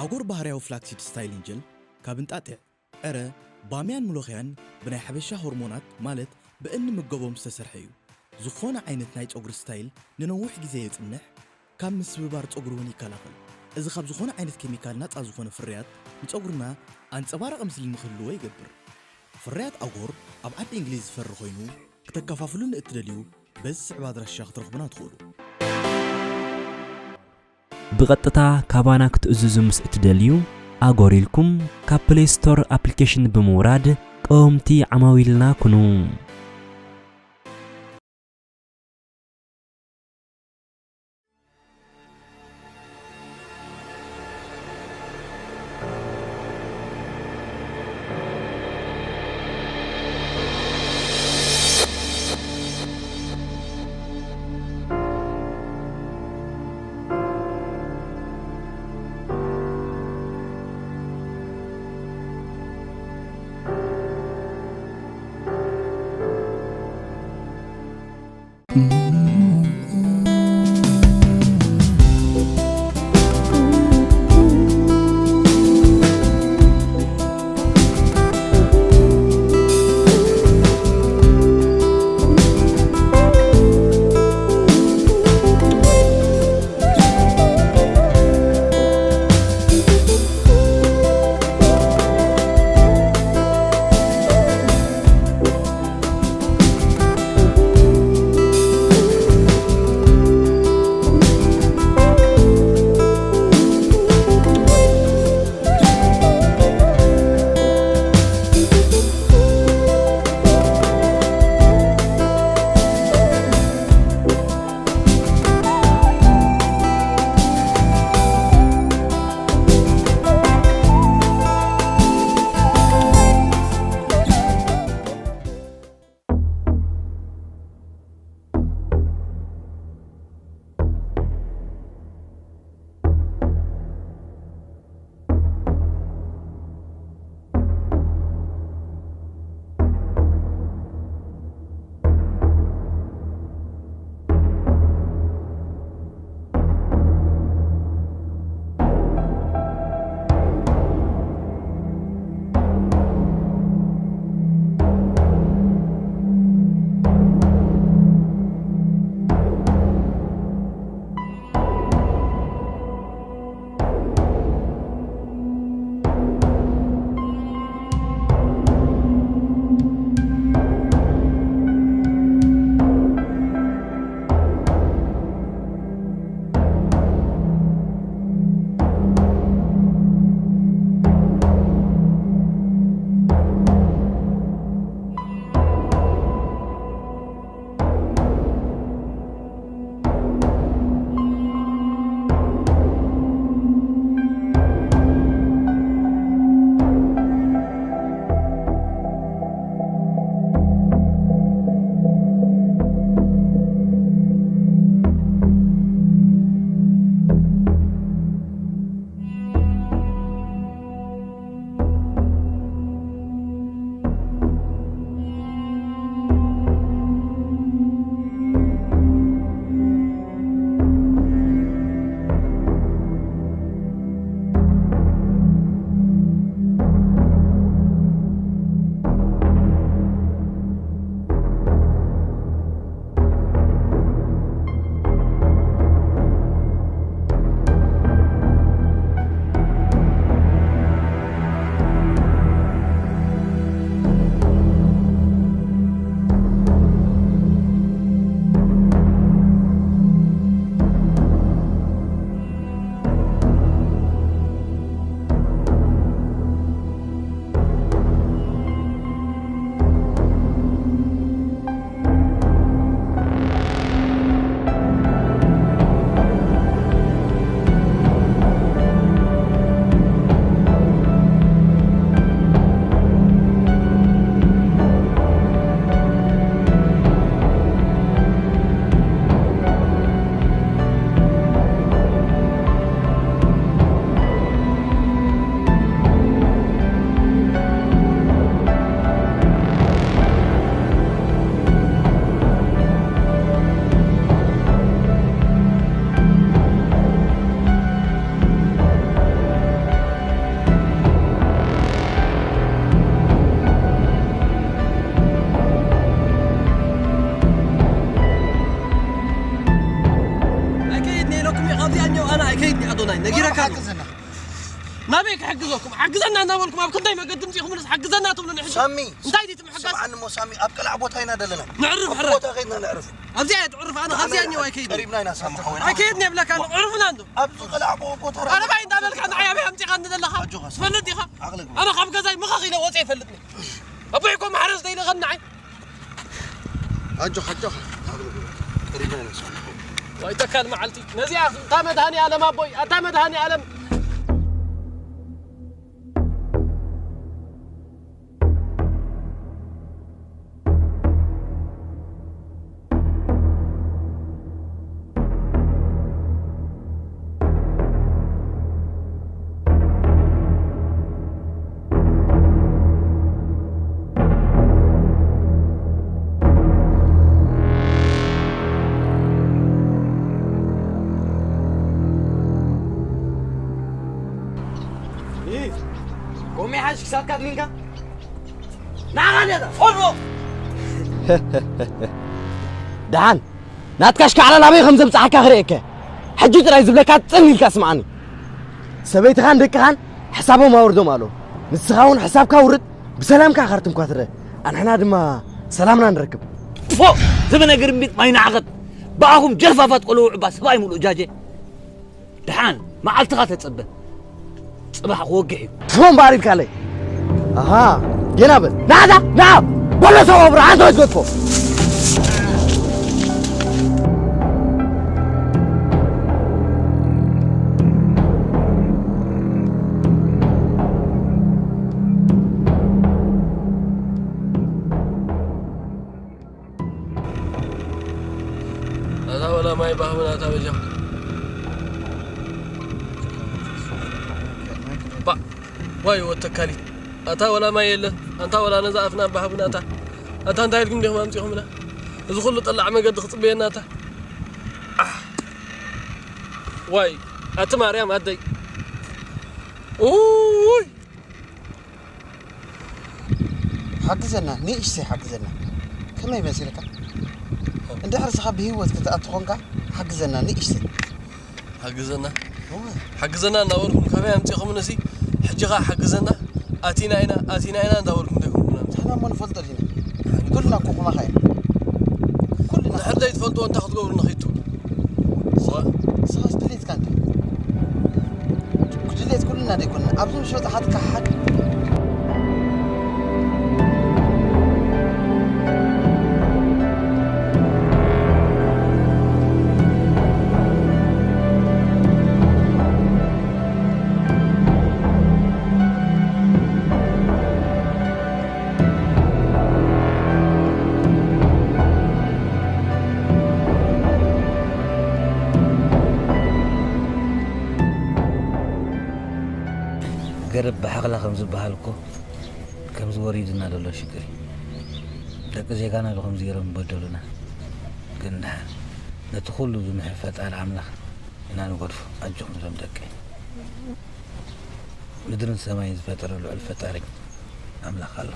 ኣጎር ባህርያዊ ፍላክሲድ ስታይሊንግ ጀል ካብ እንጣጢዕ፣ ዕረ፣ ባምያን ምሎኽያን ብናይ ሓበሻ ሆርሞናት ማለት ብእንምገቦም ዝተሰርሐ እዩ። ዝኾነ ዓይነት ናይ ጸጉሪ ስታይል ንነዊሕ ግዜ የጽንሕ፣ ካብ ምስብባር ጸጉሪ እውን ይከላኸል። እዚ ካብ ዝኾነ ዓይነት ኬሚካል ናጻ ዝኾነ ፍርያት ንጸጉርና ኣንጸባራቒ ምስሊ ንክህልዎ ይገብር። ፍርያት ኣጎር ኣብ ዓዲ እንግሊዝ ዝፈሪ ኮይኑ ክተከፋፍሉኒ እትደልዩ በዚ ዝስዕብ ኣድራሻ ክትረኽቡና ትኽእሉ። ብቐጥታ ካባና ክትእዝዙ ምስ እትደልዩ፣ ኣጎር ኢልኩም ካብ ፕሌይ ስቶር ኣፕሊኬሽን ብምውራድ ቀወምቲ ዓማዊልና ኩኑ። ነጊረካ። ሓግዘና። ናበይ ክሕግዘኩም? ሓግዘና እናበልኩም ኣብ ክንደይ መገዲ ምጺኹምንስ ሓግዘና ትብሉኒ ሕጂ? ሳሚ፣ እንታይ ድዩ እቲ ምሕጋዝ? ስምዓኒ እሞ ሳሚ፣ ኣብ ቀላዕ ቦታ ኢና ዘለና። ነዕርፍ፣ ኣብ ሕራይ። ቦታ ከይድና ነዕርፍ። ኣብዚኣ እየ ትዕርፍ፣ ኣነ ካብዚኣ እኒኦ ኣይከይድን። ቀሪብና ኢና ሳሚ ሓወይ። ኣይከይድን እየ ብለካ ኣለኹ፣ ዕርፍና እንዶ። ኣብዚ ቀላዕ ቦ-፣ ቦታ ኣረ ባይ እንዳበልካ ንዓይ ኣበይ ኣምጺኻኒ ዘለኻ? ኣጆኻ ሳሚ። ትፈልጥ ዲኻ? ዓቕሊ ግበር። ኣነ ካብ ገዛይ ምኸኽ ኢለ ወፂአ ኣይፈልጥን እየ። ኣቦይ እኮ ማሕረስ ዘይልእኸኒ ንዓይ። ኣጆኻ፣ ኣጆኻ። ዓቕሊ ግበር። ቀሪብና ኢና ሳሚ ሓወይ። ዋይ ተካል መዓልቲ። ነዚኣ እታ መድሃኔ ዓለም ኣቦይ፣ ኣታ መድሃኔ ዓለም። እ፣ ቆሜ ሓሽ ክሳድካ ድኒንካ? ንዓኻ ድያ እዛ? ኦሮ! ደሓን፣ ናትካ ኣሽካዕላል ኣበይ ከም ዘምጽኣካ ክርእየካ። ሕጂ ጥራይ ዝብለካ ጽን ኢልካ ስምዓኒ። ሰበይትኻን ደቅኻን ሕሳቦም ኣውርዶም ኣሎ። ንስኻ እውን ሕሳብካ ውርድ፣ ብሰላምካ ካርትምካ ትረ። ኣንሕና ድማ ሰላምና ንረክብ። ፎ! ዝብነ ግርምቢጥ ማይ ንዓኸት። ብኣኹም ጀልፋፋት ቆልዑ ዕባ ሰብኣይ ሙሉእ ጃጀ። ደሓን፣ መዓልትኻ ተጸበ። ጽባሕ ክወግሕ እዩ። ትፎ እምበኣር ኢልካለይ። ኣሃ፣ ጌና በል። ናዛ፣ ና! በሎ ሰው ብርሃን ተወጅበትኮ። ኣታ ወላ ማይ ባህብና ኣታ በጃ። ባ-፣ ዋይ ወተካሊት። ኣታ ወላ ማይ የለን። ኣንታ ወላ ነዛ ኣፍና ባህብና ኣታ። ኣታ እንታይ ኢልኩም ዲኹም ኣምጺኹምና? እዚ ኩሉ ጠላዕ መገዲ ክጽበየና ኣታ። ኣሕ። ዋይ፣ ኣቲ ማርያም ኣደይ። ኡይ። ሓግዘና፣ ንእሽተይ ሓግዘና። ከመይ መሲልካ? እንድሕር እስኻ ብህይወት ክትኣቱ ኾንካ፣ ሓግዘና ንእሽተይ። ሓግዘና። እወ። ሓግዘና እናበልኩም ካበይ ኣምጺኹምኒ እዚ? ሕጂ ኸኣ ሓግዘና፣ ኣቲና ኢና፣ ኣቲና ኢና እንዳበልኩም ዶ ይኹም ምናምን? ንሕና እሞ ንፈልጦ ዲና? ኩልና እኮ ከማኻ ኢና። ኩልና። እንድሕር ዘይትፈልጥዎ እንታይ ክትገብሩ ንኺድ ትብሉ? እዋ። ንስኻስ ድሌትካ እንታይ? ድሌት ኩልና ዶ ኣይኮነን? ኣብዚ ምሽ በጻሓትካ ሓድ ገረብ ብሓኽላ ከም ዝበሃል እኮ፣ ከምዚ ወሪዱና ዘሎ ሽግር እዩ። ደቂ ዜጋና ዶ ከምዚ ገይሮም ይበደሉና? ግን ደሓን፣ ነቲ ኩሉ ዝምሕር ፈጣሪ ኣምላኽ ኢና ንገድፎ። ኣጆኹም እዞም ደቀይ። ምድርን ሰማይን ዝፈጠረ ልዑል ፈጣሪ ኣምላኽ ኣሎ።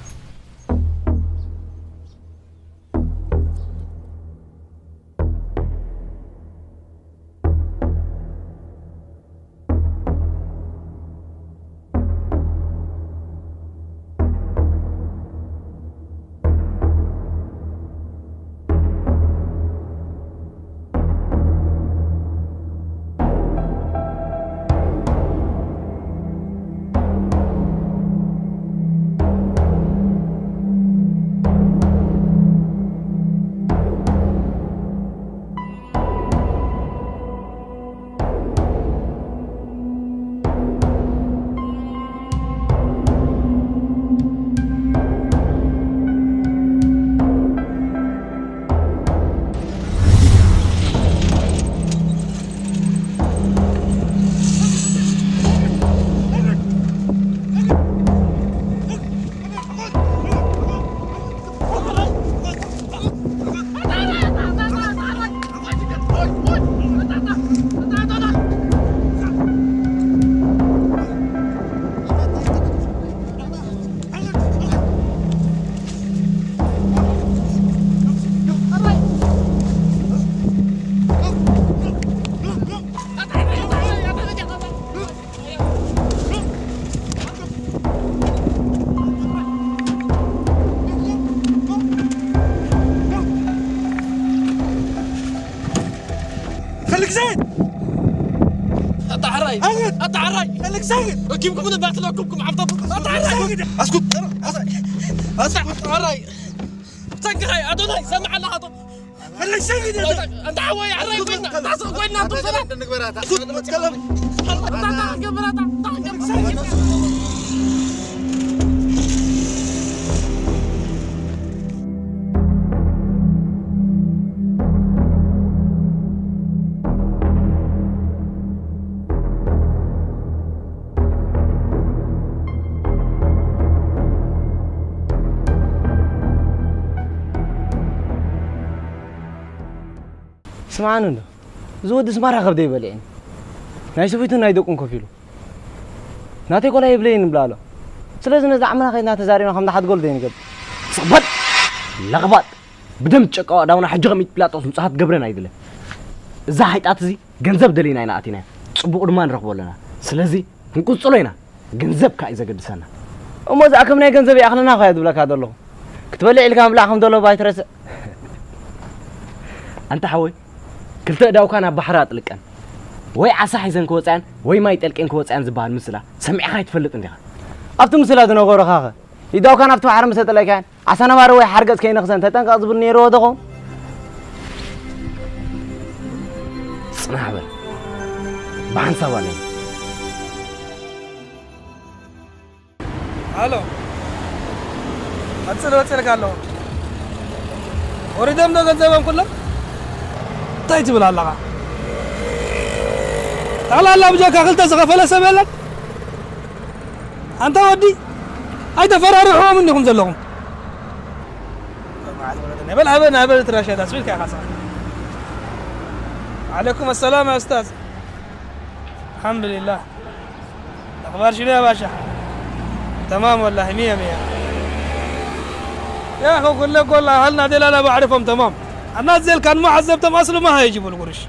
ኣታ ሕራይ! ኣታ ሕራይ! ኣታ ሕራይ! ኣታ ሕራይ! ረኪብኩም ነባዕቲ ለኩብኩም ዓፍታ ኣታ ሕራይ! ኣስኩት! ኣስኩት! ኣታ ሕራይ! ሰንክኻይ ኣዶናይ ሰምዕ ኣለኻ ኣቶ ኣንታ ሓወይ ኣራይ ኮይና ኣንታ ስቕ ኮይና ኣንቱም ሰባት ኣስኩት! መትከለም! ኣንታ ኣንታ ክገብር ኣታ ኣንታ ክገብር ስምዓኒ እንዶ፣ እዚ ወዲ ስማራ ከብደይ በሊዕኒ። ናይ ሰበይቱን ናይ ደቁን ከፊሉ። ናተይ ቆልዓ የብለይን ይብላ ኣሎ። ስለዚ ነዚ ዓመና ከይድና ተዛሪብና ከም ንሓድገሉ ዘይንገብር። ስቕ በል! ለኽባጥ! ብደም ጨቃዋ ዳውና ሕጂ ከም ኢድ ጲላጦስ ምጽሃት ገብረን ኣይደለን። እዛ ሓይጣት እዚ ገንዘብ ደሊና ኢና ኣቲናያ። ጽቡቕ ድማ ንረኽቦ ኣለና። ስለዚ ክንቅጽሎ ኢና። ገንዘብ ከኣ እዩ ዘገድሰና። እሞ እዚኣ ከም ናይ ገንዘብ ይኣኽለና እኮ እያ ዝብለካ ዘለኹ። ክትበልዕ ኢልካ ምብላዕ ከም ዘሎ ባይትረስዕ። ኣንታ ሓወይ፣ ክልተ እዳውካ ናብ ባሕሪ ኣጥልቀን። ወይ ዓሳ ሒዘን ክወጻያን ወይ ማይ ጠልቄን ክወጻያን ዝበሃል ምስላ ሰሚዕኻ ኣይትፈልጥን ዲኻ? ኣብቲ ምስላ ዝነበሩኻኸ? ኢዳውካ ናብቲ ባሕሪ ምስ ኣጠለይካየን ዓሳ ነባሪ ወይ ሓርገጽ ከይነኽሰን ተጠንቀቕ ዝብል ነይርዎ ዶ ኸውን? ጽናሕ በል። ብሓንሳብ ኣለና። ኣሎ። ቀጽል፣ ወጺልካ ኣለኹ። ወሪዶም ዶ ገንዘቦም ኩሎም? እንታይ ትብል ኣለኻ? ጠቕላላ ብጀካ ክልተ ዝኸፈለ ሰብ የለን? ኣንታ ወዲ፣ ኣይተፈራርሕዎም እንዲኹም ዘለኹም። በል ኣበ-፣ ኣበ ትራሻ ዳስ ቢልካ ኢኻ ሰ-፣ ዓለይኩም ኣሰላም ያ ኡስታዝ። ኣልሓምዱሊላህ። ኣኽባር ሽኑ ያ ባሻ? ተማም ወላሂ፣ ሚያ ሚያ። ያ ኣኹ ኩለ ጎላ ሃልና ደላላ ባዕርፎም ተማም። ኣና ዘልካን ማ ዓዘብቶም ኣስሉ ማ ሃይጅ ይብሉ ጉርሽ።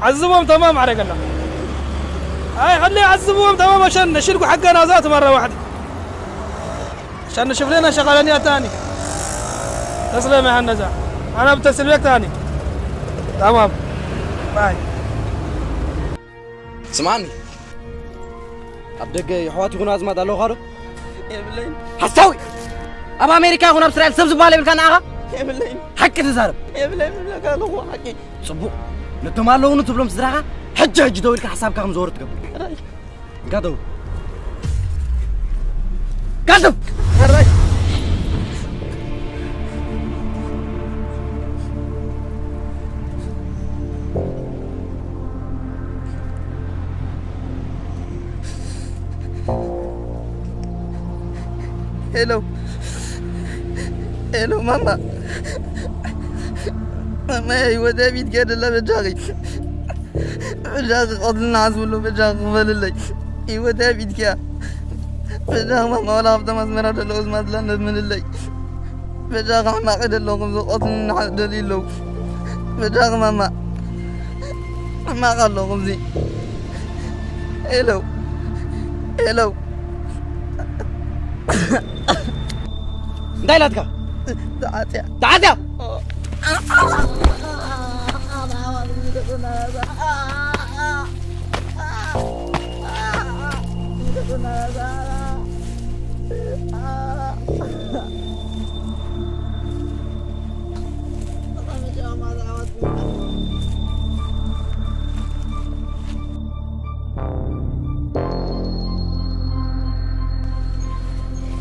عذبهم تمام عليك الله. هاي خليه يعذبهم تمام عشان نشيل حقنا ذات مرة واحدة. عشان نشوف لنا شغلانية تاني. تسلم يا هندسة. أنا بتصل بيك تاني. تمام. باي. اسمعني. ኣብ ደገ የሕዋት ይኹን ኣዝማድ ኣለውኻ ዶ? የብለይን። ሓሳዊ! ኣብ ኣሜሪካ ይኹን ኣብ እስራኤል ሰብ ዝበሃል የብልካ ንኣኻ? የብለይን። ሓቂ ተዛረብ። የብለይን እብለካ ኣለኹ ሓቂ። ጽቡቕ። ነቶም ኣለውኒ ትብሎም ስድራኻ ሕጂ ሕጂ ደው ኢልካ ሓሳብካ ከም ዘወርድ ትገብር። ሕራይ። እንካ ደው። ጋልብ! ሕራይ። ሄሎ፣ ሄሎ ማማ፣ ማማ፣ ህይወተይ ኣብ ኢድኪ እያ ዘላ፣ በጃኺ፣ በጃኺ፣ ቀትልና ዓስብሉ፣ በጃኺ ክፈልለይ፣ ህይወተይ ኣብ ኢድኪ እያ፣ በጃኺ ማማ፣ ዋላ ካብቶም ኣስመራ ዘለዉ ዝማዝላ ነምልለይ። በጃኻ ሕማቕ ደለኹ፣ ዝቐትሉኒ ሓ-፣ ደልዩ ኣለዉ። በጃኻ ማማ፣ ሕማቕ ኣለኹ፣ እዚ። ሄሎ፣ ሄሎ። እንታይ ኢላትካ? ተዓጽያ። ተዓጽያ?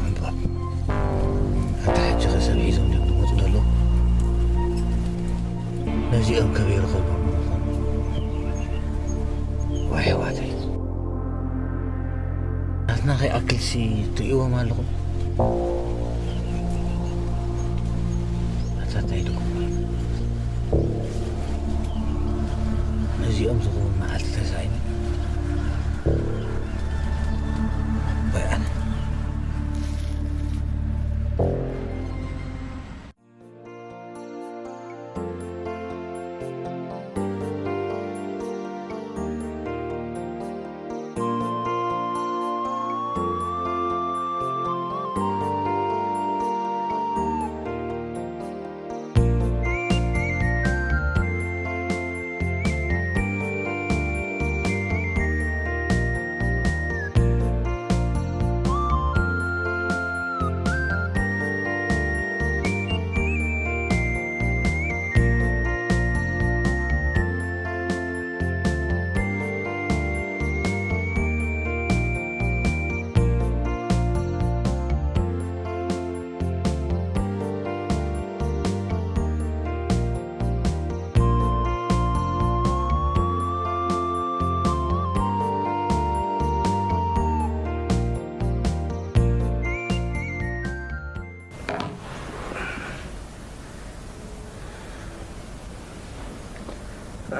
ኣንታ፣ ኣታ ሕጂ ኸ ሰብ ሒዞም ድዮም ዝመጹ ዘለዉ? ነዚኦም ከበይ ረኸብዎም ምኾኑ? ዋይ ኣሕዋተይ። ናትና ከይኣክልሲ ትርእይዎም ኣለኹም? ኣታ እንታይ ድኹም? ነዚኦም ዝኸውን መዓልቲ ተሳኢኑ። ወይ ኣነ።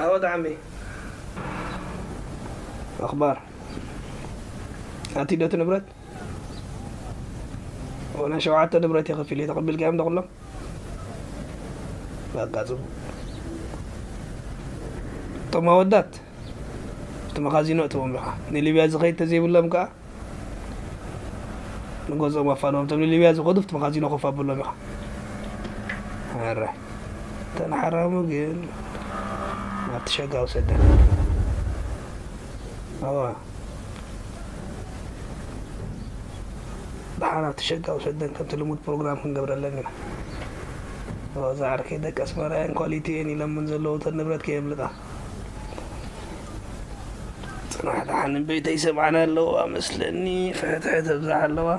ኣወት ዓሚ ኣኽባር ኣቲ ዶ እቲ ንብረት? ወላ ሸውዓተ ንብረት እየ ከፊለ ተቐቢልካዮም ዶ ኩሎም? በቃ ጽቡቕ። እቶም ኣወዳት እቲ መኻዚኖ እትዎም ኢኻ። ንሊብያ ዝኸይድ ተዘይብሎም ከኣ ንገዝኦም ኣፋንዎም። እቶም ንሊብያ ዝኸዱ ኣብቲ መኻዚኖ ኮፍ ኣብሎም ኢኻ። ኣረ እተን ሓራሙ ግን ኣብቲ ሸጋ ውሰደን። ኣዋ ደሓን ኣብቲ ሸጋ ውሰደን። ከምቲ ልሙድ ፕሮግራም ክንገብረለን ኢና። ኣዋ እዛ ዓርከይ ደቂ ኣስመራ እየን ኳሊቲ እየን ኢለምን ዘለዉ እተን ንብረት ከየምልጣ። ጽናሕ ደሓን እምበይተ ይሰምዓና ኣለዋ መስለኒ። ፍሕትሕት ኣብዛ ኣለዋ።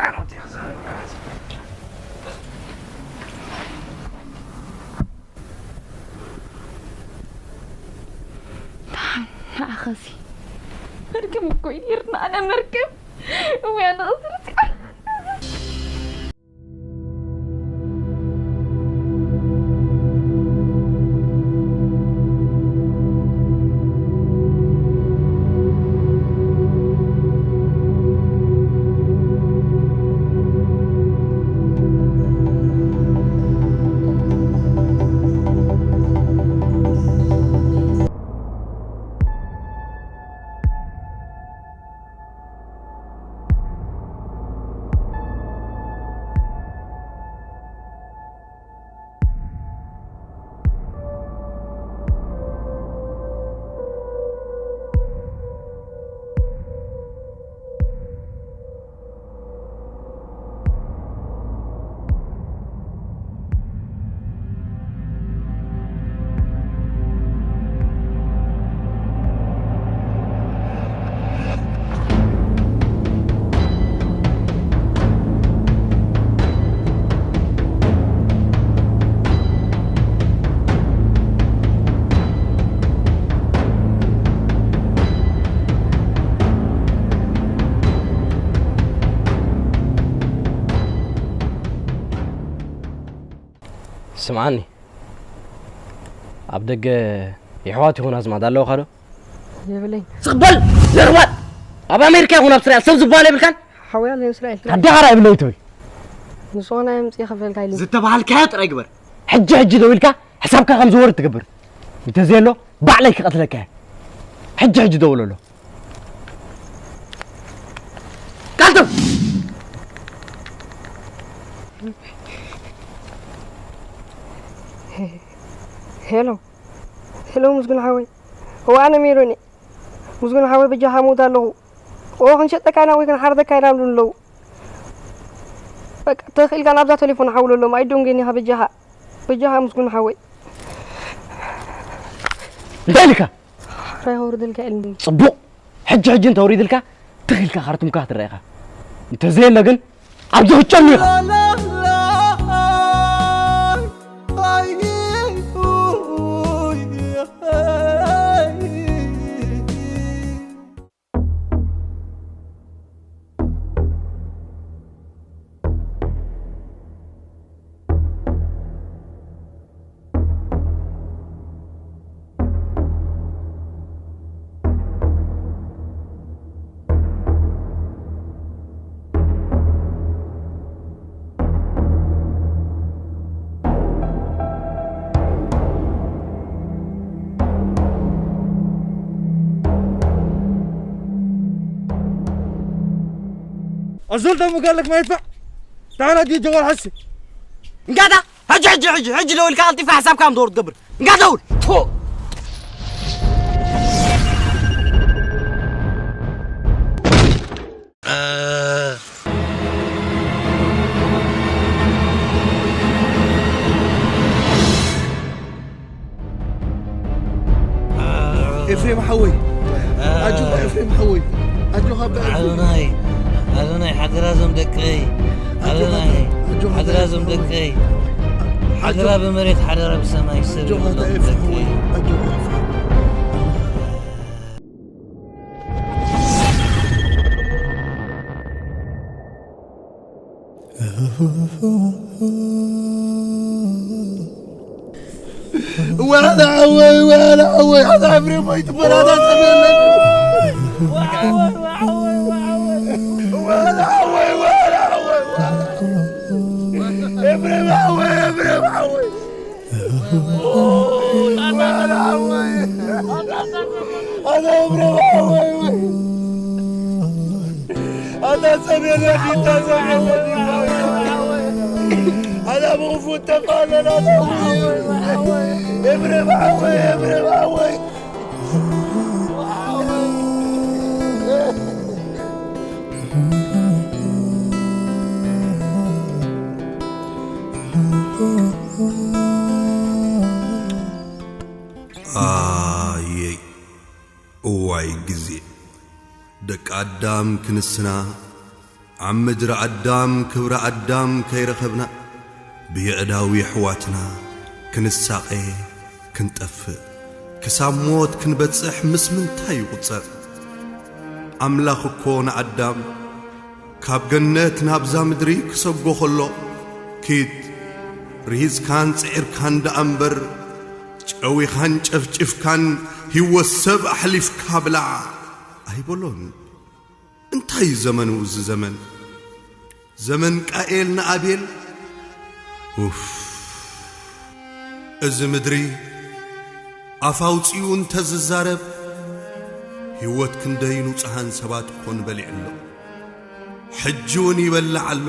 ዓመት እየ ክዛረብ። ደሓን ንዓኸሲ መርክብ እኮ እዩ ነይርና። ኣነ መርክብ እሞ ያለ ስምዓኒ፣ ኣብ ደገ የሕዋት ይኹን ኣዝማድ ኣለውኻ ዶ? የብለይ። ስቕ በል! ለርባጥ! ኣብ ኣሜሪካ ይኹን ኣብ እስራኤል ሰብ ዝባል የብልካን? ሓውያ ኣሎ እስራኤል። ኣደኻራ የብለይ ትብል። ንስኾና የምጽእ ይኸፈልካ ኢሉ። ዝተባሃልካዮ ጥራይ ግበር። ሕጂ ሕጂ ደው ኢልካ ሕሳብካ ከም ዝወርድ ትገብር። እንተዘየሎ ባዕለይ ክቐትለካ እየ። ሕጂ ሕጂ ደውለሎ። ቀልጥፍ! ሄሎ፣ ሄሎ፣ ምስጉን ሓወይ። እዋ፣ ኣነ ሜሮን እየ። ምስጉን ሓወይ፣ በጃኻ ሞት ኣለኹ። እዎ፣ ክንሸጠካ ኢና ወይ ክንሓርደካ ኢና ይብሉኒ ኣለዉ። በቃ፣ ተኽኢልካ ናብዛ ቴሌፎን ሓውለሎም። ኣይዶንጌን ኢኻ፣ በጃኻ። በጃኻ፣ ምስጉን ሓወይ። እንታይ ኢልካ? ሓራይ ከውርደልካ ኢልኒ። ጽቡቕ። ሕጂ ሕጂ እንተውሪድልካ፣ ትኽ ኢልካ ካርቱምካ ክትረአ ኢኻ። እንተዘየለ ግን፣ ኣብዚ ክትጨኑ ኢኻ። أزول دمو قال لك ما يدفع. تعال أدي جوال حسي. እንጋዳ፣ ሕጂ፣ ሕጂ፣ ሕጂ፣ ሕጂ ደውልካ ቀልጢፍካ ሓሳብካ ከም ትወርድ ትገብር። እንጋ ደውል። ፎ! ኤፍሬም ሓወይ፣ ኣጆኻ ኤፍሬም ሓወይ፣ ኣጆኻ ኣባ ኤፍሬም። ኣዶናይ፣ ኣዶናይ፣ ሓደራ ዞም ደቀይ፣ ኣጆኻ ኣዶናይ፣ ኣባ፣ ኣጆኻ ሓደራ ኣባ ዞም ኤፍሬም ሓወይ። ደቀይ፣ ሓደራ ኣጆኻ፣ ብመሬት፣ ሓደራ ብሰማይ፣ ሰብ ኣጆኻ ኣባ ይብሎም ኤፍሬም ደቀይ። ሓወይ፣ ኣጆኻ ኤፍሬም። ወላ ሓወይ፣ ወላ ሓወይ፣ ኣታ ኤፍሬም ኣይትበል፣ ኣታ ሰብ የለን። ወላ ሓወይ፣ ወላ ሓወይ፣ ወላ ሓወይ፣ ኤፍሬም ሓወይ፣ ኤፍሬም ሓወይ። ወላ ሓወይ። ኣታ ኤፍሬም ሓወይ፣ ወይ። ኣታ ሰብ የለን፣ ኣታ ሰብ የለን። ኣታ ብኽፉት ተፋለና። ኤፍሬም ሓወይ፣ ኤፍሬም ሓወይ። ኣየይ እዋይ ግዜ፣ ደቂ ኣዳም ክንስና፣ ኣብ ምድሪ ኣዳም ክብሪ ኣዳም ከይረኸብና፣ ብየእዳው የሕዋትና ክንሳቐ ክንጠፍእ፣ ክሳብ ሞት ክንበጽሕ ምስ ምንታይ ይቑጸር? ኣምላኽ እኮ ንኣዳም ካብ ገነት ናብዛ ምድሪ ክሰጎ ኸሎ፣ ኪድ ርሂጽካን ጽዒርካን ደኣ እምበር፣ ጨዊኻን ጨፍጭፍካን ህይወት ሰብ ኣሕሊፍካ ብላዕ ኣይበሎን። እንታይ እዩ ዘመኑ እዚ ዘመን? ዘመን ቃኤል ንኣቤል? ኡፍ! እዚ ምድሪ ኣፍ ኣውጺኡ እንተዝዛረብ፣ ህይወት ክንደይ ንጹሃን ሰባት ኮን በሊዑ ኣሎ። ሕጂ እውን ይበልዕ ኣሎ።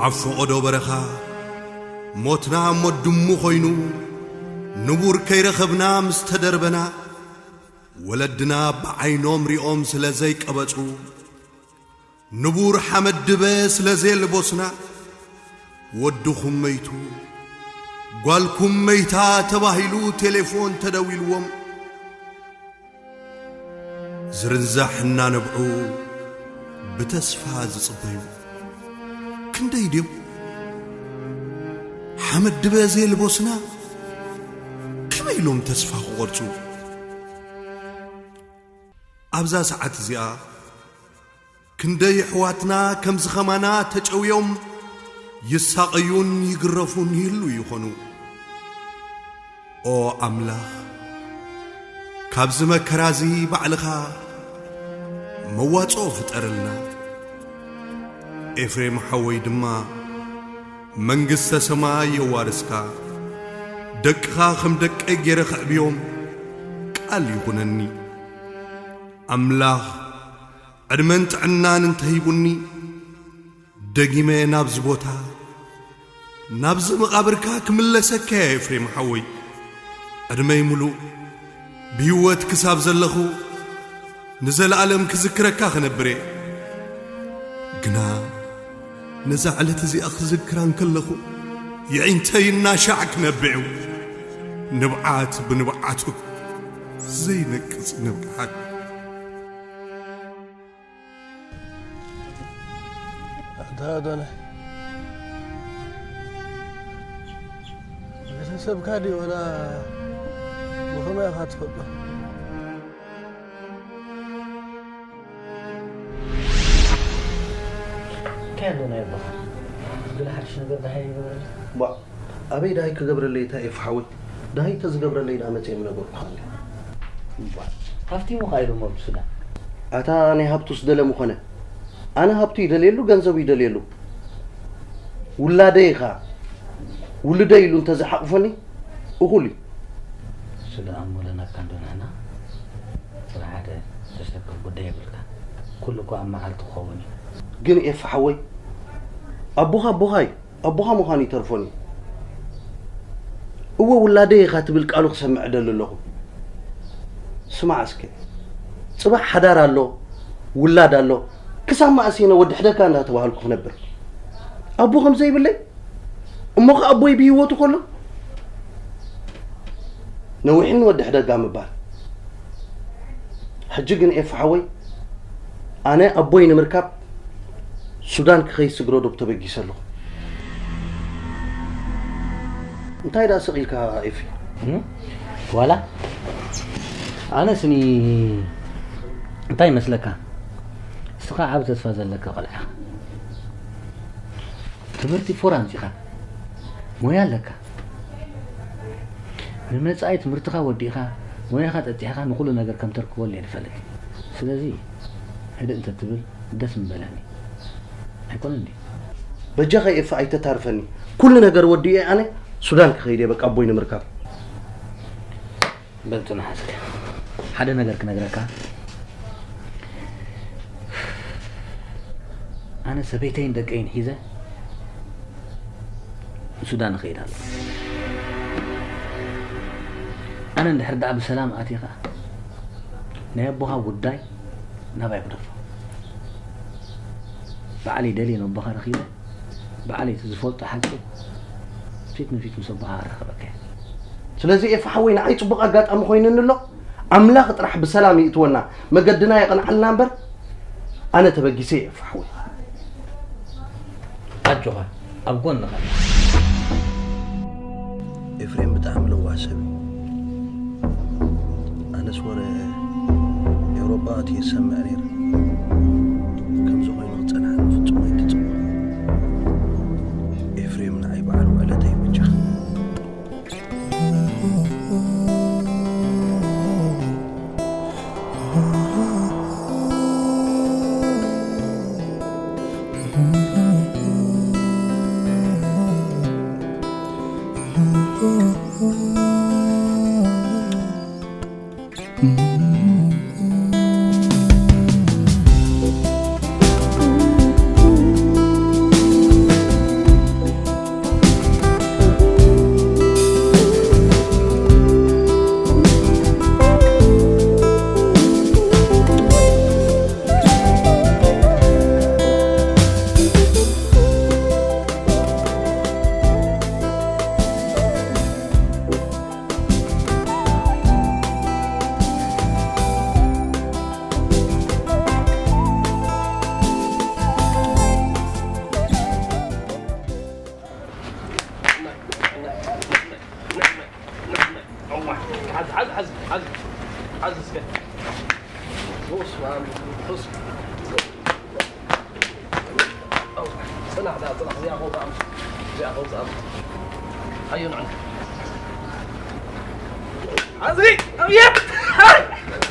ኣብ ፈቐዶ በረኻ ሞትና እሞ ድሙ ኾይኑ፣ ንቡር ከይረኸብና ምስ ተደርበና፣ ወለድና ብዓይኖም ሪኦም ስለ ዘይቀበጹ፣ ንቡር ሓመድ ድበ ስለ ዘየልቦስና፣ ወድኹም መይቱ፣ ጓልኩም መይታ ተባሂሉ ቴሌፎን ተደዊልዎም፣ ዝርንዛሕ እናነብዑ ብተስፋ ዝጽበዩ ክንደይ ድዮም? ሓመድ ድበ ዘየልቦስና ከመይ ኢሎም ተስፋ ክቖርጹ? ኣብዛ ሰዓት እዚኣ ክንደይ ኣሕዋትና ከምዚ ኸማና ተጨውዮም ይሳቐዩን ይግረፉን ይህሉ ይኾኑ። ኦ ኣምላኽ፣ ካብዚ መከራ እዚ ባዕልኻ መዋጽኦ ፍጠረልና። ኤፍሬም ሓወይ ድማ መንግስተ ሰማይ የዋርስካ። ደቅኻ ከም ደቀይ ገይረ ከዕብዮም ቃል ይኹነኒ። ኣምላኽ ዕድመን ጥዕናን እንተሂቡኒ፣ ደጊመ ናብዚ ቦታ፣ ናብዚ መቓብርካ ክምለሰካ እየ ኤፍሬም ሓወይ። ዕድመይ ምሉእ ብህይወት ክሳብ ዘለኹ ንዘለኣለም ክዝክረካ ክነብር እየ። ግና ነዛ ዕለት እዚኣ ክዝክራ እንከለኹ፣ የዒንተይ እናሻዕ ክነብዕ እዩ። ንብዓት ብንብዓቱ ዘይነቅጽ ንብዓት። ኣታ ኣዶናይ፣ ቤተሰብካ ድዩ ወላ ብኸመይ ኢኻ ትፈልጦ? እንታይ ኣሎ ናይ ኣቦኻ? ገለ ሓድሽ ነገር ደሃይ ይገብረልካ? ቧዕ፣ ኣበይ ደሃይ ክገብረለይ? እንታይ ኤፍ ሓወይ? ደሃይ ተዝገብረለይ ደኣ መጺኤ ምነገርኩኻ እንድየ። እምቧዕ፣ ሃፍቲሙ ኸኣ ኢሎሞ ኣብ ሱዳን። ኣታ ናይ ሃብቱስ ደለ ምኾነ? ኣነ ሃብቱ ይደልየሉ፣ ገንዘቡ ይደልየሉ። ውላደይ ኢኻ፣ ውልደይ ኢሉ እንተዝሓቑፈኒ እኹል እዩ። ስለ ኣሞለናካ እንዶ ንሕና ስለ ሓደ ዘሸክፍ ጉዳይ የብልካን። ኩሉ እኮ ኣብ መዓልቲ ክኸውን እዩ። ግን ኤፍ ሓወይ፣ ኣቦኻ ኣቦኻ እዩ። ኣቦኻ ምዃኑ ይተርፎን እዩ። እወ ውላደይ ኢኻ ትብል ቃሉ ክሰምዕ እደሊ ኣለኹ። ስማዕ እስከ፣ ጽባሕ ሓዳር ኣሎ፣ ውላድ ኣሎ፣ ክሳብ መኣስ እየ ነወዲ ሕደጋ እንዳተባሃልኩ ክነብር? ኣቦ ከም ዘይብለይ? እሞ ኸ ኣቦይ ብህይወቱ ከሎ? ነዊሕኒ ወዲ ሕደጋ ምባል። ሕጂ ግን ኤፍ ሓወይ፣ ኣነ ኣቦይ ንምርካብ ሱዳን ክኸይድ ስግረ ዶብ ተበጊሰ ኣለኹ። እንታይ ደኣ ስቕ ኢልካ ኤፊ? እም? ዋላ ኣነ ስኒ እንታይ ይመስለካ? እስኻ ዓቢ ተስፋ ዘለካ ቆልዓ። ትምህርቲ ፎር ኣምጺኻ። ሞያ ኣለካ። ንመጻኢ ትምህርትኻ ወዲእኻ፣ ሞያኻ ጠጢሕኻ ንኹሉ ነገር ከም ተርክበሉ እየ ዝፈልጥ። ስለዚ ህድእ እንተትብል ደስ ምበለኒ። ኣይኮነን ድዩ? በጃኻ ኤፋ ኣይተታርፈኒ። ኩሉ ነገር ወዲኤ ኣነ ሱዳን ክኸይድ እየ በቃ ኣቦይ ንምርካብ። በል ጽናሕ እስከ። ሓደ ነገር ክነግረካ። ኣነ ሰበይተይን ደቀይን ሒዘ ሱዳን እኸይድ ኣለኹ። ኣነ እንድሕር ደኣ ብሰላም ኣትየ ኸኣ ናይ ኣቦኻ ጉዳይ ናባይ ግደፎ። ባዕለይ ደልየ ነቦኻ ረኺበ፣ ባዕለይ እቲ ዝፈልጦ ሓቂ ፊት ንፊት ምስ ኣቦኻ ከራኽበካ እየ። ስለዚ ኤፋ ሓወይ ንዓይ ጽቡቕ ኣጋጣሚ ኮይኑኒ ኣሎ። ኣምላኽ ጥራሕ ብሰላም ይእትወና፣ መገድና የቕንዓልና እምበር ኣነ ተበጊሰ እየ ኤፋ ሓወይ። ኣጆኻ፣ ኣብ ጎንኻ። ኤፍሬም ብጣዕሚ ለዋህ ሰብ እዩ። ኣነስ ወረ ኤውሮጳ ኣትየ ዝሰምዕ ነይረ። ከምዚ ኮይኑ ክጸንሓኒ ፍጹም ኣይተጸበኹን። ኤፍሬም ንዓይ በዓል ውዕለተይ በጃኻ። ኣዚ ኣብየት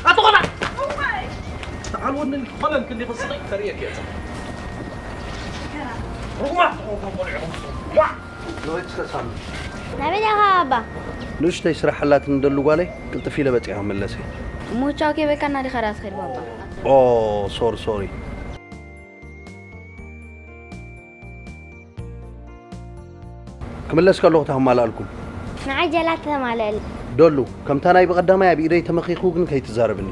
ኣትኾና ተዓልወኒ ኮለን ክንዲ ክስቂ ተርእየክ እየ። ሩጉማት ዝኾንኩም ቆልዑ ዋ። ናበይ ኢኻ ኣባ? ንእሽተይ ስራሕ ኣላትኒ ደሉ ጓለይ፣ ቅልጥፍ ኢለ በጺሐ ክምለስ እየ። እሞ ቻው ከይበልካና ዲኻ ደኣ ትኸይድ ባባ? ኦ፣ ሶሪ፣ ሶሪ። ክምለስ ከለኹ ተማላእልኩም። ንዓይ ጀላት ተማልኣል። ደሉ፣ ከምታ ናይ ብቐዳማይ ኣብ ኢደይ ተመኺኹ ግን ከይትዛረብኒ።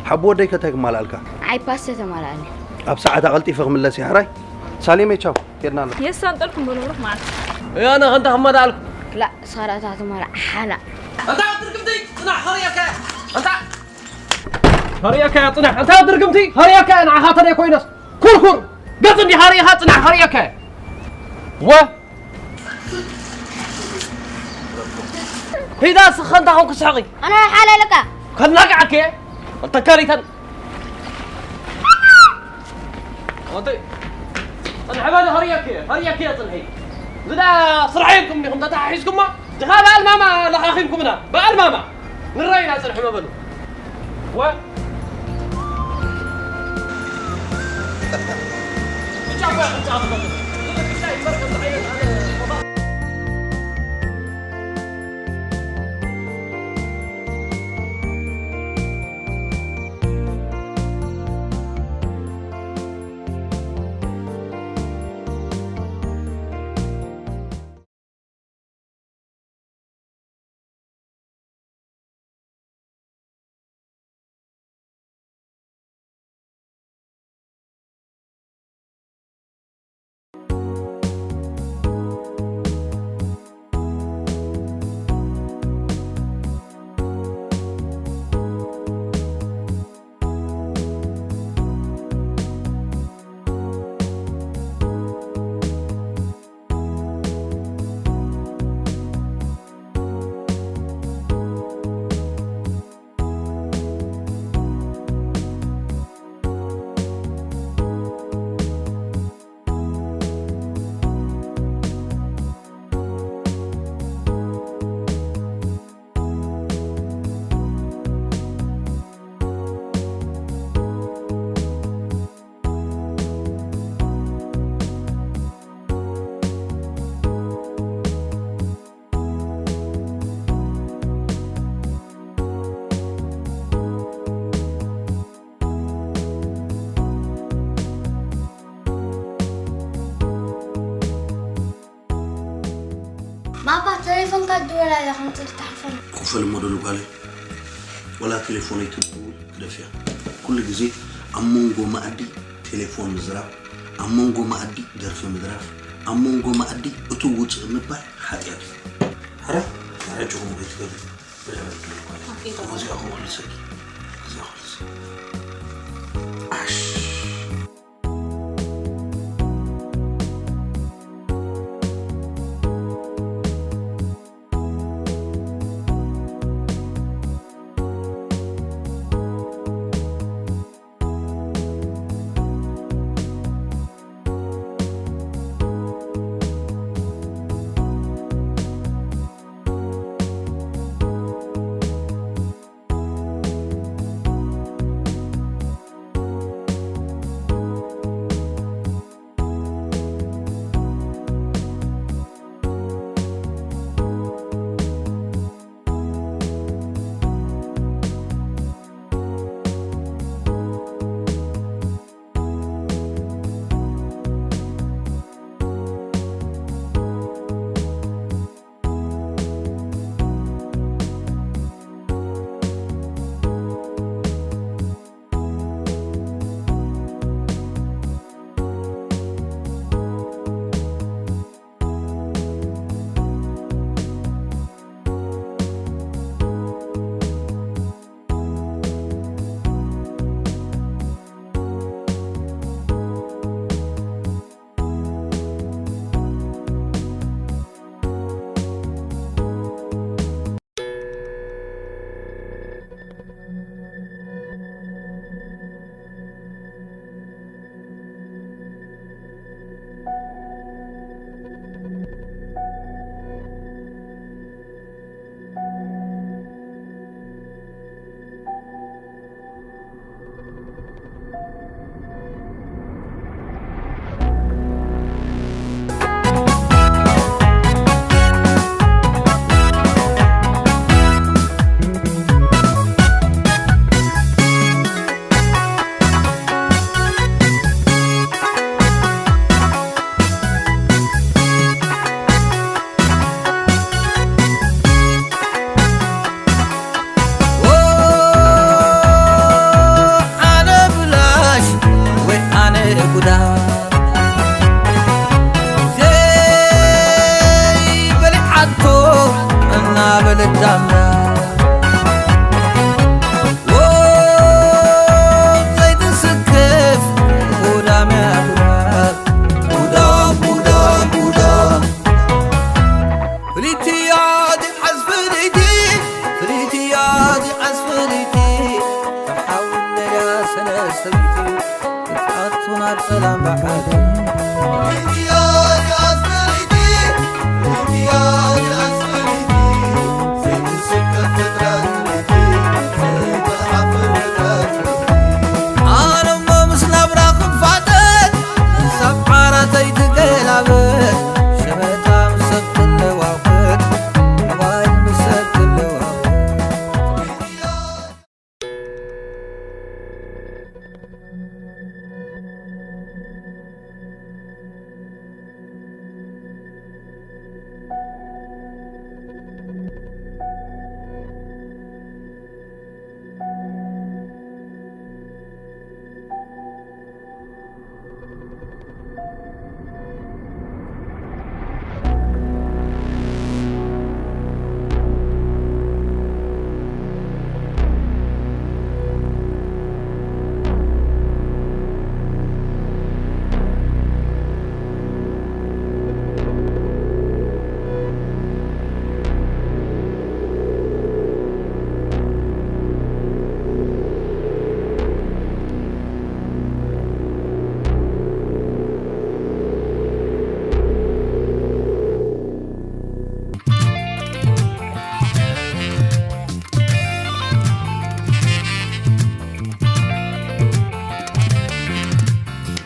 ሓቡ ወደይ ከታይ ክማልኣልካ? ንዓይ ፓስተ ተማልኣል። ኣብ ሰዓታ ቀልጢፈ ክምለስ እየ፣ ሕራይ። ሳሌመይ፣ ቻው። ኬድና ኣሎ። የሳንጠልኩም በሉ ብሩኽ መዓልቲ። እያ፣ ኣነ ከንታ ክመዳ ኣልኩ። ክላእ፣ ንስኻ ደኣ እታ ትመርዓ ሓላ። ኣንታ ትርክብቲ፣ ጽናሕ፣ ኸርእየካ። ኣንታ ኸርእየካ፣ ጽናሕ። ኣንታ ድርግምቲ፣ ኸርእየካ፣ ንዓኻ ተደይ ኮይነስ። ኩርኩር፣ ገጽ እንዲኻ ርኢኻ፣ ጽናሕ፣ ኸርእየካ። ወ ኺዳ ስኸ እንታ ኹን ክስሕቒ። ኣነ ሓለልካ። ከናግዓከ። ኣንተ ካሪተን። ኣንተ ጽንሒ በሊ ኸርእየኪ፣ ኸርእየኪ ጽንሒ። ዝዳ ስራሕ ኢልኩም ዲኹም ተተሓሒዝኩማ? ድኻ በኣል ማማ ለኻኺምኩምና። በኣል ማማ። ንረይና ጽንሒ መበሉ። ወ ማባ፣ ቴሌፎንካ ትድውል ኣላ፣ ከምጽእ ትሓልፈና። ክፈል እሞ ደሉ ጓለይ፣ ወላ ቴሌፎነይ ትድውል ክደፍያ። ኩሉ ግዜ ኣብ መንጎ መኣዲ ቴሌፎን ምዝራብ፣ ኣብ መንጎ መኣዲ ደርፊ ምድራፍ፣ ኣብ መንጎ መኣዲ እትው ውጽእ ምባል ሓጢኣት እዩ። ሕራይ፣ ሕራይ ጭኹም ከይትገብሪ። ብልዕበል ደሉ ጓለይ። ኦኬ፣ ከምኡ እዚኣ ክምልሰኪ። እዚኣ ክምልሰኪ። ዓሽ። ኣነ ብላሽ ወይ ኣነ ጉዳ ዘይበልዓቶ እናበለት ዳምና ዘይትስከፍ ጉዳምያ ጉዳ ጉዳ ጉዳ ጉዳ ፍልይቲ እያ ድዓስ ፍልይቲ ፍልይቲ እያ ድዓስ ፍልይቲ ከም ሓዊ ለልያ ሰለስተ ሚእቲ ክትኣቱ ናብ ሰላም ብሓደ ኣነሞ ምስ ናብራ ክፋጠጥ፣ ምስ ኣፍዓራተይ ትገላበጥ፣ ሸመታ ምስ ሰብ ትለዋወጥ፣ ሞባይል ምስ ሰብ ትለዋወጥ።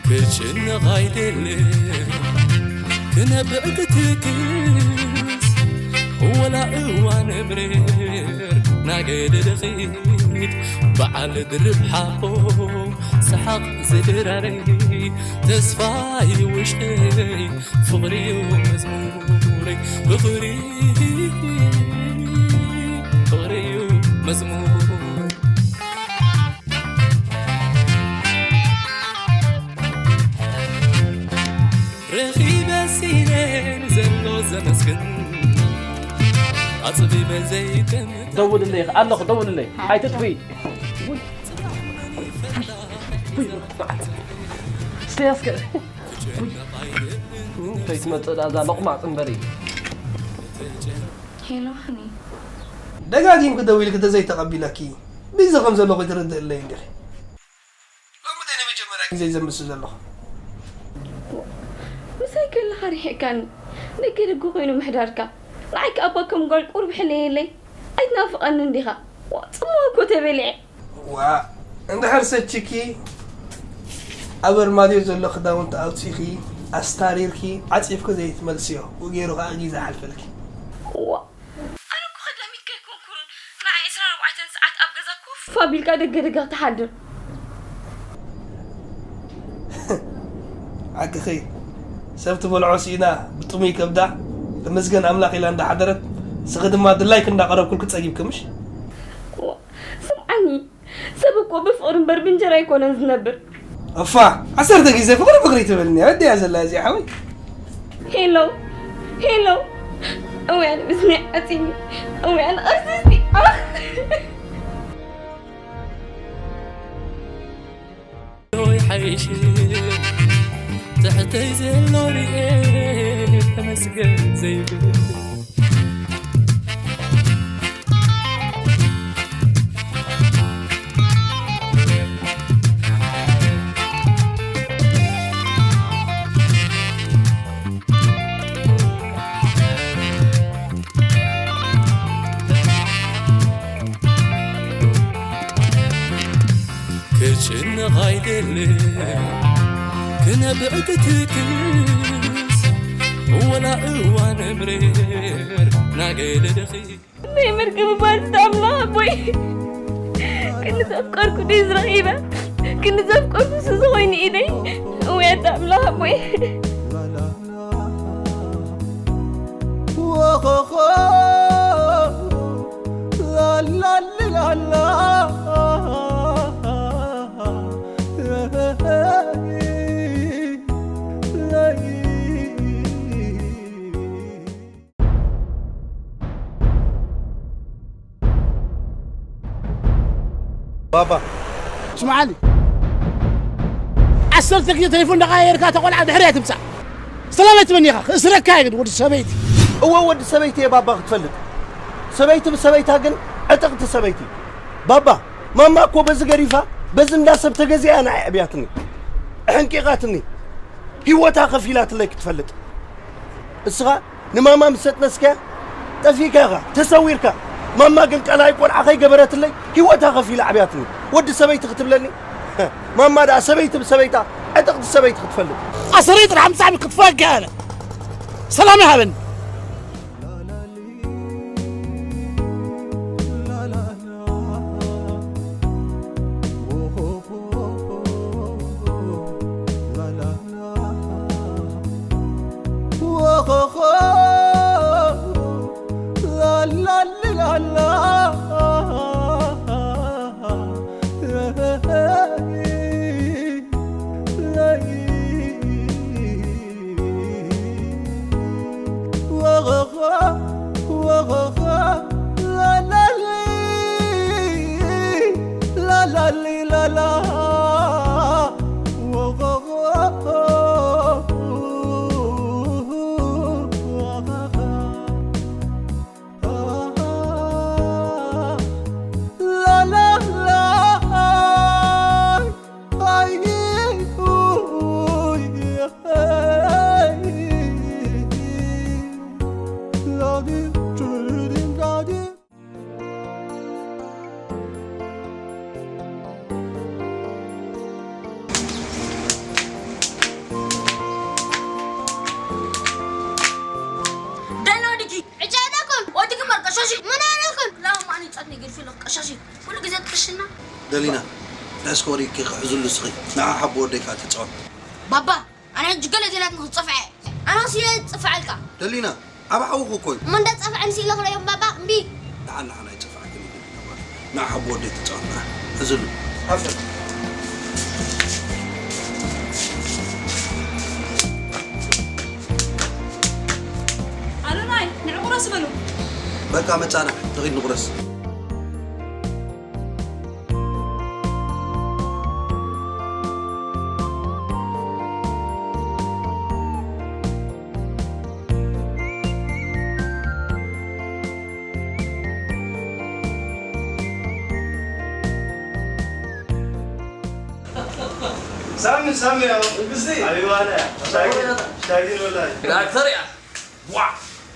ክጭነቕ ኣይደልን ክነብዕ ክትክስ ወላ እዋን እምርር ናገደደ ኺድ በዓል ድርብ ሓቦ ሰሓቕ ዝድራረይ ተስፋይ ውሽጠይ ፍቕሪዩ መዝሙረይ ፍቕሪ፣ ፍቕሪ እዩ መዝሙር። ረኺበ ሲነ ዘሎ ዘመስግን፣ ኣጽቢበ ዘይተምት። ደውልለይ፣ ኣለኹ፣ ደውልለይ። ኣይትጥፍኢ። ውይ። ውይ፣ ውይ፣ መዓት። እስቲ እስከ። ውይ። ከይትመጽእ ደኣ እዛ ሎቕማጽ እምበሪ። ሄሎ፣ ሃኒ። ደጋጊምኪ ደዊልኪ ተዘይተቐቢለኪ፣ ቢዚ ከም ዘለኹ ይትርድእለይ እንዲኺ። ሎሚ ደይ ንመጀመርያ ግዜ ዘምስ ዘለኹ። ምሳይ ከለኻ ርሒቕካኒ፣ ደገ ደገ ኮይኑ ምሕዳርካ። ንዓይ ከኣ እባ ከም ጓል ቁሩብ ሕለየለይ። ኣይትናፍቐንን ዲኻ? ዋ፣ ጽምዋ እኮ ተበሊዐ። ዋ፣ እንድሕር ሰቺኪ ኣብ ኣርማድዮ ዘሎ ክዳውንቲ ኣውጺኺ፣ ኣስታሪርኪ፣ ዓጺፍኪ ዘይትመልስዮ፣ ገይሩ ከኣ ግዜ ሓልፈልኪ። ዋ፣ ኣነ እኮ ከዳሚት ከይኮንኩን፣ ንዓይ ዕስራን ኣርባዕተን ሰዓት ኣብ ገዛ ኮፍ ኣቢልካ ደገ ደገ ክትሓድር። ሓቅኺ፣ ሰብ ትበልዖ ስኢና ብጥሙይ ከብዳ፣ ተመስገን ኣምላኽ ኢላ እንዳሓደረት፣ ንስኺ ድማ ድላይኪ እንዳቐረብኩልኪ ጸጊብኪ ምሽ? ዋ፣ ስምዓኒ፣ ሰብ እኮ ብፍቕሪ እምበር ብእንጀራ ኣይኮነን ዝነብር። እፋ፣ ዓሰርተ ግዜ ፍቕሪ ፍቕሪ ትብልኒ፣ ኣበይ እያ ዘላ እዚኣ ሓወይ? ሄሎ፣ ሄሎ፣ እውያን እዝኒ ዓፂኒ፣ እውያን ኣስስቲ፣ ኣኽ። ይሓይሽ ትሕተይ ዘሎ ርኤ ተመስገን ዘይብል። ክጭነቕ ኣይደልን ክነብዕ ክትክስ ወላ እዋን እምሬር ናገለለኺ። ናይ መርገም ባልቲ ኣምላኽ ኣቦይ፣ ክንዲ ዘፍቀርኩ ድዩ ዝረኺበ? ክንዲ ዘፍቀርኩ ሱ ዝኾይኑ ኢደይ። እውያት ኣምላኽ ኣቦይ። ባባ። ስምዓኒ። ዓሰርተ ግዜ ቴሌፎን እንዳቐያየርካ እታ ቆልዓ ድሕሪያ ትምጻእ። ሰላም ኣይትመኒ ኢኻ፣ ክእስረካ እየ ግን ወዲ ሰበይቲ። እወ ወዲ ሰበይቲ እየ ባባ ክትፈልጥ። ሰበይቲ ብሰበይታ ግን ዕጥቕቲ ሰበይቲ። ባባ፣ ማማ እኮ በዚ ገሪፋ፣ በዚ እንዳ ሰብ ተገዚኣ ንዓይ ኣዕብያትኒ። ኣሕንቂቓትኒ። ህይወታ ከፊላትለይ ክትፈልጥ። እስኻ ንማማ ምስ ሰጥነስካያ ጠፊእካ ኢኻ፣ ተሰዊርካ። ማማ ግን ቀላይ ቆልዓ ከይገበረትለይ ህይወታ ከፊላ ኣዕብያትኒ። ወዲ ሰበይቲ ክትብለኒ? ማማ ደኣ ሰበይቲ ብሰበይታ ዕጥቕቲ ሰበይቲ ክትፈልጥ። ኣሰረይ ጥራሕ ምጻዕቢ ክትፈወካ ኣነ። ሰላም ይሃበኒ። ደህና ወዲኪ። ዕጫ ኣለኩም። ወዲኪ መርቀሻሺ። ምን ኣለኩም? ላማ ኣኒ ጻት ነገር ፊልም ቀሻሺ። ኩሉ ግዜ ትቅሽና። ደሊና፣ ዳስኮሪ ክሕዙሉ ስኺ። ንዓ ሓቦ ወደይ ከኣ ተጻወት። ባባ፣ ኣነ ሕጂ ገለ ዜናት ንኽጸፍዐ። ኣነ ስየ ጽፍዐልካ። ደሊና፣ ኣብ ሓውኹ እኮ እዩ። እሞ እንዳጻፍዐን ስኢለ ክርእዮም ባባ፣ እምቢ። ንዓና ንዓና ኣይጸፍዓክን እዩ። ንዓ ሓቦ ወደይ ትጻወትና። እዝሉ። ሓፍተይ። ኣዶናይ፣ ንዕቑረስ በሉ። በቃ መጻና፣ ንኺድ ንቑረስ። ሳሚ፣ ሳሚ፣ ያው፣ ንግስቲ። ሓቢባና። ሻጊ፣ ሻጊ ወላሂ። ዳክተር እያ። ዋ!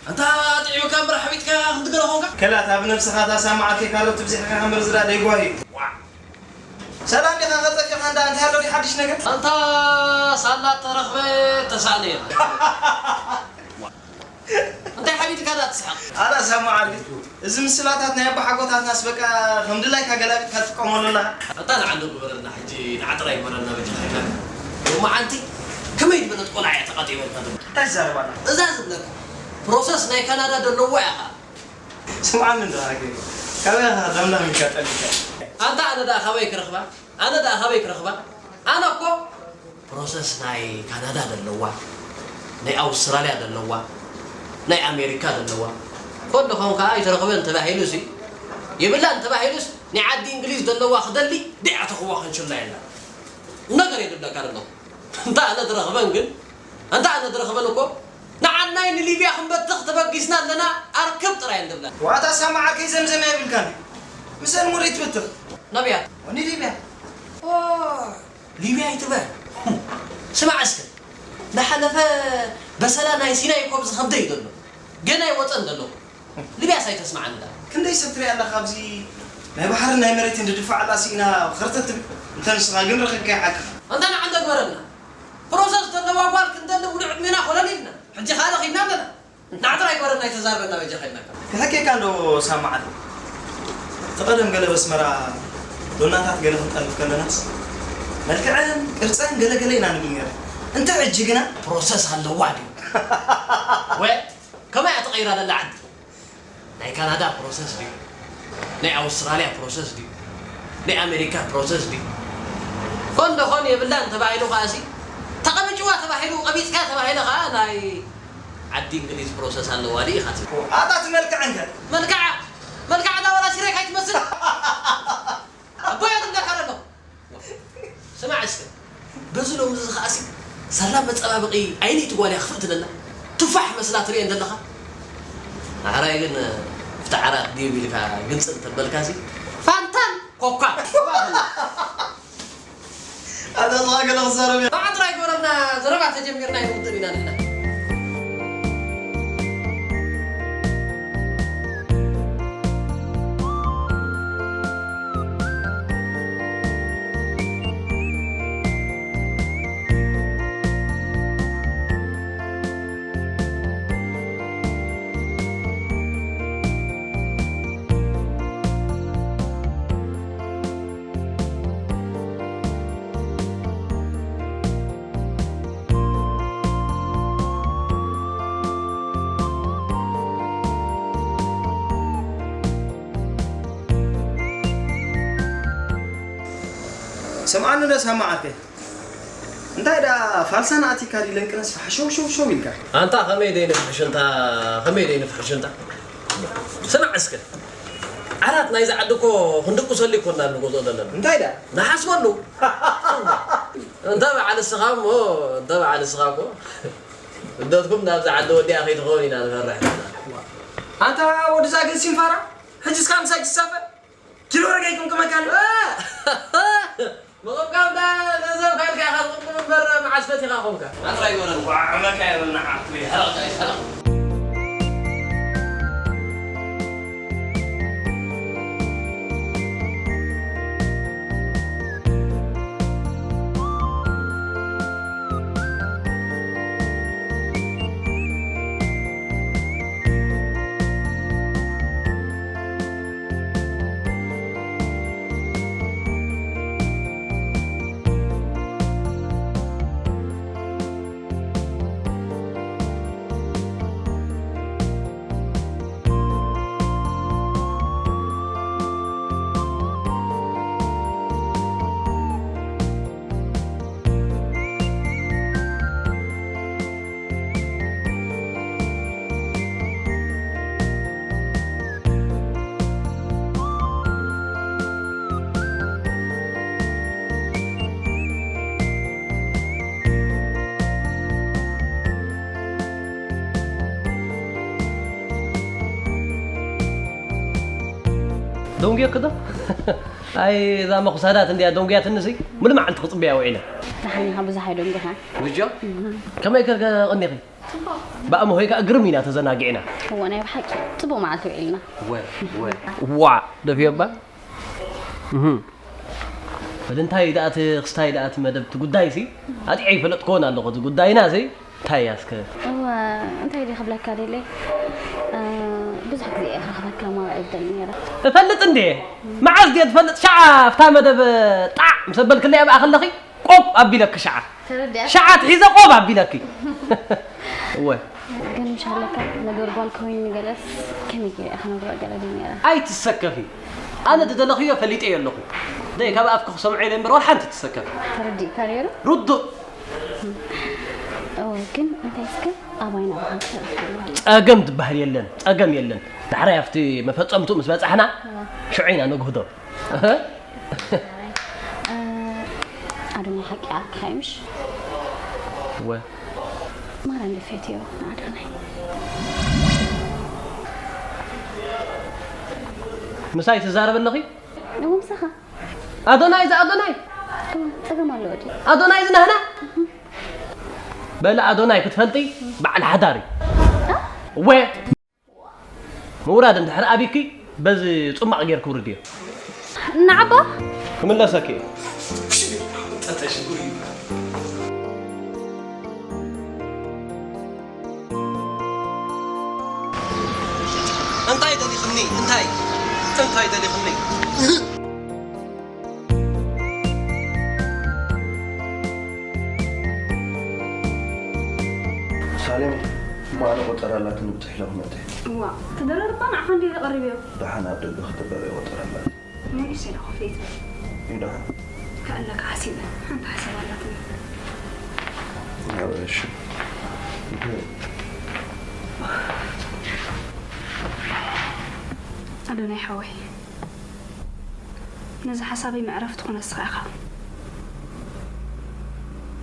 ኣንታ ጥዒምካ እምበር ሓቢጥካ ክንዲ ገለ ኾንካ? ከላ፣ እታ ብነብስኻ እታ ሳማዓት ኬካሎ ትብዚሕካ እምበር ዝዳ ደይጓሂ። ዋ! ሰላም ዲኻ? ቀልጠፍ ኢኻ እንዳ፣ እንታይ ኣሎ ድዩ ሓድሽ ነገር? ኣንታ ሳላ ተረኽበ ተሳእነ የለን። እንታይ ሓቢጥካ ዳ ትስሕቕ? ኣላ ሳማዓት፣ እዚ ምስላታት ናይ ኣባሓጎታትናስ በቃ ከም ድላይካ ገላቢጥካ ትጥቀመሉ ኣለኻ። ኣታ ንዓንዶ ግበረልና ሕጂ፣ ንዓ ጥራይ ግበረልና በጃኻ ኢልናካ። ሎማዓንቲ ከመይ ዝበለት ቆልዓ እያ ተቐጢበልካ ድማ። እንታይ ትዛረብ ኣለኻ? እዛ ዝብለካ ፕሮሰስ ናይ ካናዳ ደለዎ እያ ኸኣ። ስምዓኒ እንዶ ኣገ፣ ካበይ ኢኻ ለምለም ኢልካ ጠሊካ? ኣንታ ኣነ ደኣ ካበይ ክረኽባ? ኣነ ደኣ ካበይ ክረኽባ? ኣነ እኮ ፕሮሰስ ናይ ካናዳ ደለዋ፣ ናይ ኣውስትራልያ ደለዋ፣ ናይ ኣሜሪካ ደለዋ። ኮን ደኾን ከኣ ኣይተረኽበን ተባሂሉሲ፣ የብላን ተባሂሉስ፣ ናይ ዓዲ እንግሊዝ ደለዋ ክደሊ ዲዓ ተኽዋ ከንሽላ የላ። ነገር የድብለካ ደለኹ። እንተ ኣነ ትረኽበን ግን፣ እንተ ኣነ ትረኽበን እኮ፣ ንዓናይ ንሊብያ ክንበትኽ ተበጊስና ኣለና፣ ኣርክብ ጥራይ እንድብላ። ዋታ ሳማዓ ከይዘምዘም የብልካን። ምሰን ሙሪት ትብትኽ። ነብያት። ወኒ ሊብያ። ኦ፣ ሊብያ ይትበል። ስማዕ እስከ፣ ዝሓለፈ በሰላ ናይ ሲናይ እኮ ብዝኸብደ እዩ ዘሎ። ገና ይወፀን ዘሎ። ሊብያስ ኣይተስማዓኒ ዳ። ክንደይ ሰብ ትሪኣ ኣለኻ ኣብዚ ናይ ባሕርን ናይ መሬትን ድድፋዕ ኣላ ሲኢና ኸርተት ትብል። እንተ ንስኻ ግን ረኺብካዮ ሓቅኻ። ኣንታ ንዓ እንዶ ግበረልና። ፕሮሰስ ዘለዋ ጓል ክንደሊ ሙሉእ ዕድሜና ኮለል ኢልና። ሕጂ ኸኣ ረኺብና ኣለና። ንዓ ጥራይ ግበረልና ኣይተዛርበና በጃኻ ኢልናካ። ክሕኬካ እንዶ ሳማዓት። እቲ ቀደም ገለ በስመራ ዶናታት ገለ ክንጠልፍ ከለናስ መልክዐን ቅርፀን ገለ ገለ ኢና ንብል ነይርና። እንተ ሕጂ ግና ፕሮሰስ ኣለዋ ድዩ? ወ-፣ ከመይ እያ ተቐይራ ዘላ ዓዲ? ናይ ካናዳ ፕሮሰስ ድዩ? ናይ ኣውስትራልያ ፕሮሰስ ድዩ? ናይ ኣሜሪካ ፕሮሰስ ድዩ? ኮን ዶ ኮን የብላን ተባሂሉ ከኣሲ፣ ተቐብጭዋ ተባሂሉ፣ ቀቢጽካ ተባሂለ ከኣ ናይ ዓዲ እንግሊዝ ፕሮሰስ ኣለዋ ድዩ ኢኻ ትብል? ኣታ እቲ መልክዐን ከ? መልክዓ፣ መልክዓ ዳ ወላ ሽሬክ ኣይትመስል? ኣቦይ እያ ትብለካ ዘሎ። ስማዕ እስከ፣ በዚ ሎሚ እዚ ኸኣሲ ሳላ መጸባበቒ ዓይነይቲ ጓል እያ ክፍእ ትብለና። ቱፋሕ መስላ ትርእየን ዘለኻ። ኣሕራይ ግን፣ ኣብቲ ዓራት ድዩ ኢልካ ግልጽ እንተበልካሲ፣ ፋንታን ኮካ። ኣታ ዝዋ ገለ ክዛረብ እያ። ንዓ ጥራይ ግበረልና፣ ዘረባ ተጀሚርና ኣይንውድእን ኢና ንሕና። ሰምዓኒ ዶ ሳማ ዓርከይ? እንታይ ደኣ ፋልሳና ኣቲካ ድዩ ለንቅነስ ፋሕ ሸው ሸው ሸው ኢልካ? ኣንታ ከመይ ደይንፍሕሽ እንታ፣ ከመይ ደይንፍሕሽ እንታ? ስማዕ እስከ፣ ዓራት ናይዚ ዓዲ እኮ ክንድቅሰሉ ኣይኮናን ንገዝኦ ዘለና። እንታይ ደኣ? ንሓስበሉ። እንተ በዓል እስኻ እሞ፣ እንተ በዓል እስኻ እኮ፣ ልደትኩም ናብዚ ዓዲ ወዲኣ ከይትኸውን ኢና ንፈርሕ ዘለና። ኣንታ ወድዛ ግን ሲንፋራ፣ ሕጂ እስካ ምሳይ ትሳፈር? ኪሎ ረገይኩም ክመካኒ። መቐምቃም ዳ ገንዘብ ካልካ ኢኻ ትቕምቅም እምበር መዓስ ፈቲኻ ኮንካ? ኣትራይ ወረ ጓዕ መካየሩ ንዓ ትብል ሕረቕ ሕረቕ። ደንጉየኪ ዶ? ኣይ፣ እዛ መኹሳዳት እንድያ ደንጉያትንሲ፣ ሙሉ መዓልቲ ክጽበያ ውዒለ። ንሓኒኻ ብዙሕ ኣይደንጉኻ። ብጆ? ከመይ ከ ቀኒኺ? ብኣምሆይ ከኣ ግርም ኢና ተዘናጊዕና። እወ፣ ናይ ብሓቂ ጽቡቕ መዓልቲ ውዒልና። ወ፣ ወ። ዋዕ፣ ደፊኦባ? እህ። በል እንታይ ደኣ እቲ ክስታይ ደኣ እቲ መደብ እቲ ጉዳይሲ፣ ኣጥዒ ይፈለጥክዎን ኣለኹ እቲ ጉዳይናሲ። እንታይ እያ እስከ? እወ፣ እንታይ ድየ ክብለካ ደልየ? እ፣ ብዙሕ ግዜ እየ ክረኽበካ ማውዒ ይብደል ነይረ። እፈልጥ እንድየ። መዓዝ ድየ ትፈልጥ? ሸዓ ኣብታ መደብ ጣዕ ምስ ኣበልክለይ ኣብኣ ከለኺ ቆብ ኣቢለኪ ሸዓ። ተረዲኣ። ሸዓ ትሒዘ ቆብ ኣቢለኪ። እወ። ግን ምሽ ኣለካ፣ ነገር ጓል ከወይኒ ገለስ ከመይ ገይረ እየ ክነግሮ ገለ ድየ ነይረ። ኣይትሰከፊ። ኣነ ዝደለኽዮ ፈሊጠዮ ኣለኹ። ደይ ካብ ኣፍኪ ክሰምዖ ኢለ እምበር ዋላ ሓንቲ ትሰከፊ። ተረዲእካ ነይሩ? ርዱእ። እወ፣ ግን እንታይ እስከ ኣባይና ብሓንቲ ተረኺብና። ጸገም ዝበሃል የለን፣ ጸገም የለን። ዳሕራይ ኣብቲ መፈጸምቱ ምስ በጻሕና፣ እወ። ሽዑ ኢና ነግህዶ። እህ። እ፣ ኣዶናይ ሓቂ ኣልካ ምሽ? እወ። ማራ እንድፈትዮ ንኣዶናይ። ምሳይ ትዛረብ ኣለኺ? እወ፣ ምሳኻ። ኣዶናይ፣ እዚ ኣዶናይ። እወ፣ ጸገም ኣለዎ ድዩ? ኣዶናይ፣ እዚ ናህና። በሊ ኣዶናይ ክትፈልጢ በዓል ሓዳር እዩ። እ? እወ። ምውራድ እንድሕር ኣቢኪ በዚ ጽማቕ ጌርኪ ውርድዮ። ንዓባ? ክምለሰኪ እየ። እንታይ ደሊኽኒ? እንታይ? እንታይ ደሊኽኒ? ሳሌም፣ እሞ ኣነ ቆጸራ ኣላትኒ ብጽሕ ኢለ ክመጽእ እየ። እዋ፣ ተደረርባ ንዓኻ እንድየ ዘቐርብዮ። ደሓን ኣብ ደገ ክትበረ ቆጸራ ኣላትኒ። መሊሰ ኢለ ክፍሊት። እዩ ደሓን። ከእለካ ሓሲበ፣ ሓንቲ ሓሳብ ኣላትኒ። እሺ። ኣዶናይ ሓወይ፣ ነዚ ሓሳበይ መዕረፊ ትኾነ ንስኻ ኢኻ።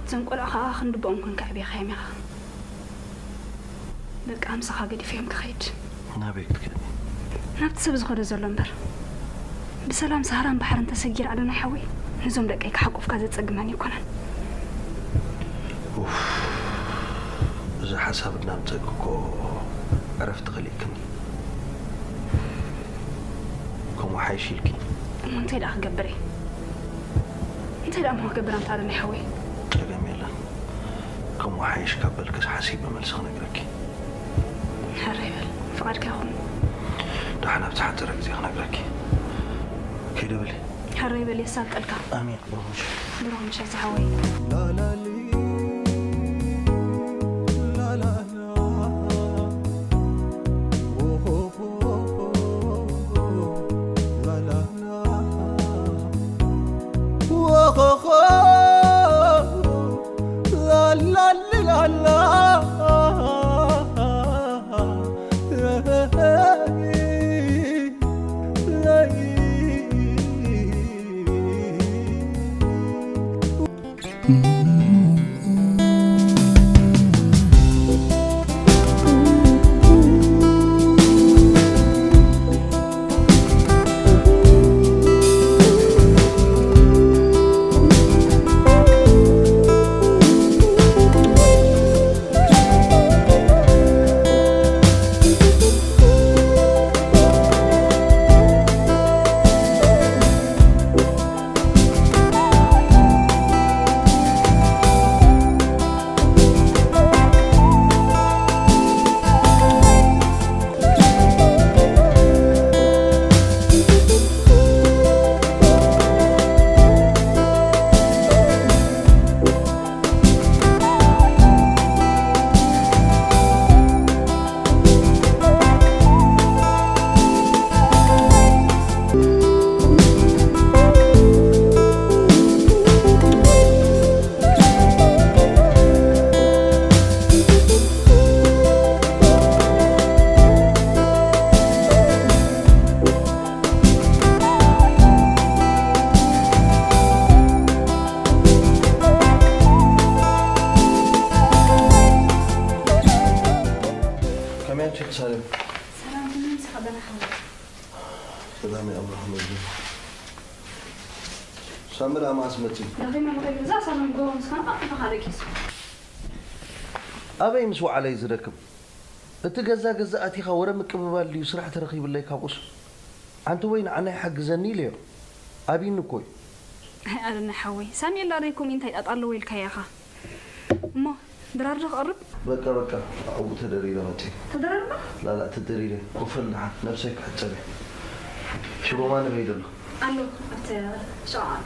እዞም ቆልዑ ኸኣ ክንዲ ኣቦኦም ኮንካ ኣዕቢኻዮም ኢኻ። በቃ ምሳኻ ገዲፈዮም ክኸይድ። ናበይ ክትከዲ? ናብቲ ሰብ ዝኸዶ ዘሎ እምበር። ብሰላም ሰሃራን ባሕርን ተሰጊረ ኣዶናይ ሓወይ፣ ነዞም ደቀይ ክሓቁፍካ ዘጸግመኒ ኣይኮነን። ኡፍ፣ እዚ ሓሳብ እናምጸኪ እኮ ዕረፍቲ ከሊእክኒ። ከምኡ ሓይሽ ኢልኪ። እሞ እንታይ ደኣ ክገብር እየ? እንታይ ደኣ እሞ ክገብር ኣንታ ኣዶናይ ሓወይ? ጸገም የለን። ከምኡ ሓይሽ ካብ በልክስ ሓሲበ መልሲ ክነግረኪ። ሕራይ በል፣ ፍቓድካ ይኹን። ደሓን ኣብ ዝሓጸረ ግዜ ክነግረኪ። ከይደ በሊ። ሕራይ በል፣ የሳልጠልካ። ኣሜን። ብሩኽ ምሸት። ብሩኽ ምሸት ዝሓወይ። ከመይ ኣምሲኺ ሳሌም? ሰላም፣ ከመይ ኣምሲኻ ኣዶናይ ሓወይ? ሰላም የኣምርኹም። ሳሚ ደኣ መዓስ መጺኡ? ደኺመ ንኸይገዛእ ሳሚ ጎቦ ምስ ከነ ቀጥታ ደቂሱ። ኣበይ ምስ ወዓለይ ዝደክም? እቲ ገዛ ገዛ ኣቲኻ ወረ ምቅብባል ድዩ ስራሕ ተረኺብለይ ካብኡስ? ኣንቲ ወይ ንዓናይ ሓግዘኒ ኢለዮ። ኣቢኒ እኮ እዩ። ኣይ ኣረና ሓወይ፣ ሳሚ የላ ደይኮም እንታይ ጣጣ ኣለዎ ኢልካያ ኢኻ? እሞ ድራር ዶ ክቐርብ? በቃ በቃ፣ ኣብኡ ተደሪረ መጺ። ተደራርባ? ላላ ተደሪረ። ኮፈል ደሓን፣ ነብሰይ ክሕጸብ እየ። ሽቦማ ንበይ ደሎ? ኣሎ፣ ኣብቲ ሸቓ ኣሎ።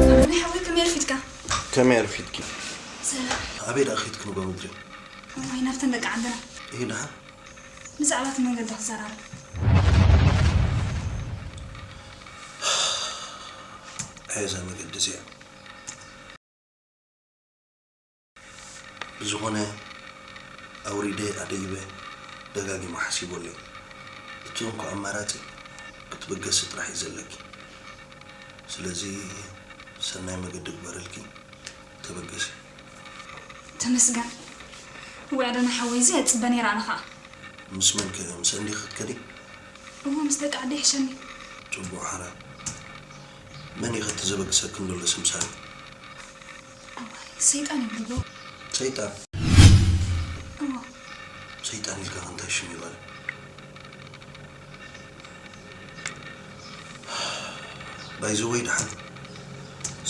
ኣዶናይ ሓወይ፣ ከመይ ኣርፊድካ? ከመይ ኣርፊድኪ? ሰላም። ኣበይ ደኣ ኸይድኪ ንጎ ምድሪ? እዋይ፣ ናብተን ደቂ ዓድና። እሂ ደሓን። ብዛዕባ እቲ መንገዲ ክዘራረብ። ኣየ እዛ መገዲ እዚኣ። ብዝኾነ ኣውሪደ ኣደይበ ደጋጊመ ሓሲበሉ እየ። እቲ እንኮ ኣማራጺ ክትብገሲ ጥራሕ እዩ ዘለኪ። ስለዚ ሰናይ መገዲ ግበረልኪ፣ ተበገሲ። ተመስገን። ወይ ኣደና ሓወይ፣ እዚ እየ ዝጽበ ነይረ ኣነ ኸኣ። ምስ መን ከ? ምስ እንዲ ክትከዲ? እሞ ምስ ደቂ ዓዲ ይሕሸኒ። ጽቡቕ ሓራ። መን እዩ ከ እቲ ዘበግሰክን ዘሎ ስምሳሪ? እዋይ፣ ሰይጣን ይብልዎ። ሰይጣን? እዎ። ሰይጣን ኢልካ ከ እንታይ ሽም ይባል? ባይዘወይ ደሓን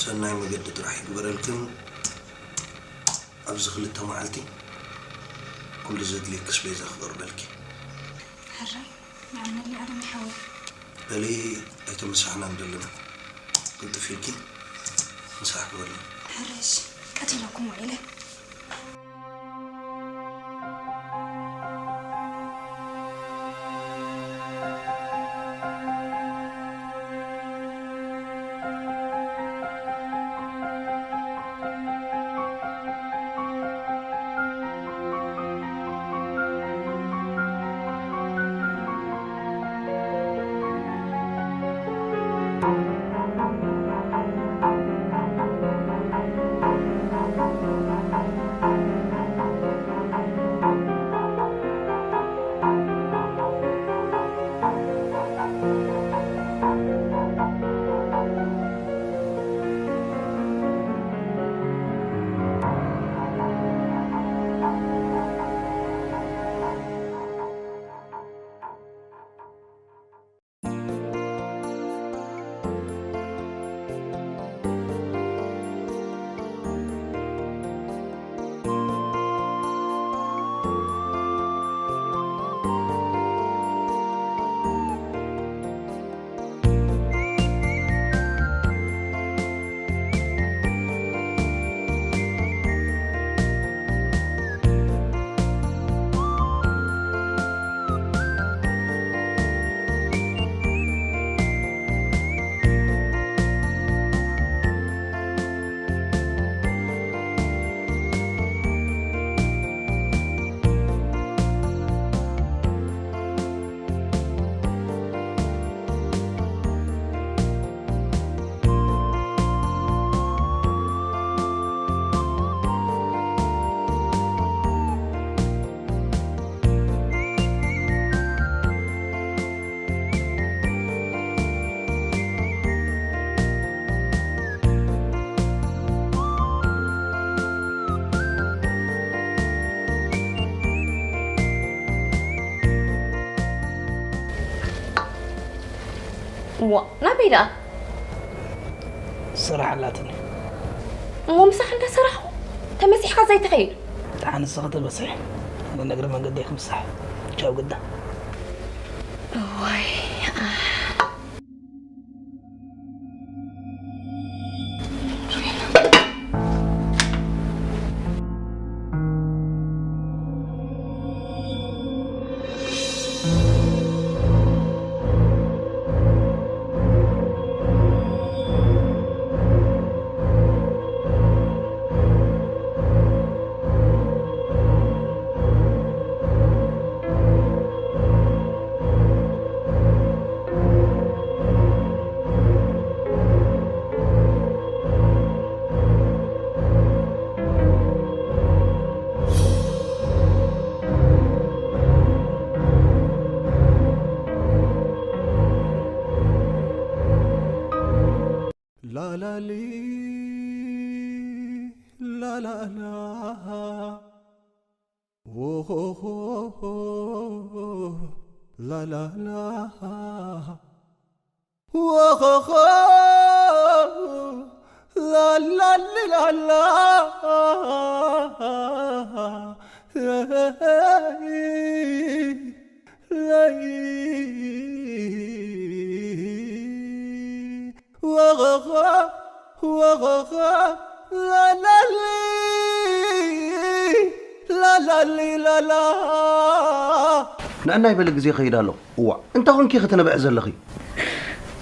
ሰናይ መገዲ ጥራሕ ይግበረልክን። ኣብዚ ክልተ መዓልቲ ኩሉ ዘድልየኪ ኣስቤዛ ክቐርበልኪ። ሕራይ፣ ንኣመሊ ኣደም ይሓወይ። በሊ ኣይተመሳሕናን ዘለና። ቅልጥፍ ኢልኪ ምሳሕ ግበርኒ። ሕራይ፣ እሺ፣ ቀቲለኩም ውዒለ። ዋ፣ ናበይ ደኣ? ስራሕ ኣላትኒ። እሞ ምሳኻ እንዳሰራሕኹ ተመሲሕካ ዘይትኸይድ? ደሓን ንስኺ ተመስሒ፣ ኣነ ንእግሪ መንገደይ ክምሳሕ። ቻው ግዳ። እዋይ፣ ኣሕ። ላላሊ ላላላ ዎሆሆ ላላላ ዎሆሆ ላላሊ ላላ ወኸኸ ወኸኸ ላላሊ ላላሊ ላላ። ንዕናይ በሊ ግዜ ይኸይድ ኣሎ። እዋእ፣ እንታይ ኾንኪ ኢኺ ትነብዒ ዘለኺ?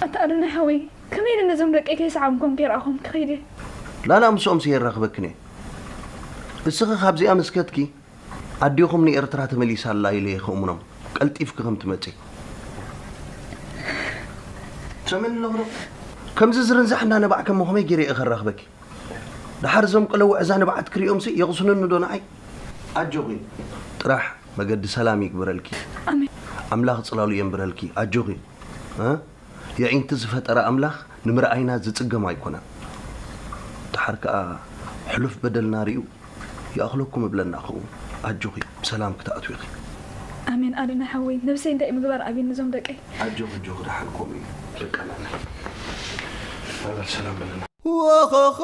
ኣታ ኣዶናይ ሓወይ፣ ከመይ ኢለ ነዞም ደቀይ ከይሰዓምኮም ከይረኣኹም ክኸይድ እየ? ላላ ምስኦም ስየ የራኽበክን እየ። እስኺ ካብዚኣ ምስ ከድኪ፣ ኣዴኹም ንኤርትራ ተመሊሳ ኣላ ኢለ እየ ክእምኖም፣ ቀልጢፍኪ ከም ትመጺ። ትሰምዕኒ ኣለኹ ዶ? ከምዚ ዝርንዛሕ እንዳነባዕኪ እሞ ከመይ ገይረ እየ ከራኽበኪ? ደሓር እዞም ቆሎ ውዕዛ ንብዓት ክሪኦምሲ የቕስኑኒ ዶ ንዓይ? ኣጆኺ ጥራሕ መገዲ ሰላም ይግበረልኪ። ኣሜን። ኣምላኽ ጽላሉ የንብረልኪ። ኣጆኺ። እ? የዒንቲ ዝፈጠረ ኣምላኽ ንምርኣይና ዝጽገም ኣይኮነን። ደሓር ከኣ ሕሉፍ በደልና ርእዩ ይኣኽለኩም እብለና ኸኡ። ኣጆኺ ብሰላም ክትኣትዊ ኢኺ። ኣሜን ኣዶናይ ሓወይ፣ ነብሰይ እንታይ ምግባር ኣብየኒ ነዞም ደቀይ። ኣጆኺ፣ ኣጆኺ፣ ደሓን ከምኡ እዩ። በቃ ንዕና። በል ሰላም በለና። ወኸኸ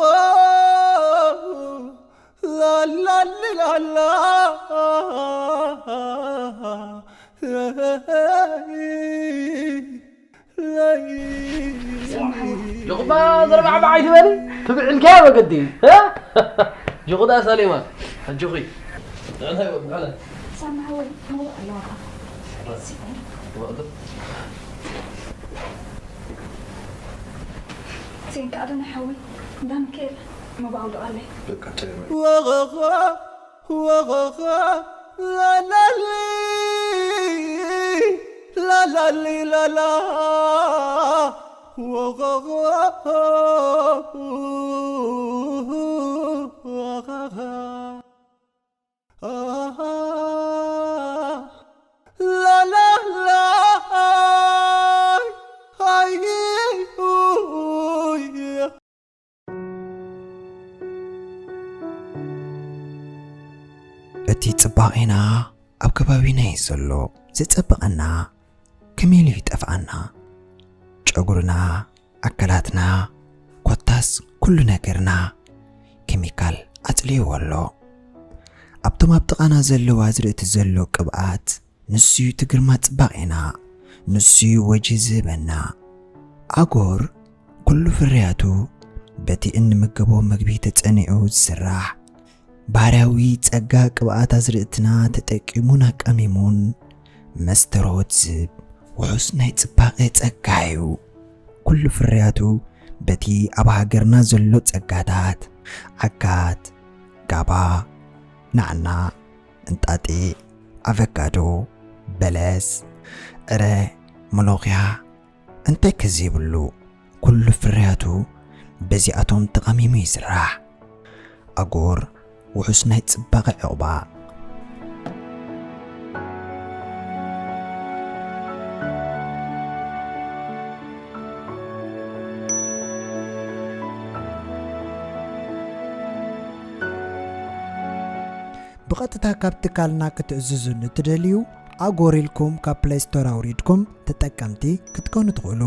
ላላሊ ላላ ዮቕባ ዘርባዕባዕ ኣይትበሊ፣ ትብዕልካዮ መገዲ። ጅኹዳ ሰሌማ፣ ሕጂ ኹይ። ንዕና ይወ-፣ ንዕና። ሳማ ሓወይ፣ መውእ ኣለዋ። ሴንካ ኣደና ሓወይ፣ እንዳ ሚካኤል፣ መባእ ኣውድቓለይ። በቃ፣ ጨለመ። ወኸኸ ወኸኸ ላላሊ ላላሊ ላላ ወኸኸ ወኸኸ ላላላ ኣይ ኡይ። እቲ ጽባቐና ኣብ ከባቢና እዩ ዘሎ። ዘጸብቐና ከመይ ኢሉ ይጠፍኣና? ጨጉርና፣ ኣካላትና፣ ኮታስ ኩሉ ነገርና ኬሚካል ኣጽልይዎ ኣሎ። ኣብቶም ኣብ ጥቓና ዘለዉ ኣዝርእቲ ዘሎ ቅብኣት ንሱ'ዩ እቲ ግርማ ጽባቄና፣ ንሱ'ዩ ወጂ ዝህበና። ኣጎር ኩሉ ፍርያቱ በቲ እንምገቦ መግቢ ተጸኒዑ ዝስራሕ፣ ባህርያዊ ጸጋ ቅብኣት ኣዝርእትና ተጠቂሙን ኣቃሚሙን መስተርሆት ዝህብ ውሑስ ናይ ጽባቄ ጸጋ እዩ። ኩሉ ፍርያቱ በቲ ኣብ ሃገርና ዘሎ ጸጋታት፣ ዓጋት፣ ጋባ፣ ናዕና፣ እንጣጢዕ፣ ኣቨካዶ፣ በለስ፣ ዕረ፣ መሎኽያ፣ እንታይ ከ ዘይብሉ? ኩሉ ፍርያቱ በዚኣቶም ተቓሚሙ ይስራሕ። ኣጎር ውሑስ ናይ ጽባቐ ዕቑባ። ብቐጥታ ካብ ትካልና ክትእዝዙ ንትደልዩ፣ ኣጎር ኢልኩም ካብ ፕለይ ስቶር ኣውሪድኩም ተጠቀምቲ ክትኮኑ ትኽእሉ።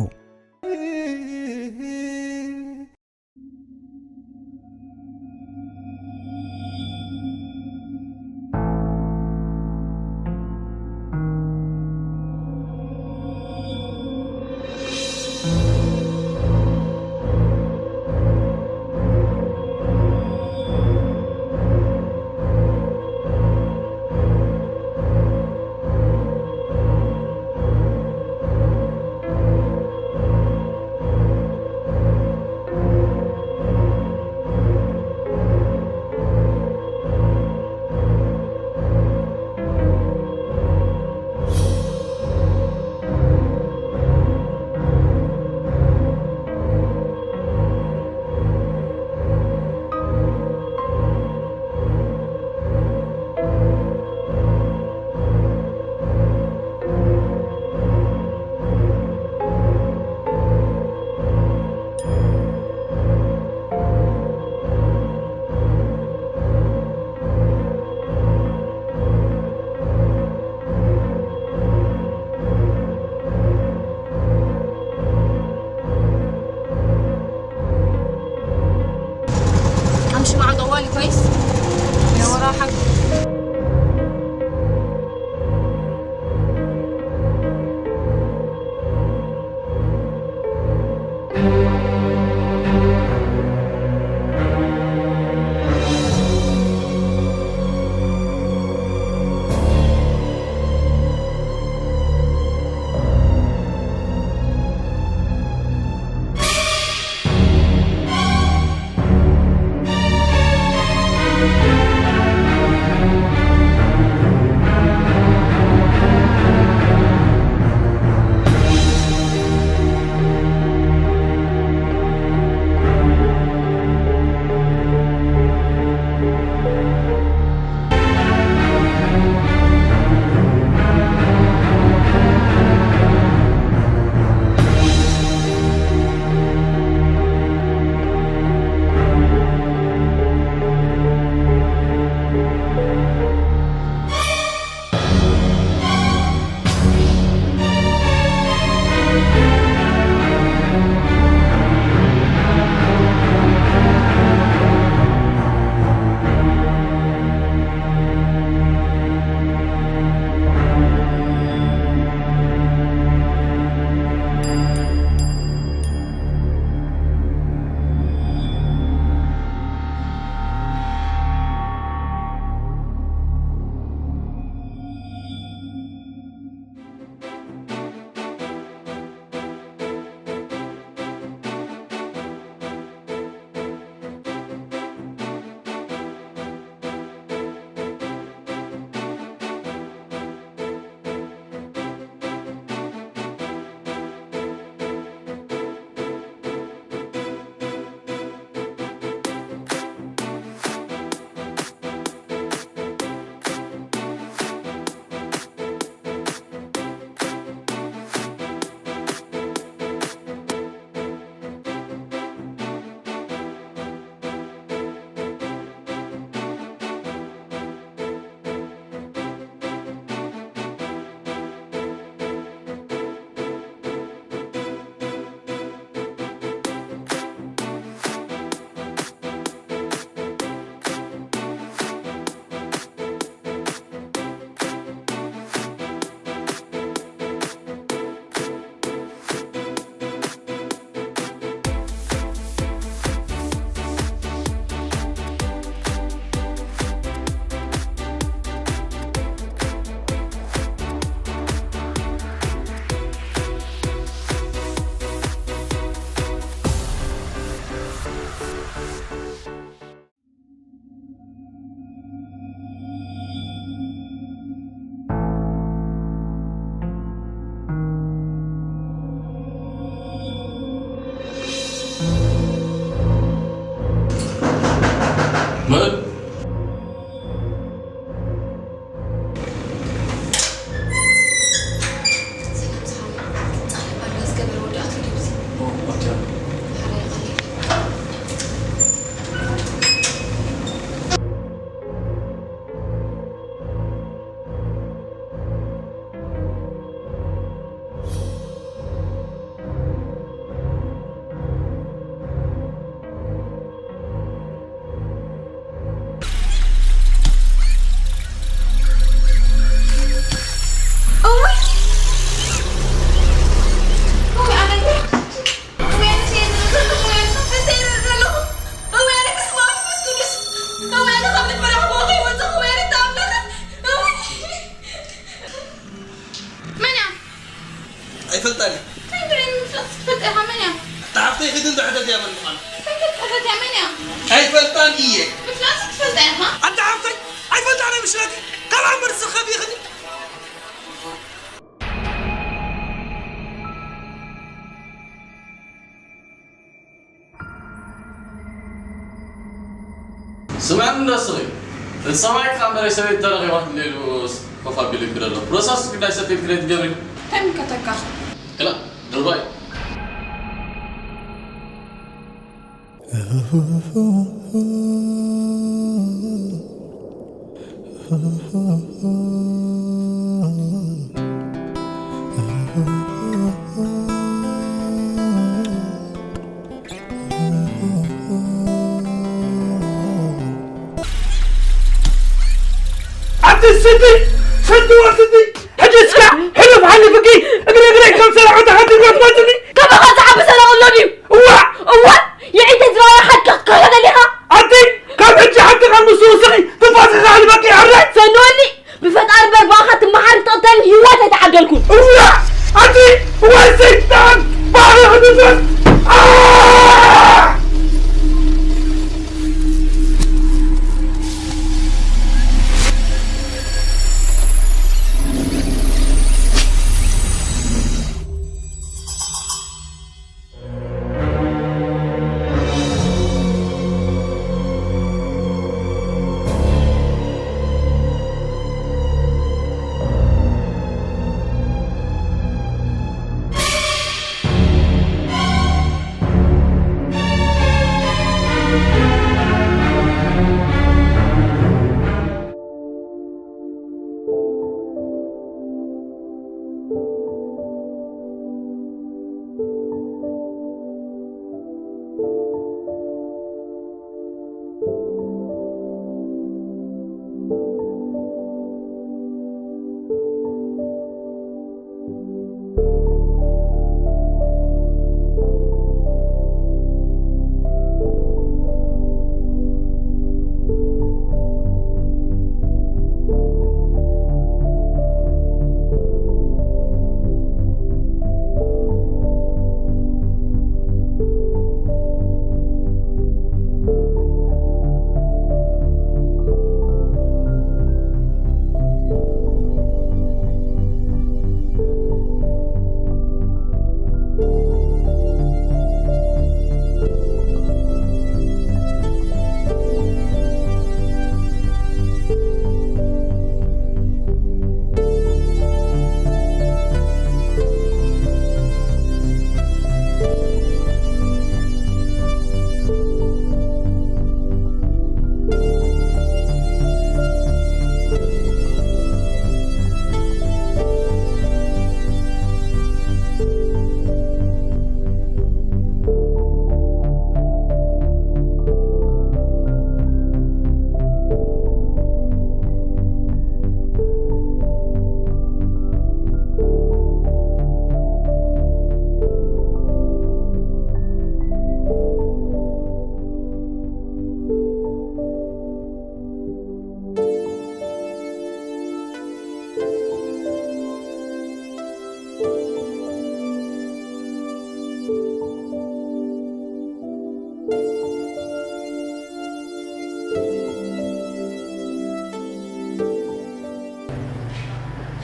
እንታይ ድሬን ምፍላስ ክትፈልጥ ኢኻ መን እያ? ኣታ ሓፍተይ ኺድ እንዶ ሕተት እያ መን ምዃኑ። እንታይ ክትሕተት እያ መን እያ? ኣይፈልጣን እየ። ምፍላስ ክትፈልጥ ኢኻ? ኣታ ሓፍተይ ኣይፈልጣን እየ ምሽለኪ ካብ ኣምር ዝኸፍ ይኽኒ። ስምዕኒ እንዶ ስኺ፣ እቲ ሰብኣይ ካብ መሬት ሰበይቲ ተረኺባ ትብለሉ ኮፍ ኣቢሉ ይክደሎ። ፕሮሰስ ግዳይ ሰትል ክደይ ትገብሪ? እንታይ ምልከተካ? ክላ፣ ድርባይ። ኣቲ ስዲ፣ ሰድዋ ስዲ፣ ሕጂ እስካ ሕሉፍ ሓሊፍኪ እግሪ እግረይ ከም ሰላዖት ሓንቲ እግሪ ትመፅኒ። ከማኻ ዝዓቢ ሰላቕ ኣሎ ድዩ? እዋ! እዋ! የዒንተይ ዝረኣዮ ሓቂ ክትክሕዶ ደሊኻ? ኣቲ ካብ ሕጂ ሓቂ ካብ ንሱ ውስኺ ትንፋስኺ ክሕልፈኪ ይሕረይ። ሰንወኒ! ብፈጣሪ እምበር ብኣኻ ትመሓር ትቕተል ህይወት ኣይተዓደልኩን። እዋ! ኣቲ እዋይ ሰይጣን! ባህሪ ክትንፈስ! ኣህ!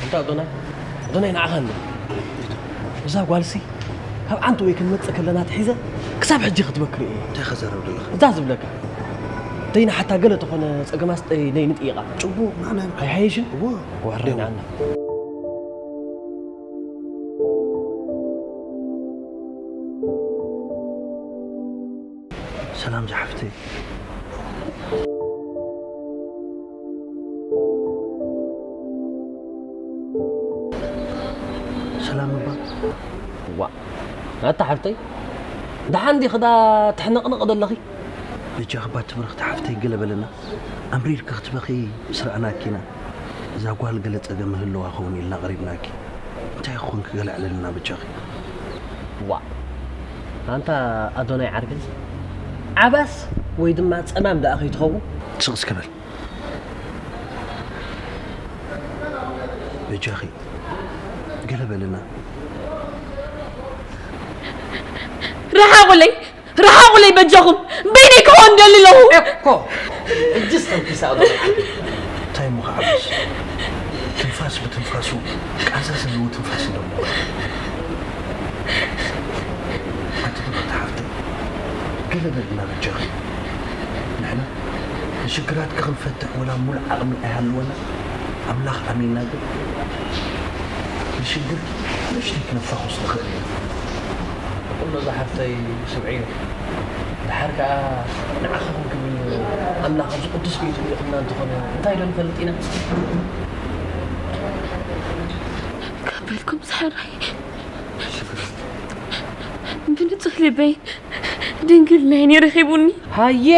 እንታ ኣዶናይ? ኣዶናይ ንዓኻ እንዶ። እዛ ጓልሲ ካብ ዓንተወይ ክንመጽእ ከለና ትሒዘ ክሳብ ሕጂ ክትበክር እየ። እንታይ ኸዛረብ ዘለኻ? እዛ ዝብለካ። ደይና ሓታ ገለ ተኾነ ጸገማስ ደይ-፣ ደይ ንጥይቓ። ጽቡቕ፣ ንዓና ኣይሓይሽን? እዎ። ዋራይ ደው። ንዓና። ሰላም ዝሓፍተይ። ሰላም እባ። ዋ፣ ኣታ ሓፍተይ፣ ደሓን ዲኺ ዳ ትሕንቕንቕ ዘለኺ? በጃኺ እባ ትብርኽቲ ሓፍተይ ገለ በለና። ኣምሪርኪ ክትበኺ ምስ ረኣናኪ ኢና። እዛ ጓል ገለ ጸገም ህልዋ ኸውን ኢልና ቀሪብናኪ። እንታይ ክኾንኪ ገለ ኣዕልልና በጃኺ። ዋ፣ ኣንታ ኣዶናይ ዓርከይ፣ ዓባስ ወይ ድማ ጸማም ደኣ ከይትኸውን? ስቕ እስከ በል። በጃኺ፣ ገለ በልና። ርሓቑለይ፣ ርሓቑለይ በጃኹም። በይነይ ክኾን ደሊ ኣለኹ። እኮ፣ እጅስ ተንኪሳ ኣሎ። እንታይ እሞ ክዓብስ? ትንፋስ ብትንፋሱ፣ ቃንዛ ዘለዎ ትንፋስ እዩ ደሞ። ኣቲ ብርክቲ ሓፍተይ፣ ገለ በልና በጃኺ። ንሕና ንሽግራትኪ ክንፈትሕ ወላ ሙሉእ ዓቕሚ ኣይሃልወና፣ ኣምላኽ ኣሚንና ግን ንሽግር ንእሽተይ ክነፋኹስ ንኽእል ኢና። ኩሉ እዛ ሓፍተይ ስምዒ፣ ድሓር ከኣ ንዓኺ ክንክብል ኣምላኽ ኣብዚ ቅዱስ ቤቱ ልኢኹና እንተኾነ እንታይ ዶ ንፈልጥ ኢና? ካብ በልኩም ዝሕራይ ብንጹህ ልበይ ድንግልናይን ረኺቡኒ። ሃየ!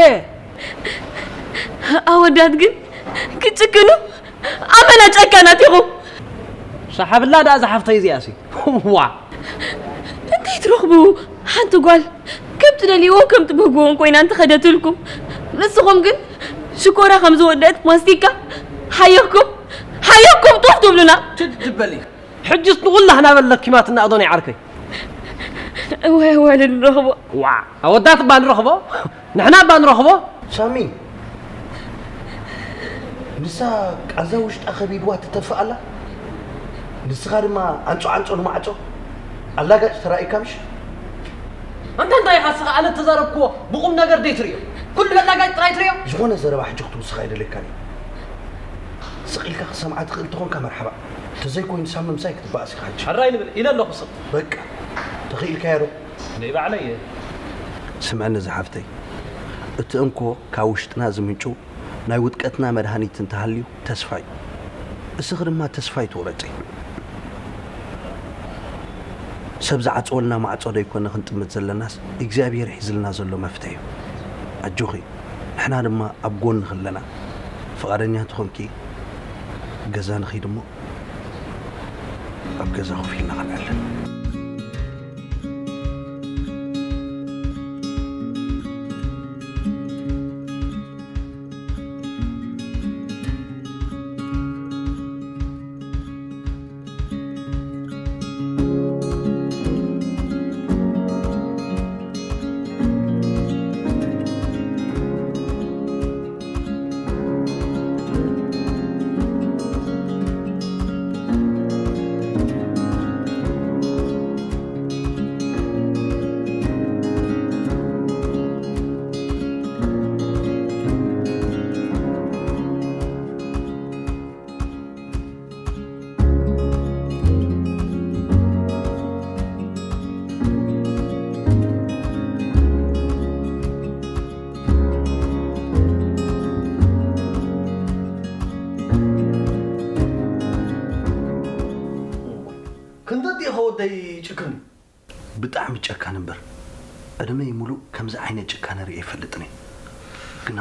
ኣወዳት ግን ክጭክኑ ኣመና ጨካናት ኢኹም። ሰሓብላ ደኣ ዝሓፍተይ እዚኣሲ። ዋ! እንታይ ትረኽቡ? ሓንቲ ጓል ከም ትደልይዎ ከም ትብህግዎን ኮይና እንተኸደትልኩም፣ ንስኹም ግን ሽኮራ ከም ዝወደት ማስቲካ ሓየኩም፣ ሓየኩም ጡፍ ትብሉና። ችድ በሊ። ሕጅስ ንኹላህና በል ለኪማትና ኣዶናይ ዓርከይ። እወ፣ እወ፣ ንረኽቦ። ዋ፣ ኣወዳት እባ ንረኽቦ፣ ንሕና እባ ንረኽቦ። ሳሚ፣ ንሳ ቃንዛ ውሽጣ ከቢብዋ ትተፍእ ኣላ። ንስኻ ድማ ኣንጾ ኣንጾ ንማዕጾ ኣላጋጭ ተራኢካ ምሽ? ኣንታ እንታይ ኢኻ ንስኻ ኣነ እተዛረብክዎ ብቑም ነገር ደይትርእዮ? ኩሉ ኣላጋጭ ጥራይ ትርእዮ? ዝኾነ ዘረባ ሕጂ ክትውስኽ ኣይደልየካን እየ። ስቕ ኢልካ ክትሰምዓ ትኽእል ተኾንካ መርሓባ። ተዘይኮይኑ ሳሚ ምሳይ ክትበኣስ ኢኻ ሕጂ። ሕራይ ንብል ኢለ ኣለኹ ስቕ። በቃ፣ ተኽኢልካዮ ዶ? ናይ ባዕለይ እየ። ስምዕኒ ዝሓፍተይ፣ እቲ እንኮ ካብ ውሽጥና ዝምንጩ ናይ ውድቀትና መድሃኒት እንተሃልዩ ተስፋ እዩ። እስኺ ድማ ተስፋ ኣይትቑረጺ። ሰብ ዝዓጸወልና ማዕጾ ደይኮነ ክንጥምት ዘለናስ እግዚኣብሔር ሒዝልና ዘሎ መፍትሒ እዩ። ኣጆኺ፣ ንሕና ድማ ኣብ ጎንኺ ኣለና። ፍቓደኛ ተኾንኪ ገዛ ንኺድ እሞ ኣብ ገዛ ኮፍ ኢልና ከነዕልል። ክንደት ኢኻ ወደይ ጭክን? ብጣዕሚ ጨካን እምበር፣ ዕድመይ ሙሉእ ከምዚ ዓይነት ጭካነ ርእየ ኣይፈልጥን እየ። ግና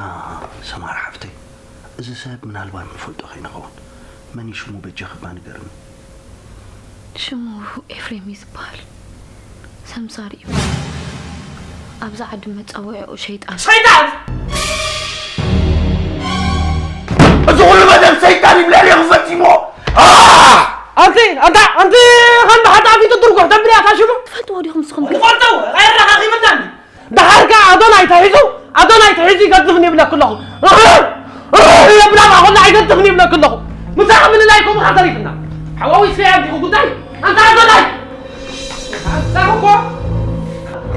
ሰማር ሓፍተይ፣ እዚ ሰብ ምናልባት ንፈልጦ ከይንኸውን፣ መን እዩ ሽሙ በጃኺ እባ ንገርኒ። ሽሙ ኤፍሬም እዩ ዝበሃል። ሰምሳር እዩ። ኣብዛ ዓዲ መጸውዒኡ ሸይጣን። ሸይጣን! እዚ ኩሉ በደል ሰይጣን እዩ ልዕሌኺ ፈጺሞ። ኣንቲ ኣንቲ ኣንቲ ከም ብሓጣፊ ትትርጎ ተብልያ ታሽሙ። ትፈልጥዎ ዲኹም ንስኹም? ንፈልጦ ኣይረኻኺብናን። ደሓር ከኣ ኣዶናይ ተሒዙ ኣዶናይ ተሒዙ ይገድፍኒ ይብለክ ኣለኹ። የብላማ ኮላ ኣይገድፍኒ ይብለክ ኣለኹ። ምሳኻ ምልላይ ከምኡ ተሪፍና። ሓዋዊስካያ እንዲኹ ጉዳይ ኣንታ ኣዶናይ። ኣንታ እኮ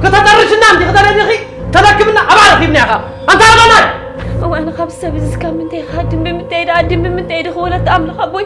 ከተጠርሽና እንዲኺ ተደሊኺ ተረክብና ኣባል ረኺብና ኢኻ ኣንታ ኣዶናይ። እዋን ካብ ሰብ እዚ እስካብ ምንታይ ኢኻ ድም ብምንታይ ደኣ ድም ብምንታይ ኢኻ ወለተ ኣምላኽ ኣቦይ።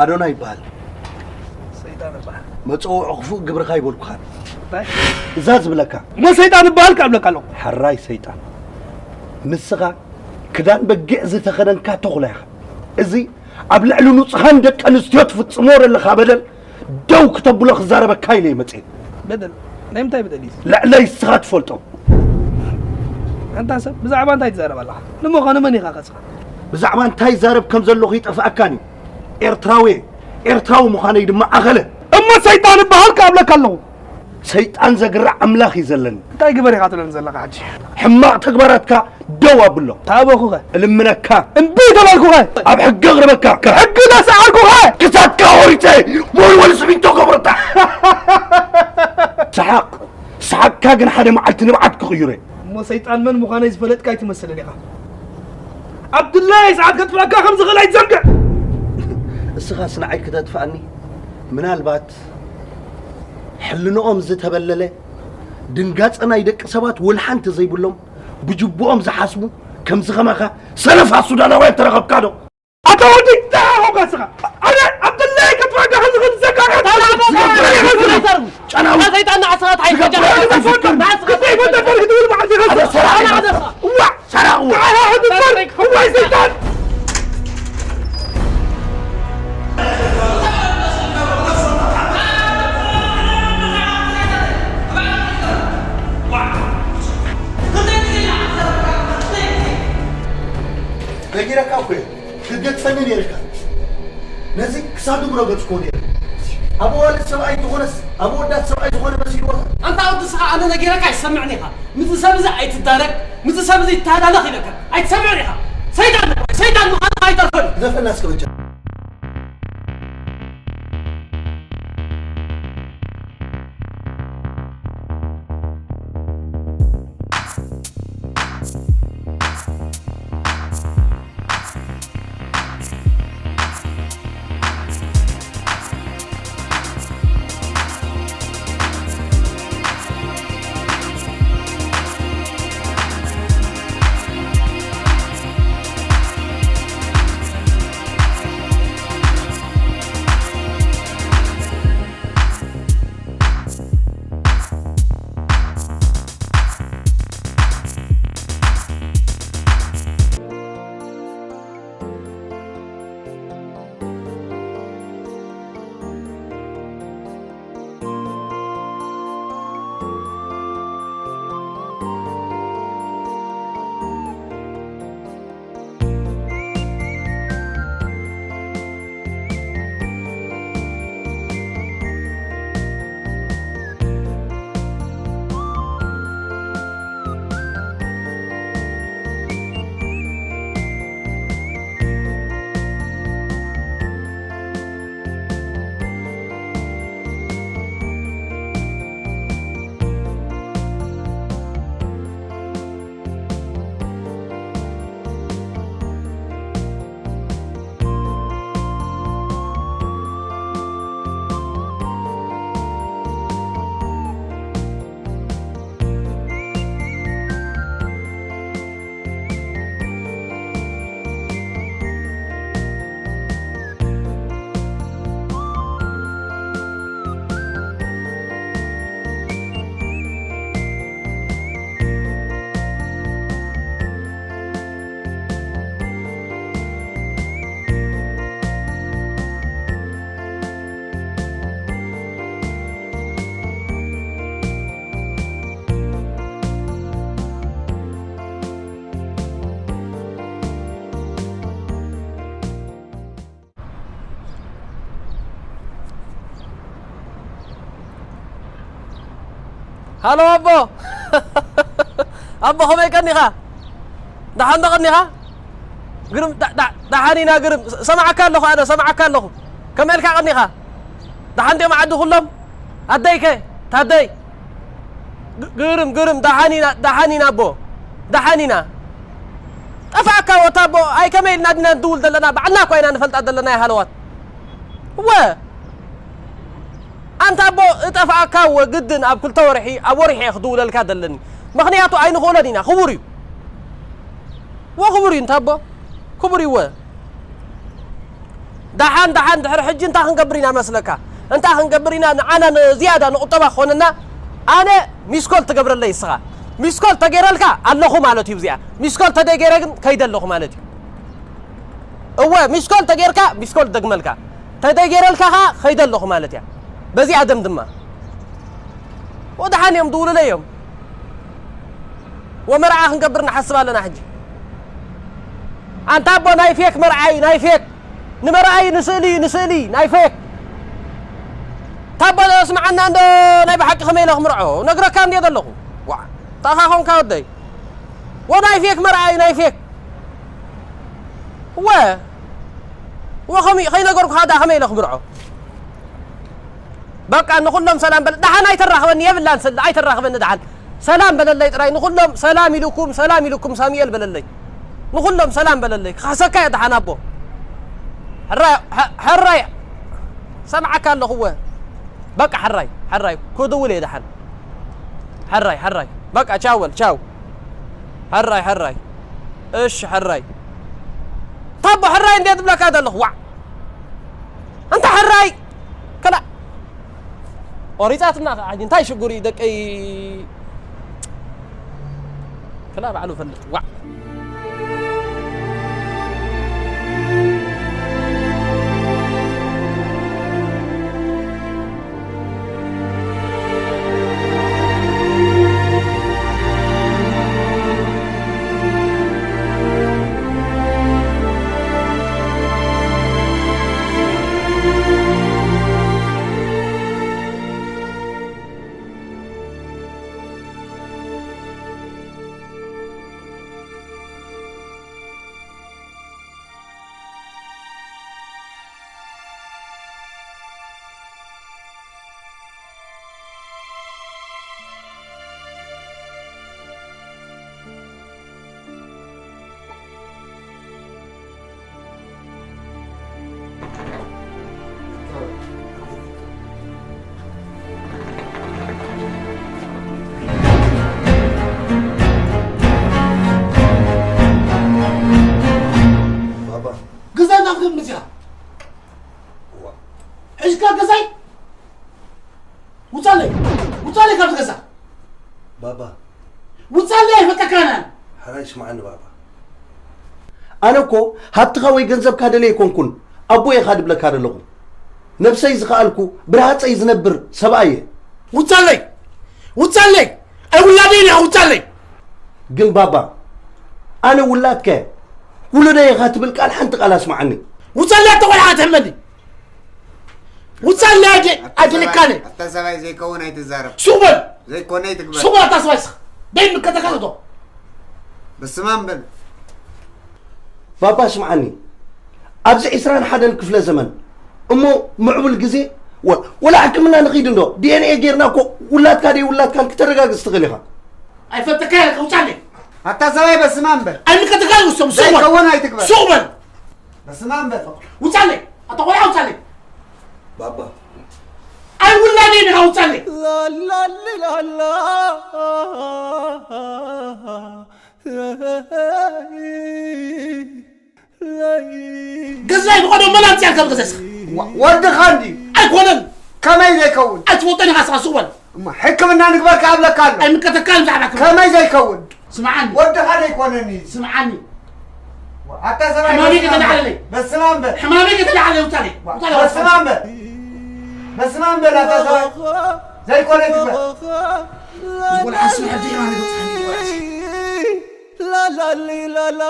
ኣዶናይ ይበሃል። ሰይጣን ይበሃል። መጸውዒ ክፉእ ግብርኻ ይበልኩኻን። እንታይ? እዛ ዝብለካ። እሞ ሰይጣን ይበሃል ከብለካ ኣለኹ። ሕራይ ሰይጣን። ንስኻ ክዳን በጊዕ ዝተኸደንካ ተኹላ ኢኻ። እዚ ኣብ ልዕሊ ንጹሃን ደቂ ኣንስትዮ ትፍጽሞ ዘለኻ በደል ደው ክተብሎ ክዛረበካ ኢለ እየ መጽኤ። በደል ናይ ምንታይ በደል እዩ? ልዕለይ እስኻ ትፈልጦ። ኣንታ ሰብ ብዛዕባ እንታይ ትዛረብ ኣለኻ? ንምዃኑ መን ኢኻ ከስኻ? ብዛዕባ እንታይ ይዛረብ ከም ዘለኹ ይጠፍኣካን እዩ። ኤርትራዊ እየ። ኤርትራዊ ምዃነይ ድማ ኣኸለ። እሞ ሰይጣን እበሃል ከኣብለካ ኣለኹ። ሰይጣን ዘግርዕ ኣምላኽ እዩ ዘለኒ። እንታይ ግበር ኢኻ ትብለኒ ዘለኻ ሕጂ? ሕማቕ ተግባራትካ ደው ኣብሎ። ተኣበኹኸ? እልምነካ። እምቢ ተባልኩኸ? ኣብ ሕጊ ኣቕርበካ። ሕጊ ተሰዓርኩኸ? ክሳድካ ቆሪፀ ወልወል ስሚንቶ ከብረታ። ሰሓቕ ሰሓቕካ ግን ሓደ መዓልቲ ንብዓት ክቕይሮ እየ። እሞ ሰይጣን መን ምዃነይ ዝፈለጥካ ኣይትመስልን ኢኻ። ኣብ ድላየይ ሰዓት ከጥፍኣካ ከም ዝኽእል ኣይትዘንግዕ። እስኻስ ንዓይ ክተጥፍኣኒ? ምናልባት ሕልንኦም ዝተበለለ ድንጋጸ ናይ ደቂ ሰባት ወልሓንቲ ዘይብሎም ብጅቡኦም ዝሓስቡ ከምዚ ከማኻ ሰለፋ ሱዳናውያን ተረኸብካ ዶ? ኣታ ወዲ እንታይ ኣኾንካ እስኻ? ኣነ ኣብ ድላየይ ከጥፍኣካ ከም ዝኽእል ዝዘንጋዕካ ትመስል። ጨናዊ። ሰይጣን ንዓስኻ ትሓይሽ። ክትዘይፈጠር ክትብል መዓልቲ ኢኻ። ኣነ ኣደኻ። እዋ! ሰራቕ እዋ! ሰራቕ እዋ! እዋይ ሰይጣን! ነጊረካ እኮ እየ። ክትገድፈኒ ነይርካ። ነዚ ክሳዱ ምረገጽኩዎ ነይረ። ኣብ ኣዋልድ ሰብኣይ እንተኾነስ ኣብ ኣወዳት ሰብኣይ ዝኾነ መሲልዎኻ። ኣንታ ወዲ ስኻ ኣነ ነጊረካ ኣይትሰምዕን ኢኻ። ምስዚ ሰብ እዚ ኣይትዳረግ፣ ምስዚ ሰብ እዚ ይተሃላለኽ ኢለካ። ኣይትሰምዕን ኢኻ። ሰይጣን እኮ፣ ሰይጣን ምዃንካ ኣይተርፍን። ግደፈና እስከ በጃ። ሃሎ ኣቦ ኣቦ ከመይ ቀኒኻ? ደሓን ዶ ቀኒኻ? ግርም ደሓን ኢና ግርም። ሰማዓካ ኣለኹ ኣነ ሰማዓካ ኣለኹ። ከመይ ኢልካ ቀኒኻ? ደሓን ድዮም ዓዲ ኩሎም? ኣደይ ከ? ታደይ? ግርም ግርም ደሓን ኢና ደሓን ኢና ኣቦ ደሓን ኢና። ጠፋእካ ወታ ኣቦ ኣይ ከመይ ኢልና ዲና ንድውል ዘለና ባዕልና እኳ ኢና ንፈልጣ ዘለና ይሃለዋት። እወ ኣንታ ኣቦ እጠፍኣካ እወ ግድን ኣብ ክልተ ወርሒ ኣብ ወርሒ እየ ክድውለልካ ዘለኒ። ምኽንያቱ ኣይንኽእሎን ኢና ክቡር እዩ። እወ ክቡር እዩ እንታ ኣቦ ክቡር እዩ እወ። ደሓን ደሓን ድሕሪ ሕጂ እንታይ ክንገብር ኢና መስለካ? እንታይ ክንገብር ኢና ንዓና ንዝያዳ ንቁጠባ ክኾነና? ኣነ ሚስኮል ትገብረለይ እስኻ። ሚስኮል ተገይረልካ ኣለኹ ማለት እዩ። ብዚኣ ሚስኮል ተደይገይረ ግን ከይደ ኣለኹ ማለት እዩ። እወ ሚስኮል ተገይርካ ሚስኮል ደግመልካ፣ ተደይገይረልካ ኸዓ ከይደ ኣለኹ ማለት እያ። በዚኣ ደምድማ። ወደሓን እዮም ድውሉለይ እዮም። ወመርዓ ክንገብር ንሓስብ ኣለና ሕጂ። ኣንታ ኣቦ ናይ ፌክ መርዓ እዩ ናይ ፌክ። ንመርዓ እዩ ንስእሊ እዩ ንስእሊ ናይ ፌክ። ታቦ ስምዓና እንዶ ናይ ብሓቂ ከመይ ኢለ ክምርዖ ነግረካ እንድየ ዘለኹ። ዋ ታኻ ኾንካ ወደይ። ወናይ ፌክ መርዓ እዩ ናይ ፌክ። ወ ወኸሚ ከይነገርኩኻ ዳ ከመይ ኢለ ክምርዖ? በቃ ንኹሎም ሰላም በል። ደሓን ኣይተራኽበኒ የብላን ስለ ኣይተራኽበኒ ደሓን ሰላም በለለይ ጥራይ ንኹሎም ሰላም ኢሉኩም ሰላም ኢሉኩም ሳሙኤል በለለይ። ንኹሎም ሰላም በለለይ ክኻሰካ እየ ደሓን ኣቦ። ሕራይ ሕራይ ሰምዓካ ኣለኹ እወ። በቃ ሕራይ ሕራይ ክድውል እየ ደሓን። ሕራይ ሕራይ በቃ ቻው በል ቻው። ሕራይ ሕራይ እሺ ሕራይ። ታቦ ሕራይ እንዴት ብለካ ዘለኹ ዋዕ። እንተ ሕራይ ከላ ቆሪጻትና ከዓ ሕጂ እንታይ ሽጉር እዩ ደቀይ። ከላ ባዕሉ ፈልጥ ዋዕ። ግዛይ ናብቲ ምዚኣ ሕጅካ ገዛይ ውፃለይ ውፃለይ ካብዚ ገዛ ባባ ውፃለይ ኣይፈተካናን ሕራይ ስምዓኒ ባባ ኣነ እኮ ሃብትኻ ወይ ገንዘብካ ደለ ኣይኮንኩን ኣቦ ኢኻ ድብለካ ደለኹ ነብሰይ ዝኸኣልኩ ብርሃፀይ ዝነብር ሰብኣይ እየ ውፃለይ ውፃለይ ኣይውላደይን ኢኻ ውፃለይ ግን ባባ ኣነ ውላድካ እየ ውሉደይ ኢኻ ትብል ቃል ሓንቲ ቃል ኣስምዓኒ ውፃለይ ኣታ ቆልዓ ትሕመኒ ውሳኔ ኣደ ኣደልካነ ኣታ ሰባይ ዘይከውን ኣይትዛረብ ሱቅ በል ዘይኮነ ይትግበር ሱቅ በል ኣታ ሰባይ ስኽ ደይ ምከተካተቶ በስማም በል ባባ ስምዓኒ ኣብዚ ዕስራን ሓደን ክፍለ ዘመን እሞ ምዕቡል ግዜ ወ- ወላ ሕክምና ንኺድ እንዶ ዲኤንኤ ጌርና እኮ ውላድካ ደይ ውላድካን ክተረጋግጽ ትኽእል ኢኻ ኣይፈተካ ውሳኔ ኣታ ሰባይ በስማም በል ኣይምከተካ ውሶም ሱቅ በል ዘይከውን ኣይትግበር ሱቅ በል በስማም በል ውፃለይ ኣታ ቆልዓ ውፃለይ ባባ ኣይውላደይ ንኻ ውፃለይ ገዛይ ብቐደም መላምፅ ያልካ ብገዛስኻ ወድኻ እንዲ ኣይኮነን ከመይ ዘይከውን ኣይትፈልጦን ኢኻ ስኻ ሱቕ በል እሞ ሕክምና ንግበር ክኣብለካ ኣሎ ኣይምከተካን ብዛዕባ ክብሪ ከመይ ዘይከውን ስምዓኒ ወድኻ ዘይኮነኒ ስምዓኒ ኣታ ሰብኣይ ሕማመይ በስመ ኣብ ከተልዓለለይ። በስመ ኣብ በል ሕማመይ ከተልዓለይ ውታለይ ውታለይ በስመ ኣብ በል በስመ ኣብ በል ኣታ ሰብኣይ ዘይኮነ ይግበር ዝጎልዓስ መሕዲ ሕማመይ በፅሓኒ ዝጎልዓስ ላላሊ ላላ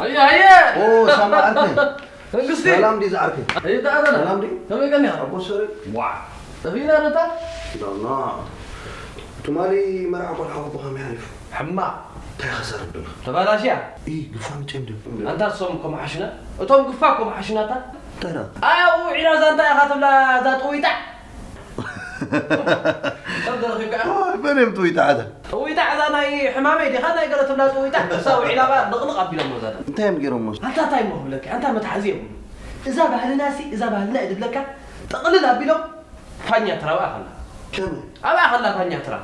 ኣየ ኣየ ኦ ሳማ ዓርከይ። መንግስቲ ሰላም ድዩ ዝዓርከይ? ኣየ ተኣዘና ሰላም ድዩ? ከመይ ቀኒኻ ኣቦ ሰረይ። ዋ ጠፊእና ነታ ዳና ትማሊ መርዓ ቆልዓ ኣቦ ከመይ ሓሊፉ? ሕማቕ እንታይ ከሰር ኣለና? ተባላሽያ ኢ ግፋ ምጨም ድዩ? ኣንታ እሶም እኮ መሓሽና እቶም ግፋ እኮ መሓሽናታ እንታይ ደኣ? ኣያ ውዒላ እዛ እንታይ ኢኻ ትብላ እዛ ጥዊጣዕ ሰብ ደረኺብካ ኢኻ በን እዮም ትዊታ ዓዳ። ጥዊጣዕ እዛ ናይ ሕማመይ ዲኻ ናይ ገለ ትብላ ጥዊጣዕ እሳ ውዒላ ባ ልቕልቕ ኣቢሎሞ እዛ እንታይ እዮም ገይሮሞ? ኣንታ እንታይ እሞ ክብለካ ኣንታ መትሓዚ የብሉ እዛ ባህልና ሲ እዛ ባህልና እዩ ድብለካ ጥቕልል ኣቢሎም ፋኛ ትራብኣ ከላ ከመይ? ኣብኣ ከላ ፋኛ ትራ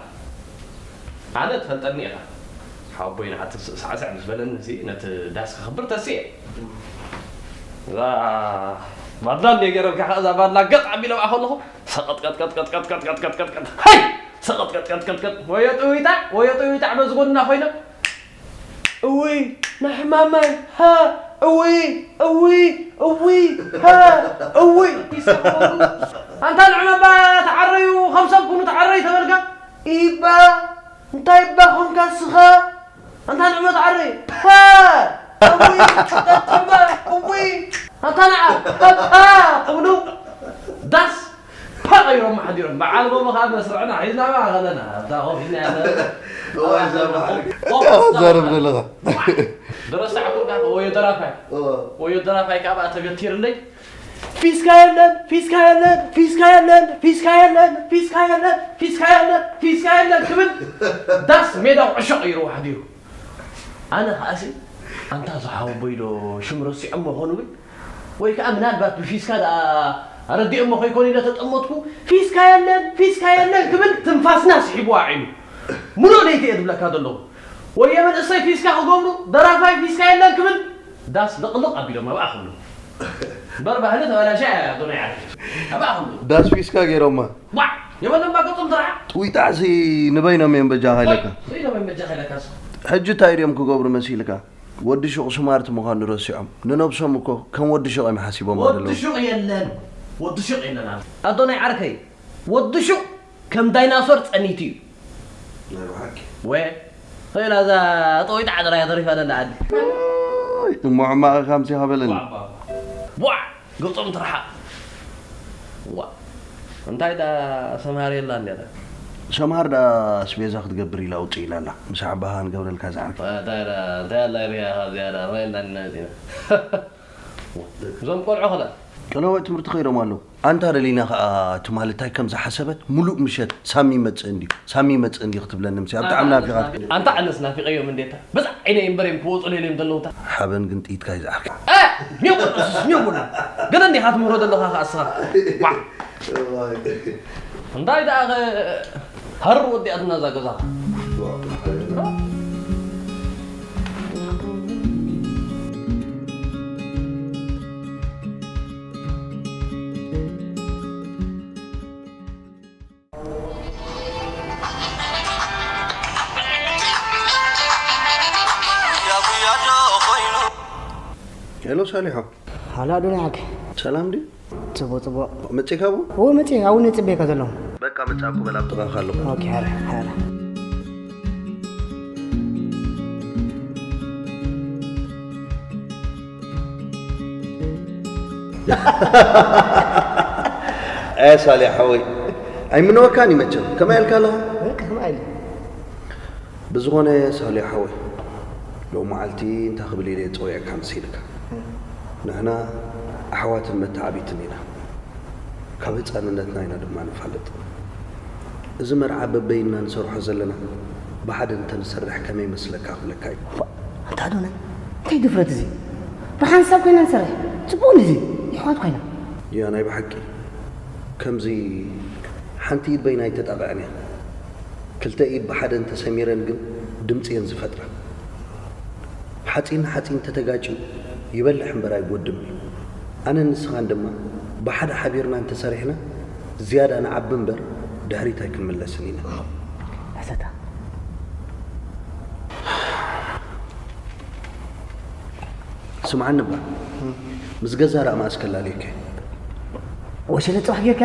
ኣነ ትፈልጠኒ ኢኻ ሓወቦይ ንዓቲ ሳዕሳዕ ምስ በለኒ እዚ ነቲ ዳስ ክኽብር ተስየ እዛ ባድላ እንደ ገይረልካ ከ እዛ ባድላ ገጥ ኣቢሎም ኣኸለኹ ሰቐጥቀጥቀጥቀጥቀጥቀጥቀጥቀጥቀጥቀጥ ሃይ ሰቐጥቀጥቀጥቀጥቀጥ ወዮ ጥዊጣዕ ወዮ ጥዊጣዕ በዚ ጎንና ኮይኖም እውይ ንሕማማይ ሃ እውይ እውይ እውይ ሃ እውይ ይሰማሉ ኣንታ ንዕመባ ተዓረዩ ከም ሰብ ኩኑ ተዓረዩ ተበልካ ኢባ እንታይ እባ ኮንካ ስኻ ኣንታ ንዕመ ተዓረዩ ሃ እውይ ጠጥባ እውይ ኣንታ ንዓ ሃ ክብሉ ዳስ ፓ ቀይሮም ሓዲሮም በዓል ጎቦ ከዓ መስርዕና ሒዝና ባ ከለና ኣብዛ ኮፍ ኢልና ያለ እዋይ ዘባሕሪ። ዘርብ ዘለኻ። ድረሳዕኩ ወዮ ደራፋይ እወ። ወዮ ደራፋይ ከዓ ብኣ ተገቲርለይ ፊስካ የለን ፊስካ የለን ፊስካ የለን ፊስካ የለን ፊስካ የለን ፊስካ የለን ፊስካ የለን ክብል ዳስ ሜዳ ዕሾ ቀይርዎ ሓዲሩ ኣነ ከዓሲ ኣንታ ዝሓወቦ ኢሎ ሽም ረሲዖሞ ኾኑ ግን ወይ ከዓ ምናልባት ብፊስካ ደኣ ኣረዲኦሞ ከይኮኑ ኢለ ተጠመትኩ ፊስካ የለን ፊስካ የለን ክብል ትንፋስና ስሒብዋ ዒሉ ሙሉእ ለይቲ እየ ዝብለካ ዘለኹ ወየ መንእሰይ ፊስካ ክገብሩ ደራፋይ ፊስካ የለን ክብል ዳስ ልቕልቕ ኣቢሎም ኣብኣ ክብሉ እምበር ባህሊ ተበላሻ እያ ኣዶናይ ዓርኪ ኣብኣ ክብሉ ዳስ ፊስካ ገይሮማ። ዋዕ የበሎም ባገጾም ስራሕ ጥዊጣዕሲ ንበይኖም እዮም በጃኻ ኢለካ። ስኢሎም እዮም በጃኻ ኢለካ ሕጂ እንታይ ድዮም ክገብሩ መሲልካ? ወዲ ሹቕ ስማርት ምዃኑ ረሲዖም። ንነብሶም እኮ ከም ወዲ ሹቕ እዮም ሓሲቦም ኣለዉ። ወዲ ሹቕ የለን ወዲ ሹቕ የለን ኣለ ኣዶናይ ዓርከይ ወዲ ሹቕ ከም ዳይናሶር ጸኒቱ እዩ ናይ ብሓቂ። ወ ኸይላ እዛ ጠዊጣ ዓደራ እያ ተሪፋ ዘላ ዓዲ እሞ ሕማቕ ኢኻ ምሲኻ በለኒ። ዋዕ ገጾም ትርሓቕ ዋ እንታይ ዳ ሰምሃር የላ እንዲያ ሰምሃር ዳ ኣስቤዛ ክትገብር ኢላ ውፅእ ኢላ ኣላ። ምስ ዓባኻ ንገብረልካ ዝዓርኪ። እንታይ ዳ እንታይ ኣላ ሪያ ካብ ዝያዳ ማይ እንዳንና መፂና እዞም ቆልዑ ኸላ ቀለወ ትምህርቲ ከይዶም ኣለዉ። ኣንታ ደሊና ኸኣ ትማሊ እንታይ ከም ዝሓሰበት ሙሉእ ምሸት ሳሚ ይመጽእ እንድዩ ሳሚ ይመጽእ እንድዩ ክትብለኒ ምሲ ኣብ ጣዕሚ ናፊቓት። ኣንታ ኣነስ ናፊቐዮም እንዴታ በዛ ዓይነይ እምበር እዮም ክወፁ ለይለዮም ዘለዉ እታ ሓበን ግን ጥይትካ እዩ ዝዓርኪ። እ! ሜው በል እሱስ ሜው በል ገለ እንዲኻ ትምህሮ ዘለኻ ኸኣ እስኻ ዋ እንታይ ደኣ ኸ ሃር ወዲኣትና እዛ ገዛ ሄሎ ሳሊሖ። ሃላ ዱንያክ ሰላም ድዩ? ጽቡቅ ጽቡቅ። መጺእካ ቡ? እዎ መጺእ ኣብኡ ነጽበየካ ዘለኹ። በቃ መጻእኩ በል ኣብ ጥቓኻ ኣለኹ። ኦኬ ሃረ ሃረ። ኣየ ሳሌሕ ሓወይ ኣይምነወካን እዩ መቸም። ከመይ ኣልካ ኣለኻ? በቃ ከመይ ኢለ? ብዝኾነ ሳሌሕ ሓወይ ሎም መዓልቲ እንታይ ክብል ኢለ እየ ጸዊዐካ መሲልካ? ንሕና ኣሕዋትን መተዓቢትን ኢና። ካብ ህጻንነትና ኢና ድማ ንፋለጥ። እዚ መርዓ በበይንና ንሰርሖ ዘለና ብሓደ እንተንሰርሕ ከመይ ይመስለካ ክብለካ እዩ። ኣንታ ኣዶናይ እንታይ ድፍረት እዚ? ብሓንሳብ ኮይና ንሰርሕ ጽቡቕ እንድዚ የሕዋት ኮይና። ያ ናይ ብሓቂ ከምዚ ሓንቲ ኢድ በይና ኣይተጣቕዐን እያ። ክልተ ኢድ ብሓደ እንተሰሚረን ግን ድምጺ እየን ዝፈጥራ። ሓጺን ንሓጺን እንተተጋጭዩ ይበልሕ እምበር ኣይጎድም እዩ። ኣነን ንስኻን ድማ ብሓደ ሓቢርና እንተሰሪሕና ዝያዳ ንዓቢ እምበር ድሕሪት ኣይክንምለስን ኢና። ሕሰታ። ስምዓኒ እባ ምስ ገዛ ራእማእስ ከላልየካ እየ። ወሸለ ጽባሕ ጌርካ?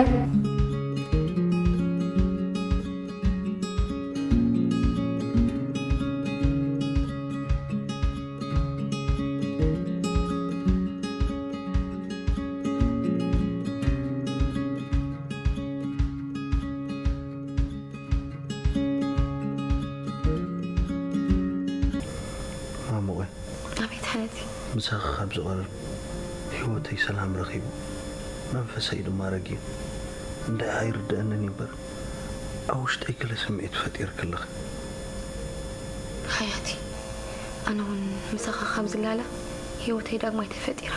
ምሳኺ ካብ ዝቐረብ ህይወተይ ሰላም ረኺቡ፣ መንፈሰይ ድማ ረጊኡ። እንድዒ ኣይርድኣንን እዩ እምበር፣ ኣብ ውሽጠይ ገለ ስምዒት ፈጢርኪ ኣለኺ። ሓያቲ፣ ኣነ እውን ምሳኻ ካብ ዝላለ ህይወተይ ዳግማይ ተፈጢራ።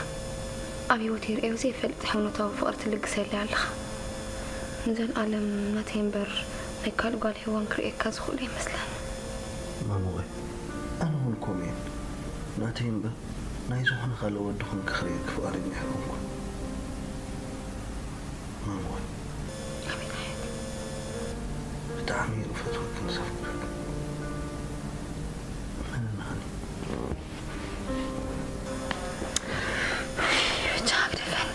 ኣብ ህይወተይ ርእዮ ዘይፈልጥ ሕውነታዊ ፍቕሪ ትልግሰለይ ኣለኻ። ንዘለኣለም ናተይ እምበር ናይ ካልእ ጓል ሄዋን ክርእየካ ዝኽእሎ ኣይመስለኒ። ማሙቐይ፣ ኣነ እውን ከምኡ እየ። ናተይ እምበር ናይ ዝኾነ ካልእ ወዲ ኮንኪ ክርእየኪ ፍቓደኛ ኣይኮንኩን። ማሙቐይ፣ ኣቤት ሓያት። ብጣዕሚ እየ ዝፈትወክን ዘፍቅረክን። መነናኒ። ብቻ ግደፈኒ።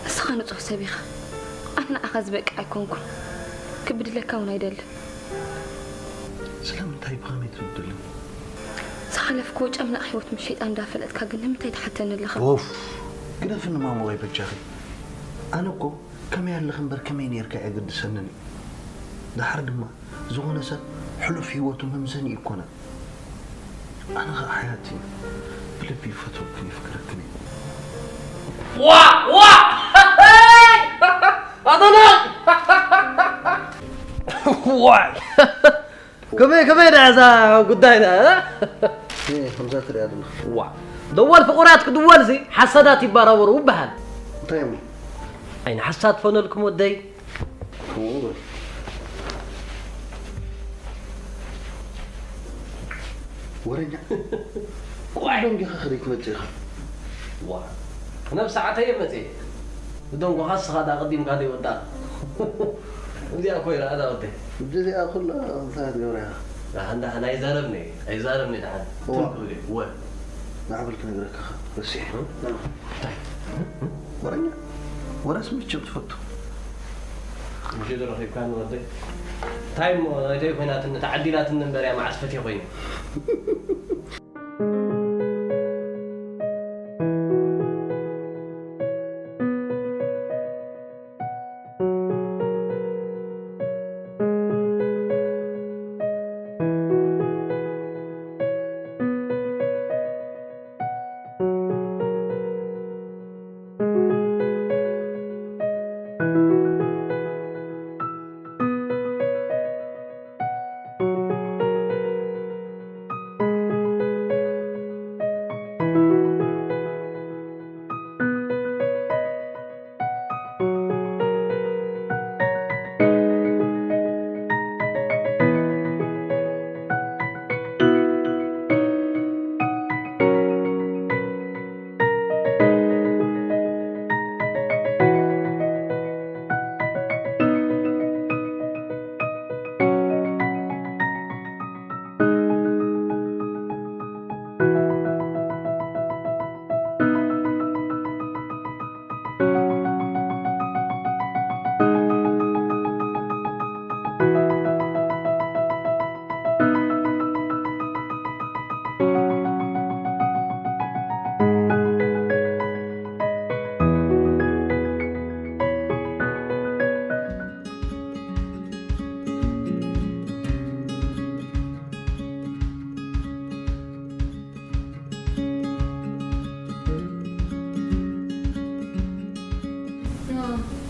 ንስኻ ንጹህ ሰብ ኢኻ። ኣነ ንዓኻ ዝበቅዕ ኣይኮንኩን። ክብድለካ እውን ኣይደልን። ስለምንታይ ብኸመይ ትብድልኒ? ዝሓለፍክዎ ጨምላቕ ህይወት ምስ ሸይጣን እንዳፈለጥካ ግን ንምንታይ ትሓተኒ ኣለኻ? ኦፍ! ግደፍኒ ማሙቐይ በጃኺ። ኣነ እኮ ከመይ ኣለኺ እምበር ከመይ ነይርካ ኣየገድሰንን እዩ። ደሓር ድማ ዝኾነ ሰብ ሕሉፍ ህይወቱ መምዘኒ ይኮነን። ኣነ ኸኣ ሓያት እየ። ብልቢ ይፈትወክን የፍቅረክን እየ። ዋ! ዋ! ኣዶናይ! ዋይ! ከመይ፣ ከመይ ደኣ እዛ ጉዳይ ደኣ፣ እ? እየ፣ ከምዛ ትሪኣ ዘለኻ። ዋ! ደወል ፍቑራት ክድወልሲ ሓሳዳት ይባራበሩ ይበሃል። እንታይ እሞ? ኣይንሓሳድ ፈነልኩም ወደይ። ከምኡ በል። ወረኛ። ቋይ። ደንጊኻ ከደይ ትመጽእ ኢኻ? ዋ። ነብሲ ዓተየ መጽእ። ብደንጎኻ ንስኻ ዳ ቀዲምካ ደይ ወዳእ። እዚኣ እኮ ይረኣና ወደይ። እዚኣ ኩላ እንታይ ትገብራ ኢኻ? ኣንዳ ናይ ዘረብኒ፣ ኣይዛረብኒ ደሓን። ዋ። ትም ክብል እዩ። ወ። ንዓ በል ክነግረካ ኸ፣ ረሲዐ። እንታይ? ወረኛ። ወረስ ምችም ትፈቱ። ምሽ ዶ ረኺብካ ንወደይ? እንታይ እሞ ናይተይ ኮይናትኒ፣ ተዓዲላትኒ እምበር እያ መዓስ ፈትየ ኮይነ።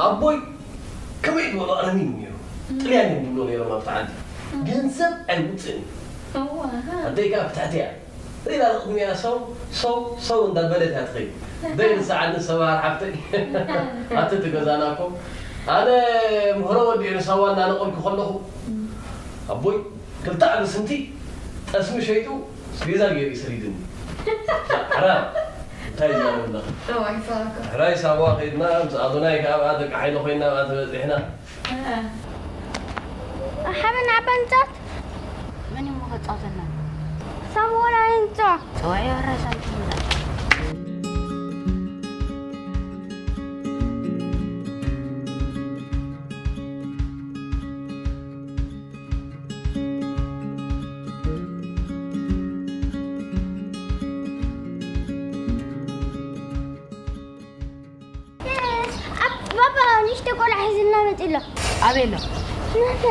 ኣቦይ ከመይ ዝበሉ ኣረሚን ነይሩ። ጥልያን እዮም ዝብሉ ነይሮም ኣብቲ ዓዲ። ገንዘብ ኣይውፅእን እዩ። ኣደይ ከዓ ብትሕቲ እያ። ሪላ ቅድሚያ ሰው ሰው ሰው እንዳበለት እያ ትኸይድ። ደይ ንሰዓት ንሰባር ሓፍተይ። ኣቲ ትገዛና እኮ ኣነ ምህሮ ወዲኡ ንሳዋ እናነቐልኩ ከለኹ ኣቦይ ክልተ ዓቢ ስንቲ ጠስሚ ሸይጡ ስቤዛ ገይሩ ይሰዲድኒ። ሕራ እንታይ ይዛረብ ኣለኻ? ሕራይ ሳዋ ከይድና ምስ ኣዶናይ ከዓ ኣብኣ ደቂ ሓይሎ ኮይና ኣብኣ ተበፂሕና። ሓበን ዓባ ንጻወት። መን እዩ እሞ ከጻውተና? ሳሙኤል ኣይንጻ። ጸዋዒ ወራ ሳንቲም። ባባ ንእሽቶ ቆልዓ ሒዝልና መፂ ኣሎ። ኣበይ ኣሎ? ናተ።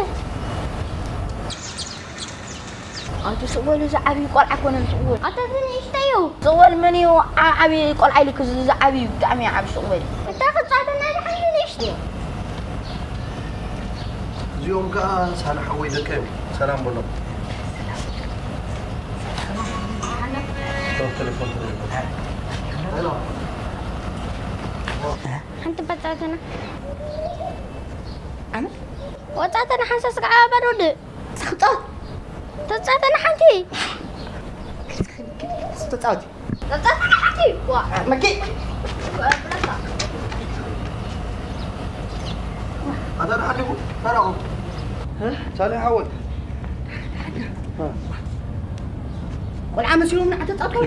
ኣቲ ስቕ በሉ፣ እዚ ዓብዪ ቆልዓ ኮነ፣ ስቕ በሉ። ኣታ እዚ ንእሽተይ እዩ። ስቕ በል፣ መን እዩ ዓ-፣ ዓብዪ ቆልዓ ኢሉ ክዝ-፣ እዚ ዓብዪ እዩ፣ ብጣዕሚ እዩ ዓብዪ፣ ስቕ በል። እታ ክትጻተና ድሓን እዩ ንእሽተይ። እዚኦም ከኣ ሳላ ሓወይ ደቀ እዮም። ሰላም በሎም። ሶፍ ቴሌፎን ተደውሎ። ሄሎ። ሓንቲ በጻተና። ኣነ? ወጻተና ሓንሳስ ከዓ ባዶ ድ-፣ ስኽጣ። ተጻተና ሓንቲ። ተጻወቲ። ተጻተና ሓንቲ። ዋ። መኪ። ኣታ ደሓን ዲኹም? ሰላም። እ? ሳሌሕ ሓወይ። እ? ቆልዓ መሲሎም ንዓተጻብካ።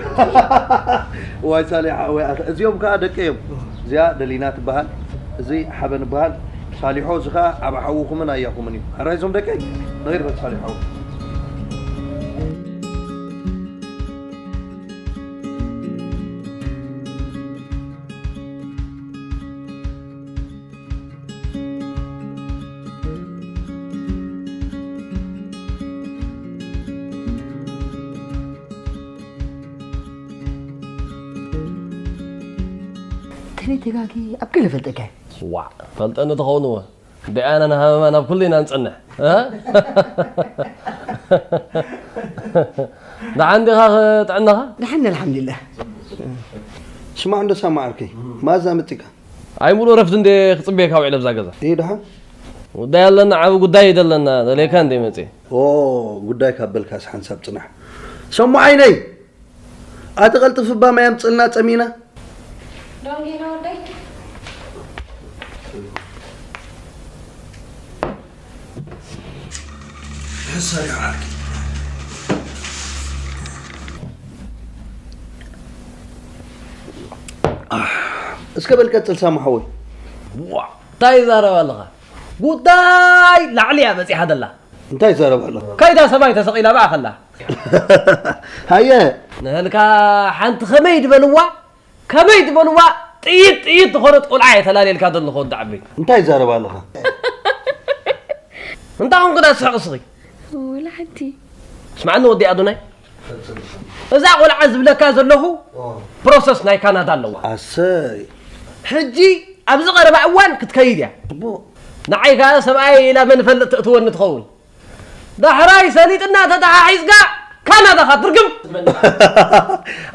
ዋይ ሳሌሕ ሓወይ፣ ኣኸ-፣ እዚኦም ከኣ ደቂ እዮም። እዚኣ ደሊና ትበሃል፣ እዚ ሓበን ይበሃል። ሳሊሖ እዚ ከኣ ዓቢ ሓውኹምን ኣያኹምን እዩ። ሕራይ እዞም ደቀይ፣ ንኺድ በል ሳሊሖ። ተለይ ተጋጊ ኣብ ገለ ፈልጠካ። ዋ፣ ፈልጠኒ ትኸውን እወ። ደኣና ንሃመማ ናብ ኩሉ ኢና ንጸንሕ። እ? ደሓን ዲኻ ጥዕናኻ? ደሓን፣ ኣልሓምዱሊላህ። ስማዕ እንዶ ሳማ ዓርከይ፣ ማዛ መጺካ? ኣይ፣ ሙሉእ እረፍቲ እንደ ክጽበየካ ውዒለ ኣብዛ ገዛ። እይ፣ ደሓን? ጉዳይ ኣለና፣ ዓቢ ጉዳይ እዩ ዘለና። ደልየካ እንደ መጽየ። ኦ፣ ጉዳይ ካብ በልካስ ሓንሳብ ጽናሕ። ሰሙ ዓይነይ፣ ኣቲ ቀልጥፍ እባ ማይ ኣምጽእልና ጸሚና። ዶንጌና ወደይ። ሕሰር ይዓርኪ። እስከ በል ቀጽል ሳሙ ሓወይ። ዋ፣ እንታይ ይዛረብ ኣለኻ? ጉዳይ ላዕሊ እያ በጺሓ ዘላ። እንታይ ይዛረብ ኣለኻ? ከይዳ ሰማይ ተሰቒላ ብኣ ከላ። ሃየ። ንህልካ ሓንቲ ከመይ ድበልዋ? ከመይ ትበልዋ? ጥይት፣ ጥይት ዝኾነት ቆልዓ እየ ተላልየልካ ዘለኹ ወዲ ዓበይቲ። እንታይ ይዛረብ ኣለኻ? እንታይ ኾንኩ ዳ ትስሕቕ እስኺ? ወላ ሓንቲ። ስምዓኒ ወዲ ኣዶናይ። እዛ ቆልዓ ዝብለካ ዘለኹ ኦ። ፕሮሰስ ናይ ካናዳ ኣለዋ። ኣሰይ። ሕጂ ኣብዚ ቀረባ እዋን ክትከይድ እያ። ጽቡቕ። ንዓይ ከኣ ሰብኣይ ኢላ መን ይፈልጥ ተእትወኒ ትኸውን። ዳሕራይ ሰሊጥና ተተሓሒዝካ ካናዳኻ ትርግም።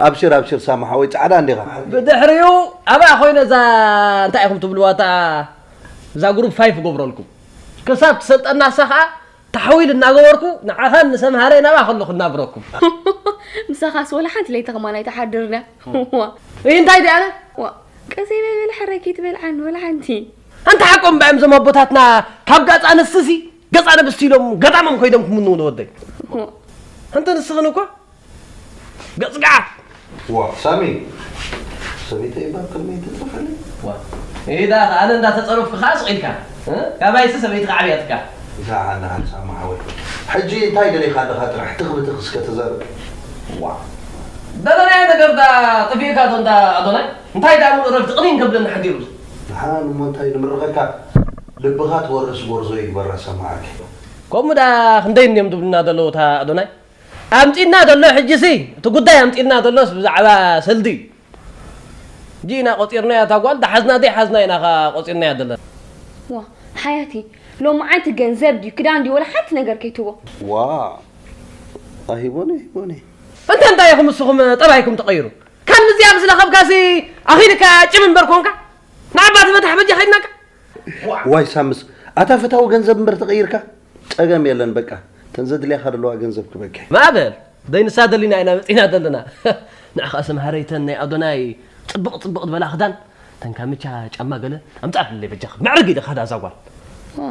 ኣብሽር፣ ኣብሽር ሳማ ሓወይ፣ ጻዕዳ እንዲኻ። ብድሕሪኡ ኣብኣ ኮይነ እዛ እንታይ ኢኹም ትብልዋ እታ እዛ ግሩፕ ፋይፍ እገብረልኩም። ክሳብ ትሰልጠና እሳ ኸኣ ተሓዊል እናገበርኩ ንዓኻን ንሰምሃረይ ናብኣ ከለኹ እናብረኩም። ምሳኻስ ወላ ሓንቲ ለይቲ ከማን ኣይትሓድርና። ዋ። እይ እንታይ ድኣነ? ዋ። ቀሰይ በይ በል ሕራይ ከይትበልዓኒ ወላ ሓንቲ። ኣንታ ሓቆም እምበኣም እዞም ኣቦታትና ካብ ጋጻ ኣንስትሲ ገጻ ነብስቲ ኢሎም ገዳሞም ኮይዶም ክምንዉ ንወደይ። ዋ። ኣንተ ንስኽን እኮ ገጽግዓ። ዋ፣ ሳሚ። ሰበይተይ እባ ኣብ ቅድመይ ተጽርፈለይ። ዋ። ኢዳ ኣነ እንዳተጸረፍኩ ከኣ ስቕ ኢልካ። እ? ካባይሲ ሰበይትኻ ዓብያትካ። እዛ ዓንዳ ዓንሳ ማሓወይ። ሕጂ እንታይ ደሊኻ ኣለኻ ጥራሕ ትኽ ብትኽ እስከ ተዛረብ። ዋ። ደለናዮ ነገር ዳ ጥፊእካ ዶ እንዳ ኣዶናይ? እንታይ ዳ ሙሉ ረፍቲ ቅኒን ከብለኒ ሓዲሩ? ደሓን እሞ እንታይ ንምርቐካ? ልብኻ ትወርስ ጎርዞ ይግበራ ሰማዓኪ። ከምኡ ዳ ክንደይ እንድዮም ዝብሉና ዘለዉ እታ ኣዶናይ? ኣምጺእና ዘሎ ሕጂሲ፣ እቲ ጉዳይ ኣምጺእና ዘሎስ ብዛዕባ ሰልዲ እዩ። እንጂ ኢና ቆጺርናያ እታ ጓል፣ ደሓዝና ዘይሓዝና ኢና ኸኣ ቆጺርናያ ዘለና። ዋ፣ ሓያቲ፣ ሎምዓንቲ ገንዘብ ድዩ ክዳን ድዩ ወላ ሓንቲ ነገር ከይትቦ። ዋ፣ ኣሂቦኒ፣ ሂቦኒ። እንተ እንታይ ኢኹም ንስኹም ጠባይኩም ተቐይሩ? ካብ ምዚኣ ምስ ለኸብካሲ ኣኺልካ ጭም እምበር ኮንካ? ንዓባ ትፈታሕ በጃ ኸይድናካ? ዋይ ሳምስ፣ ኣታ ፈታዊ ገንዘብ እምበር ተቐይርካ? ጸገም የለን በቃ። ተን ዘድልያኻ ዘለዋ ገንዘብ ክበካ። ማዕበል፣ ደይ ንሳ ደሊና ኢና መጺና ዘለና። ንዕኻ ስም ሃረይተን ናይ ኣዶናይ ጽብቕ ጽብቕ ዝበላ ክዳን፣ ተን ካምቻ ጫማ ገለ ኣምጻልለይ በጃኻ። መዕርግ ኢለ ካዳ እዛ ጓል። ዋ፣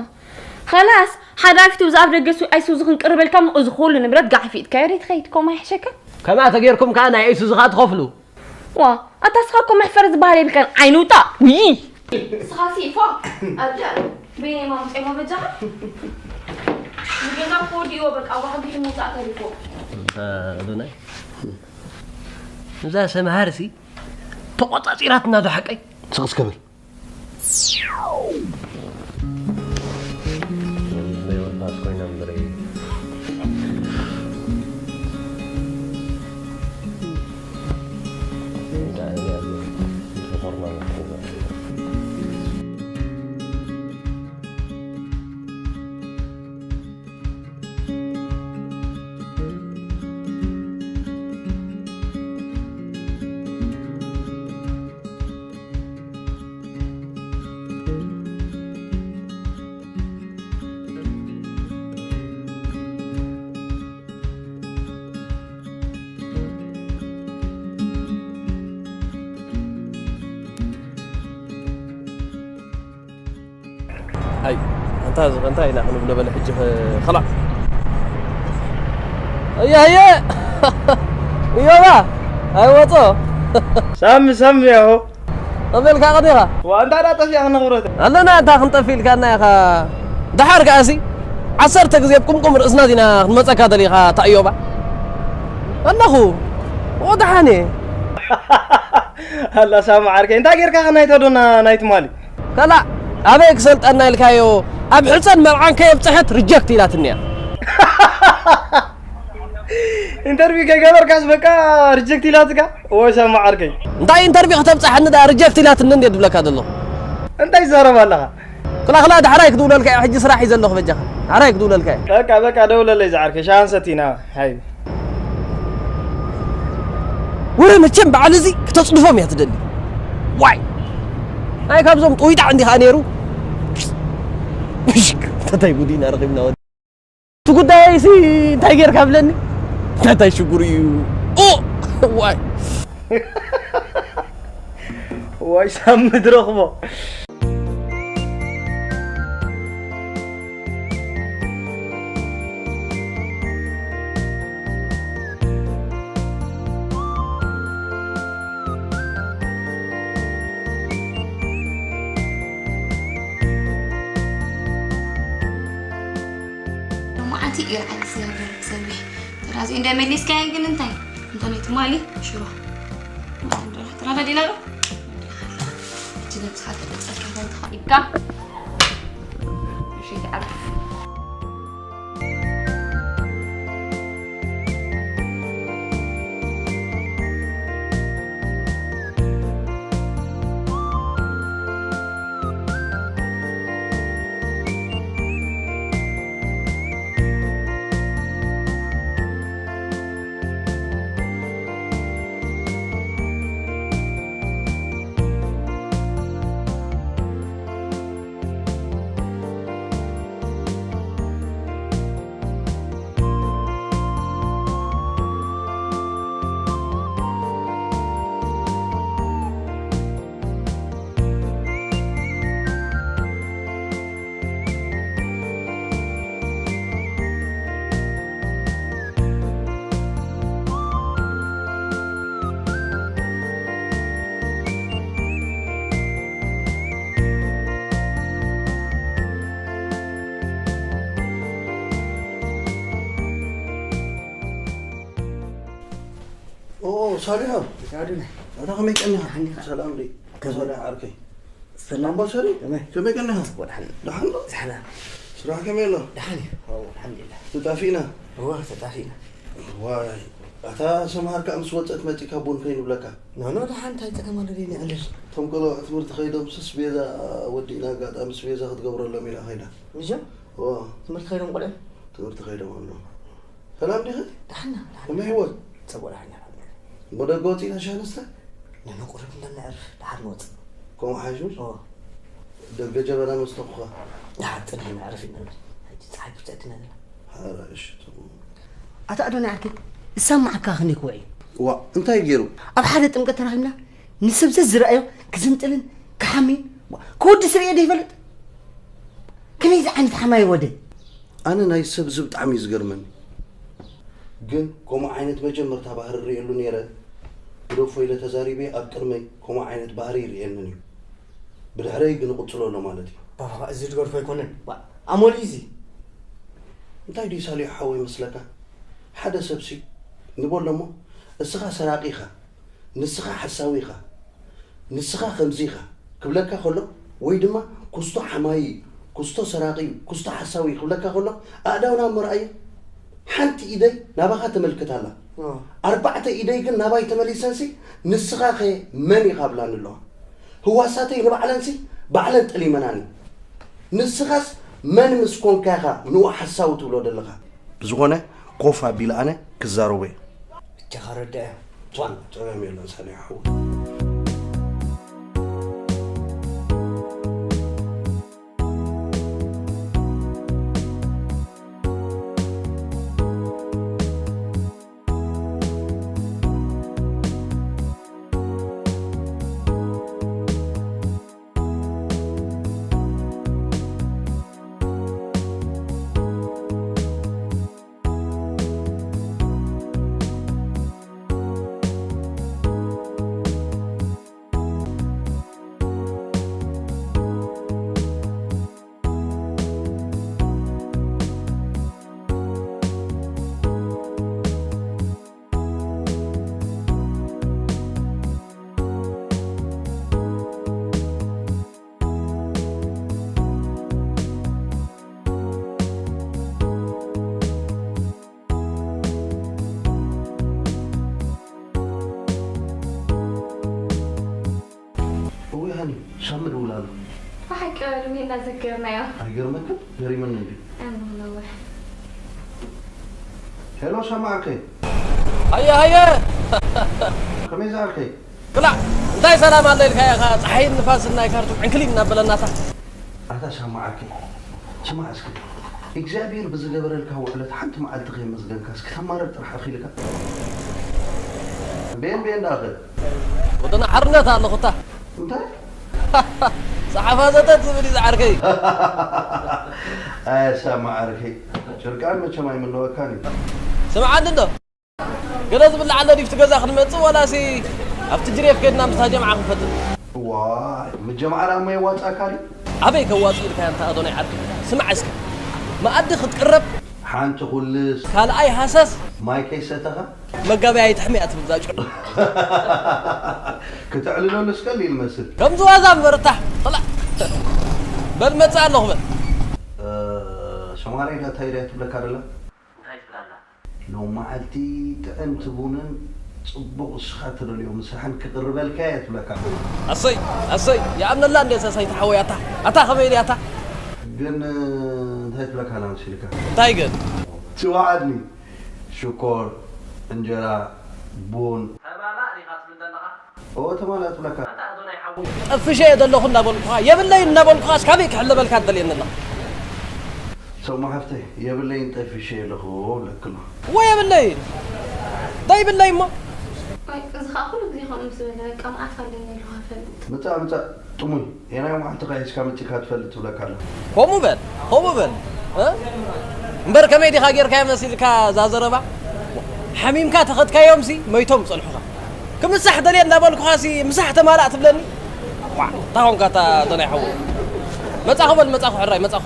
ኸላስ፣ ሓዳፊቱ ብዛዕባ ደገ ሱ-፣ ኣይሱዙ ክንቅርበልካ እሞ እዚ ኩሉ ንብረት ጋሕፊጥካዮ ደይ ትኸይድ፣ ከምኡ ኣይሕሸካን? ከምኣ ተጌርኩም ከኣ ናይ ኣይሱዙ ከኣ ትኸፍሉ። ዋ፣ ኣታ ስኻ እኮ መሕፈሪ ዝበሃል የብልካን፣ ዓይኒ ውጣ። ውይ! ስኻ ሲ ፎ፣ ኣደ፣ በይነይ ማምፀይ ሞ በጃኻ? ንገዛ እኮ ወዲእዎ፣ በቃ፣ ዋሕዲ ሒሙ ውፃእ ተሪፎ። ኣዶናይ፣ እዛ ሰምሃር ሲ ተቆጻጺራትና ዶ ሓቀይ? ስቕ እስከ በል። እንታይ እዚ እንታይ ኢና ክንብሎ በለ ሕጂ ኸ-፣ ኸላዕ። እየ፣ እየ። እዮባ፣ ኣይወጾ። ሳሚ፣ ሳሚ፣ ያሆ። ከመይ ኢልካ ቀኒኻ? ዋ፣ እንታይ ደኣ ጠፊእካ ንኽብረተ? ኣለና፣ እንታይ ክንጠፍእ ኢልካና ኢኻ? ደሓር ከኣሲ፣ ዓሰርተ ግዜ ኣብ ቁምቁም ርእስና ዚና ክንመጸካ ደሊኻ፣ እታ እዮባ። ኣለኹ። ኦ፣ ደሓን እየ። ኣላ ሳሚ ዓርከይ፣ እንታይ ጌርካ ከ ናይ ተዶና ናይ ትማሊ? ከላእ ኣበይ ክሰልጠና ኢልካዮ? ኣብ ሕጸን መርዓን ከየብጽሐት ሪጀክት ኢላትኒ እያ። ኢንተርቪው ከይገበርካስ በቃ ሪጀክት ኢላትካ? ወይ ሳሚ ዓርከይ። እንታይ ኢንተርቪው ከተብጽሓኒ ደኣ ሪጀክት ኢላትኒ እንዴ ድብለካ ዘለኹ? እንታይ ትዛረብ ኣለኻ? ክላ ክላ ዳሕራይ ክድውለልካ እየ፣ ሕጂ ስራሕ እዩ ዘለኹ በጃኻ። ዳሕራይ ክድውለልካ እየ። በቃ በቃ ደውለለይ ዝዓርከይ፣ ሻሃን ሰቲና ሓይቢ። ወረ መቸም በዓል እዚ ክተጽድፎም እያ ትደሊ። ዋይ! ናይ ካብዞም ጥዊጣዕ እንዲኻ ነይሩ። ምሽክ፣ እንታይ ጉድ ኢና ረኺብና ወዲ። እቲ ጉዳይሲ እንታይ ጌርካ ብለኒ? እንታይ ሽጉር እዩ? ኦ! ዋይ! ዋይ ሳሚ ድረኽቦ። ሎማዓንቲ እዩ ዓይኒ ስጋ ገርብ ሰብሒ ተራዚ እንደ መሊስካዮ ግን እንታይ እንተ ናይ ትማሊ ሽሮ ተራዳ ዲና ዶ እቲ ነብስኻ ተፈጸካ ተንተኻ ኢካ ሽግዓት ኦ ሳሊሖ፣ ኣታ ከመይ ቀኒኻ? ሰላም ዶ? ከመይ? ሰላም ዓርከይ። ሰላም። ኣምባሳሪ፣ ከመይ? ከመይ ቀኒኻ? ጽቡቕ፣ ደሓን። ደሓን ዶ? ደሓን። ስራሕ ከመይ ኣሎ? ደሓን እዩ። ኦ፣ ኣልሓምዱሊላህ። ተጣፊእና? እወ፣ ተጣፊእና። ዋይ፣ ኣታ ሰምሃር ከኣ ምስ ወጸት መጺካ ቡን ከይንብለካ። ኖ፣ ኖ፣ ደሓን፣ እንታይ ጸገም ኣሎ? ደይና ኣለሽ። እቶም ቆልዑ ትምህርቲ ከይዶም ስስ ቤዛ ወዲእና ኣጋጣሚ ስቤዛ ክትገብረሎም ኢላ ከይዳ። ንጆ? እወ። ትምህርቲ ከይዶም ቆልዑ? ትምህርቲ ከይዶም ኣሎ። ሰላም ዲኺ? ደሓና፣ ደሓና። ከመይ ህይወት? ጽቡቕ፣ ደሓና። እሞ ደገ ወጺእና ሻሂ ንስተ? ንንቁርብ እንዳ ነዕርፍ፣ ደሓር ንወጽእ። ከምኡ ሓይሽ ምሽ? ኦ። ደገ ጀበና መስተ እኳ። ደሓር ጽንሒ ነዕርፍ ኢና። ሕጂ ጸሓይ ብትእትና ዘላ። ሓራ፣ እሺ፣ ጽቡቕ። ኣታ ኣዶናይ ዓርከይ፣ ዝሰማዓካ ክንደይ ክውዕ እዩ? ዋ፣ እንታይ ገይሩ? ኣብ ሓደ ጥምቀት ተራኺብና፣ ንሰብ ዘዝረኣዮ ክዝንጥልን ክሓምይን፣ ዋ፣ ክወዲ ስርእዮ ዶ ይፈልጥ? ከመይ ዓይነት ሓማይ ወደ? ኣነ ናይ ሰብ እዚ ብጣዕሚ እዩ ዝገርመኒ። ግን ከምኡ ዓይነት መጀመርታ ባህሪ ርእየሉ ነይረ። ግደፎ ኢለ ተዛሪበ ኣብ ቅድመይ ከምኡ ዓይነት ባህሪ ይርእየንን እዩ። ብድሕረይ ግን እቕጽሎ ኣሎ ማለት እዩ። ባባ፣ እዚ ዝገርፎ ኣይኮነን። ዋ፣ ኣሞሊ እዚ። እንታይ ድዩ ሳልዮ ሓወይ መስለካ? ሓደ ሰብሲ ንበሎ እሞ፣ እስኻ ሰራቂ ኢኻ፣ ንስኻ ሓሳዊ ኢኻ፣ ንስኻ ከምዚ ኢኻ ክብለካ ከሎ፣ ወይ ድማ ኩስቶ ሓማይ እዩ፣ ኩስቶ ሰራቂ እዩ፣ ኩስቶ ሓሳዊ እዩ ክብለካ ከሎ፣ ኣእዳውና እሞ ረኣዮ። ሓንቲ ኢደይ ናባኻ ተመልክት ኣላ። ኦ። ኣርባዕተ ኢደይ ግን ናባይ ተመሊሰንሲ፣ ንስኻኸ መን ኢኻ ብላኒ ኣለዋ። ህዋሳተይ ንባዕለንሲ ባዕለን ጠሊመናኒ። ንስኻስ መን ምስ ኮንካ ኢኻ ንኡ ሓሳዊ ትብሎ ዘለኻ? ብዝኾነ ኮፍ ኣቢለ ኣነ ክዛረቦ እየ። ብቻኻ ረዳያ። ጸገም የለን ሳሌ ሓወይ። ሳሚ ድውል ኣሎ። ብሓቂ በሉ፣ ሜና ዘከርናዮ። ኣይገርመክን? ገሪመኒ እንዲ። ኣነ ነውሕ። ሄሎ፣ ሰማዕከይ። ሃየ፣ ሃየ! ከመይ ዝኣልከይ? ክላእ፣ እንታይ ሰላም ኣሎ ኢልካ ኢኻ? ጸሓይን ንፋስን ናይ ካርቱም ዕንክሊል እናበለናታ። ኣታ ሰማዕከይ፣ ስማዕ እስኪ። እግዚኣብሔር ብዝገበረልካ ውዕለት ሓንቲ መዓልቲ ከየመስገንካስ ክተማርር ጥራሕ ኣኺልካ? ቤን ቤን ዳኸ? ወደና ሓርነት ኣለኹታ። እንታይ? ጸሓፋ ዘተት ዝብል እዩ ዝዓርከይ። ኣየ ሳማ ዓርከይ፣ ጭርቃን መቸም ኣይምነወካን እዩ። ስምዓኒ እንዶ፣ ገለ ዝብላዕ ኣሎ ድዩ? ኣብቲ ገዛ ክንመጽእ ዋላሲ ኣብቲ ጅሬፍ ከድና ምስታ ጀምዓ ክንፈጥር? ዋይ፣ ምጀምዓ ደኣ እሞ የዋጽኣካ ድዩ? ኣበይ ከዋጽእ ኢልካ እንታ ኣዶናይ ዓርከይ? ስማዕ እስከ፣ መኣዲ ክትቅረብ ሓንቲ ኩልስ ካልኣይ ሃሰስ ማይ ከይሰተኻ? መጋቢያ ኣይትሕምያ ትብል እዛ ጭር። ክተዕልለሉስ ቀሊል መስል። ከምዚ ዋዛ እምበር እታ፣ ኸላ። በል መጽእ ኣለኹ በል። እ፣ ሶማሌ ዳታ ይርያ ትብለካ ደላ? እንታይ ትብላላ? ሎም መዓልቲ ጥዕምቲ ቡንን ጽቡቕ እስኻ ትደልዮ ምስራሕን ክቕርበልካ እየ ትብለካ። ኣሰይ፣ ኣሰይ፣ ይኣምነላ እንዴ ሳሳይ ተሓወይ ኣታ፣ ኣታ ኸመይ ኢልያ ኣታ? ግን፣ እ፣ እንታይ ትብለካ ኣላ መሲልካ? እንታይ ግን? ትወዓድኒ። ሽኮር፣ እንጀራ፣ ቡን። ተማላእ ዲኻ ትብል ዘለኻ? ኦ፣ ተማላእ ትብለካ። ኣታ ኣዶናይ ሓወይ። ጠፍሸ እየ ዘለኹ እናበልኩኻ፣ የብለይን እናበልኩኻስ ካበይ ክሕለበልካ ትደልየኒ ኣለኻ? ሰማ ሓፍተይ፣ የብለይን ጠፊሸ ኣለኹ እብለኪ ኣለኹ። እወ የብለይን። እንታይ ይብለይ እሞ? ኣይ፣ እዚ ኸኣ ኩሉ ግዜ ከምኡ ምስ በለ፣ በቃ መዓት ኣለኒ ኢልካ ፈልጥ። ምጻእ፣ ምጻእ፣ ጥሙይ። የናይ መዓልቲ ኸ ሒዝካ መጺእካ ትፈልጥ ትብለካ ኣለኹ። ከምኡ በል፣ ከምኡ በል። እ? እምበር ከመይ ዲኻ ጌርካዮ መሲልካ እዛ ዘረባ? ሓሚምካ ተኸድካዮምሲ መይቶም ጸንሑኻ። ክምሳሕ ደልየ እንዳበልኩኻሲ ምሳሕ ተማላእ ትብለኒ? ዋዕ፣ እንታይ ኾንካ እታ ዶናይ ሓወይ? መጻኹ በል፣ መጻኹ ሕራይ፣ መጻኹ።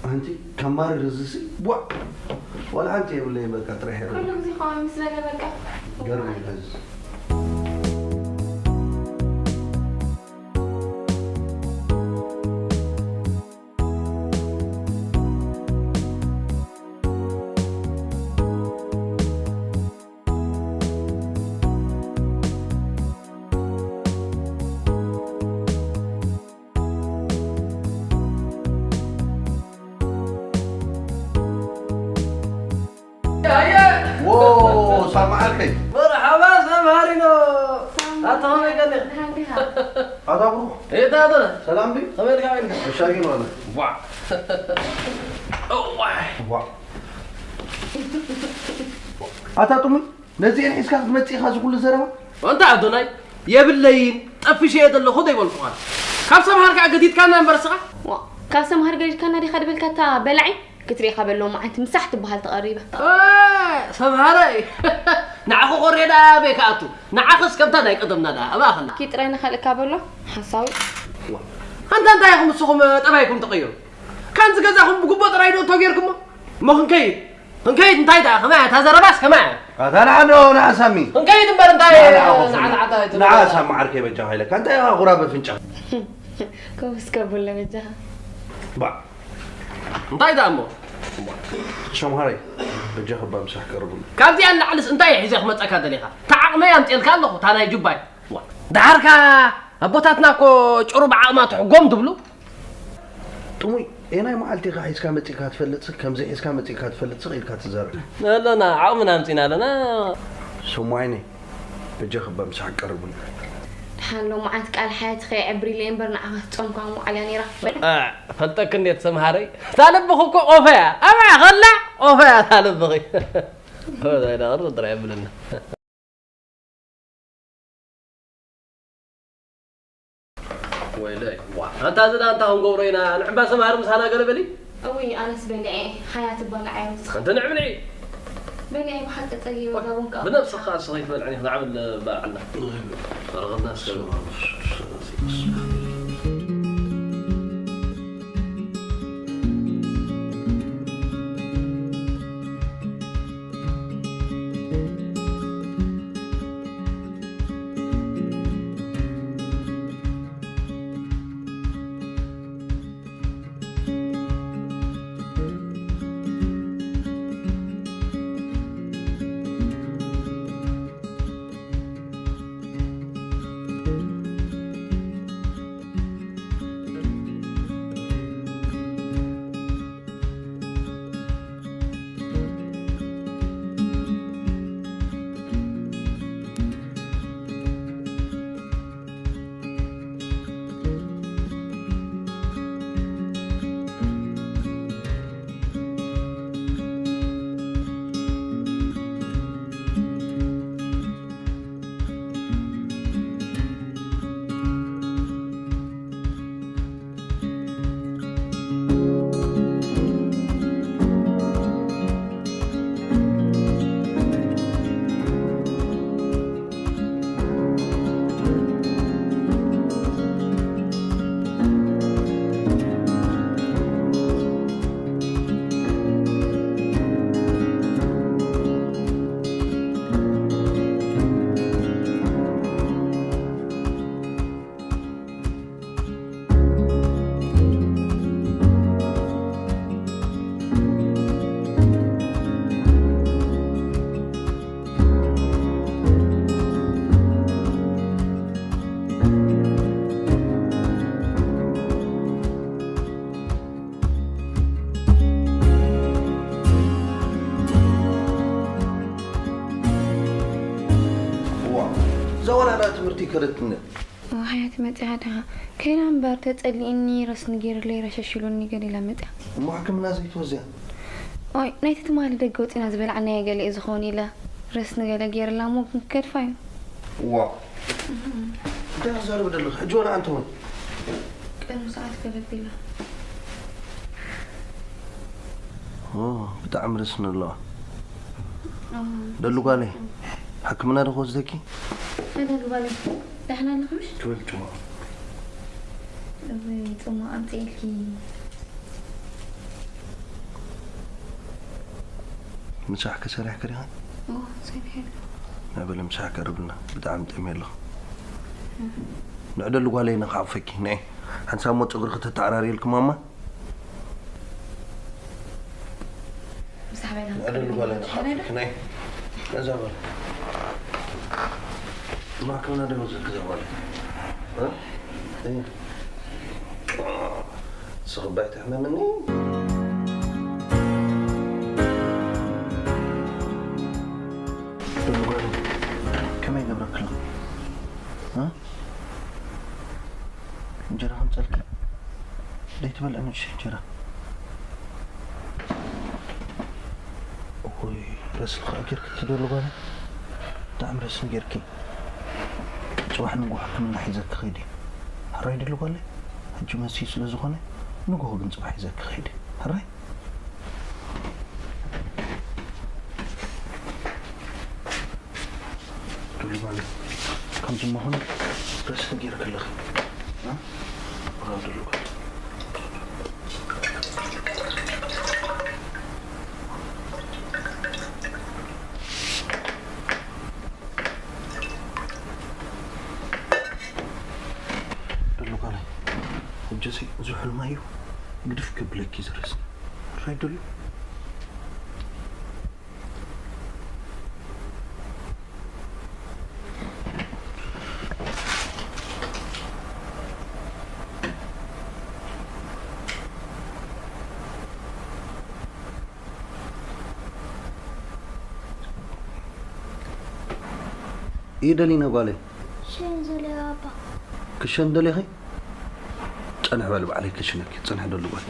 ኣንቲ ከማርር እዚሲ፣ ቧዕ! ዋላ ሓንቲ የብለይን፣ በቃ ጥራሕ የብለይን። ኩሉ ግዜ ከምኡ ምስ በለ በቃ። ገርም እዩ እዚ። ዎ፣ ሳማ ዓርከይ። መርሓባ፣ ሳማ ሃሪኖ። ኣታ ኸመይ ቀኒኻ? ደሓን ዲኻ? ኣታ ብሩኽ። ኤታ ኣታ። ሰላም ድዩ? ከመይ ኢልካ፣ ከመይ ኢልካ? እሻ ግን ዋላ። ዋ። እዋይ። ዋ። ኣታ ጥሙይ፣ ነዚኤን ሒዝካ ክትመጽእ ኢኻ እዚ ኩሉ ዘረባ? ኣንታ ኣዶናይ፣ የብለይን፣ ጠፊሸ እየ ዘለኹ ዘይበልኩኻ። ካብ ሰምሃር ከኣ ገቲትካና እምበር እስኻ? ዋ፣ ካብ ሰምሃር ገዲድካና ዲኻ ድበልካ እታ በላዒ? ክትሪእኻ በሎ መዓልቲ ምሳሕ ትበሃል ተቐሪባ። እ፣ ሰምሃረይ፣ ንዓኺ ኮርየ ደኣ ኣበይ ክኣቱ? ንዓኽስ ከምታ ናይ ቀደምና ደኣ ኣባኽና። ኪ ጥራይ ንኸልእካ በሎ፣ ሓሳዊ። ኣንታ እንታይ ኢኹም ንስኹም ጠባይኩም ትቕይሩ? ካንዚ ገዛኹም ብግቡእ ጥራይ ዶ እቶ ጌርኩሞ? እሞ ክንከይድ? ክንከይድ እንታይ ደኣ? ከማይ እያ እታ ዘረባስ ከማይ እያ? ኣታ ንዓ ዶ ንዓ ሳሚ። ክንከይድ እምበር እንታይ ንዓ ንዓ ኮፍ ንዓ ንዓ እንታይ ትብሉ ንዓ ዘለኹም? ሳሚ ዓርከይ በጃኻ ኢለካ። እንታይ ኢኻ ኩራ በፍንጫ? ከምኡስ ከብለ በጃኻ። ባ። እንታይ ደኣ እሞ? ሸምሃረይ በጃኻ እባ ምሳሕ ቀርብሉ። ካብዚኣ ንላዕልስ እንታይ ሒዘ ክመጸካ ደሊኻ? እታ ዓቕመይ ኣምጽኤልካ ኣለኹ፣ እታ ናይ ጁባይ። ዋ፣ ደሓርካ ኣቦታትና እኮ ጭሩ ብዓቕማ ትሕጎም ትብሉ። ጥሙይ፣ ኤናይ መዓልቲ ኢኻ ሒዝካ መጺእካ ትፈልጥ፣ ከምዚ ሒዝካ መጺእካ ትፈልጥ ኢልካ ትዛረብ። ኣለና፣ ዓቕምና ኣምጺና ኣለና። ስሙ ዓይነይ፣ በጃኺ እባ ምሳሕ ቀርብሉ። ደሓን ሎማዓንቲ ቃል ሓያት ከየዕብሪለይ እምበር ንዓኻ ትጸምካ ምውዓል እያ ነይራ። አ፣ ፈልጠክ እንዴት ሰምሃረይ? እታ ልብኺ እኮ ቆፈ እያ። ኣብኣ ኸላ ቆፈ እያ እታ ልብኺ። ወዳይ ዳቕር ጥራይ የብልና። ወይለይ፣ ዋ፣ ኣንታ እዚ ደኣ እንታይ ክንገብሮ ኢና? ንዕባ ሰምሃር ምሳና ገለ በሊ። እውይ፣ ኣነስ በሊዐ፣ ሓያት እባ ንዓይ ኣውፅእ። ኣንቲ ንዕ ብልዒ። በሊዐ ብሓቂ ጸጊበ፣ ጋቦን ከኣ ብነብስኻ እስኺ ትበልዕኒ፣ ክንዓብል በዓልና። ፈረኸትና እስከ። ወደትነ። ሓያት መፅያ ድኻ ከይዳ እምበር ተፀሊእኒ ረስኒ ገይሩለይ ረሸሽሉኒ ገሊላ መፅያ። እሞ ሕክምና ዘይትወዝያ። ኦይ ናይቲ ትማሊ ደገ ወፂና ዝበላዕናዮ ገለ እዩ ዝኾን ኢለ ረስኒ ገለ ገይርላ እሞ ግን ክገድፋ እዩ። ዋ እንታይ ክዛረብ ደለኽ ሕጂ ወላ ኣንተ እውን። ቅድሚ ሰዓት ገለ ቢላ። ብጣዕሚ ረስኒ ኣለዋ። ደሉ ጓለይ ሕክምና ዶ ክወስደኪ? ፈለግ ባለይ ዳሕና ኣለኹምሽ? ክብል ጭዋ። እወይ ጽማ ኣምፅኤልኪ። ምሳሕ ክሰሪሕ ከሪኻ? ኦ ሰሪሐ ኣለኹ። ናበለ ምሳሕ ቀርብልና ብጣዕሚ ጠምየ ኣለኹ። ንዕደሉ ጓለይ ንክዓፈኪ ንዒ ሓንሳብ ሞ ፀጉሪ ከተተዓራርየልኪ ማማ። ምሳሕ በላ ንዕደሉ ጓለይ ንክዓፈኪ ንዒ። ነዛ በለ ማክምና ደሞ ዘክዛ ጓለይ። ስኽባይ ትሕመምኒ። ከመይ ገብረክሎ? እንጀራ ከምፀልኪ ደይትበልዕ ንእሽተይ እንጀራ። እወይ ረስልካ ጌርኪ ትደሉ ጓለ ብጣዕሚ ረስኒ ጌርኪ። ፅባሕ ንግሆ ሕክምና ሒዘኪ ከይዲ። ሕራይ ድሉ ጓለ ሕጂ መሲ ስለ ዝኾነ ንግሆ ግን ፅባሕ ሒዘኪ ከይዲ። ሕራይ ድሉ ጓለ ከምዚ መሆኑ ረስኒ ጌርኪ ኣለኺ። ደሎ ጓለይ ሕጂሲ እዚ ሕልማ እዩ ግድፍ ክብለኪ ዝረስኒ ራይ ደሎ። እዩ ደሊና ጓለይ ሸን ዘለ ኣባ ክሸን ደሊኺ? ጸንሕ በል ባዕለይ ክሽነኪ ጽንሕ ደሉ ጓል።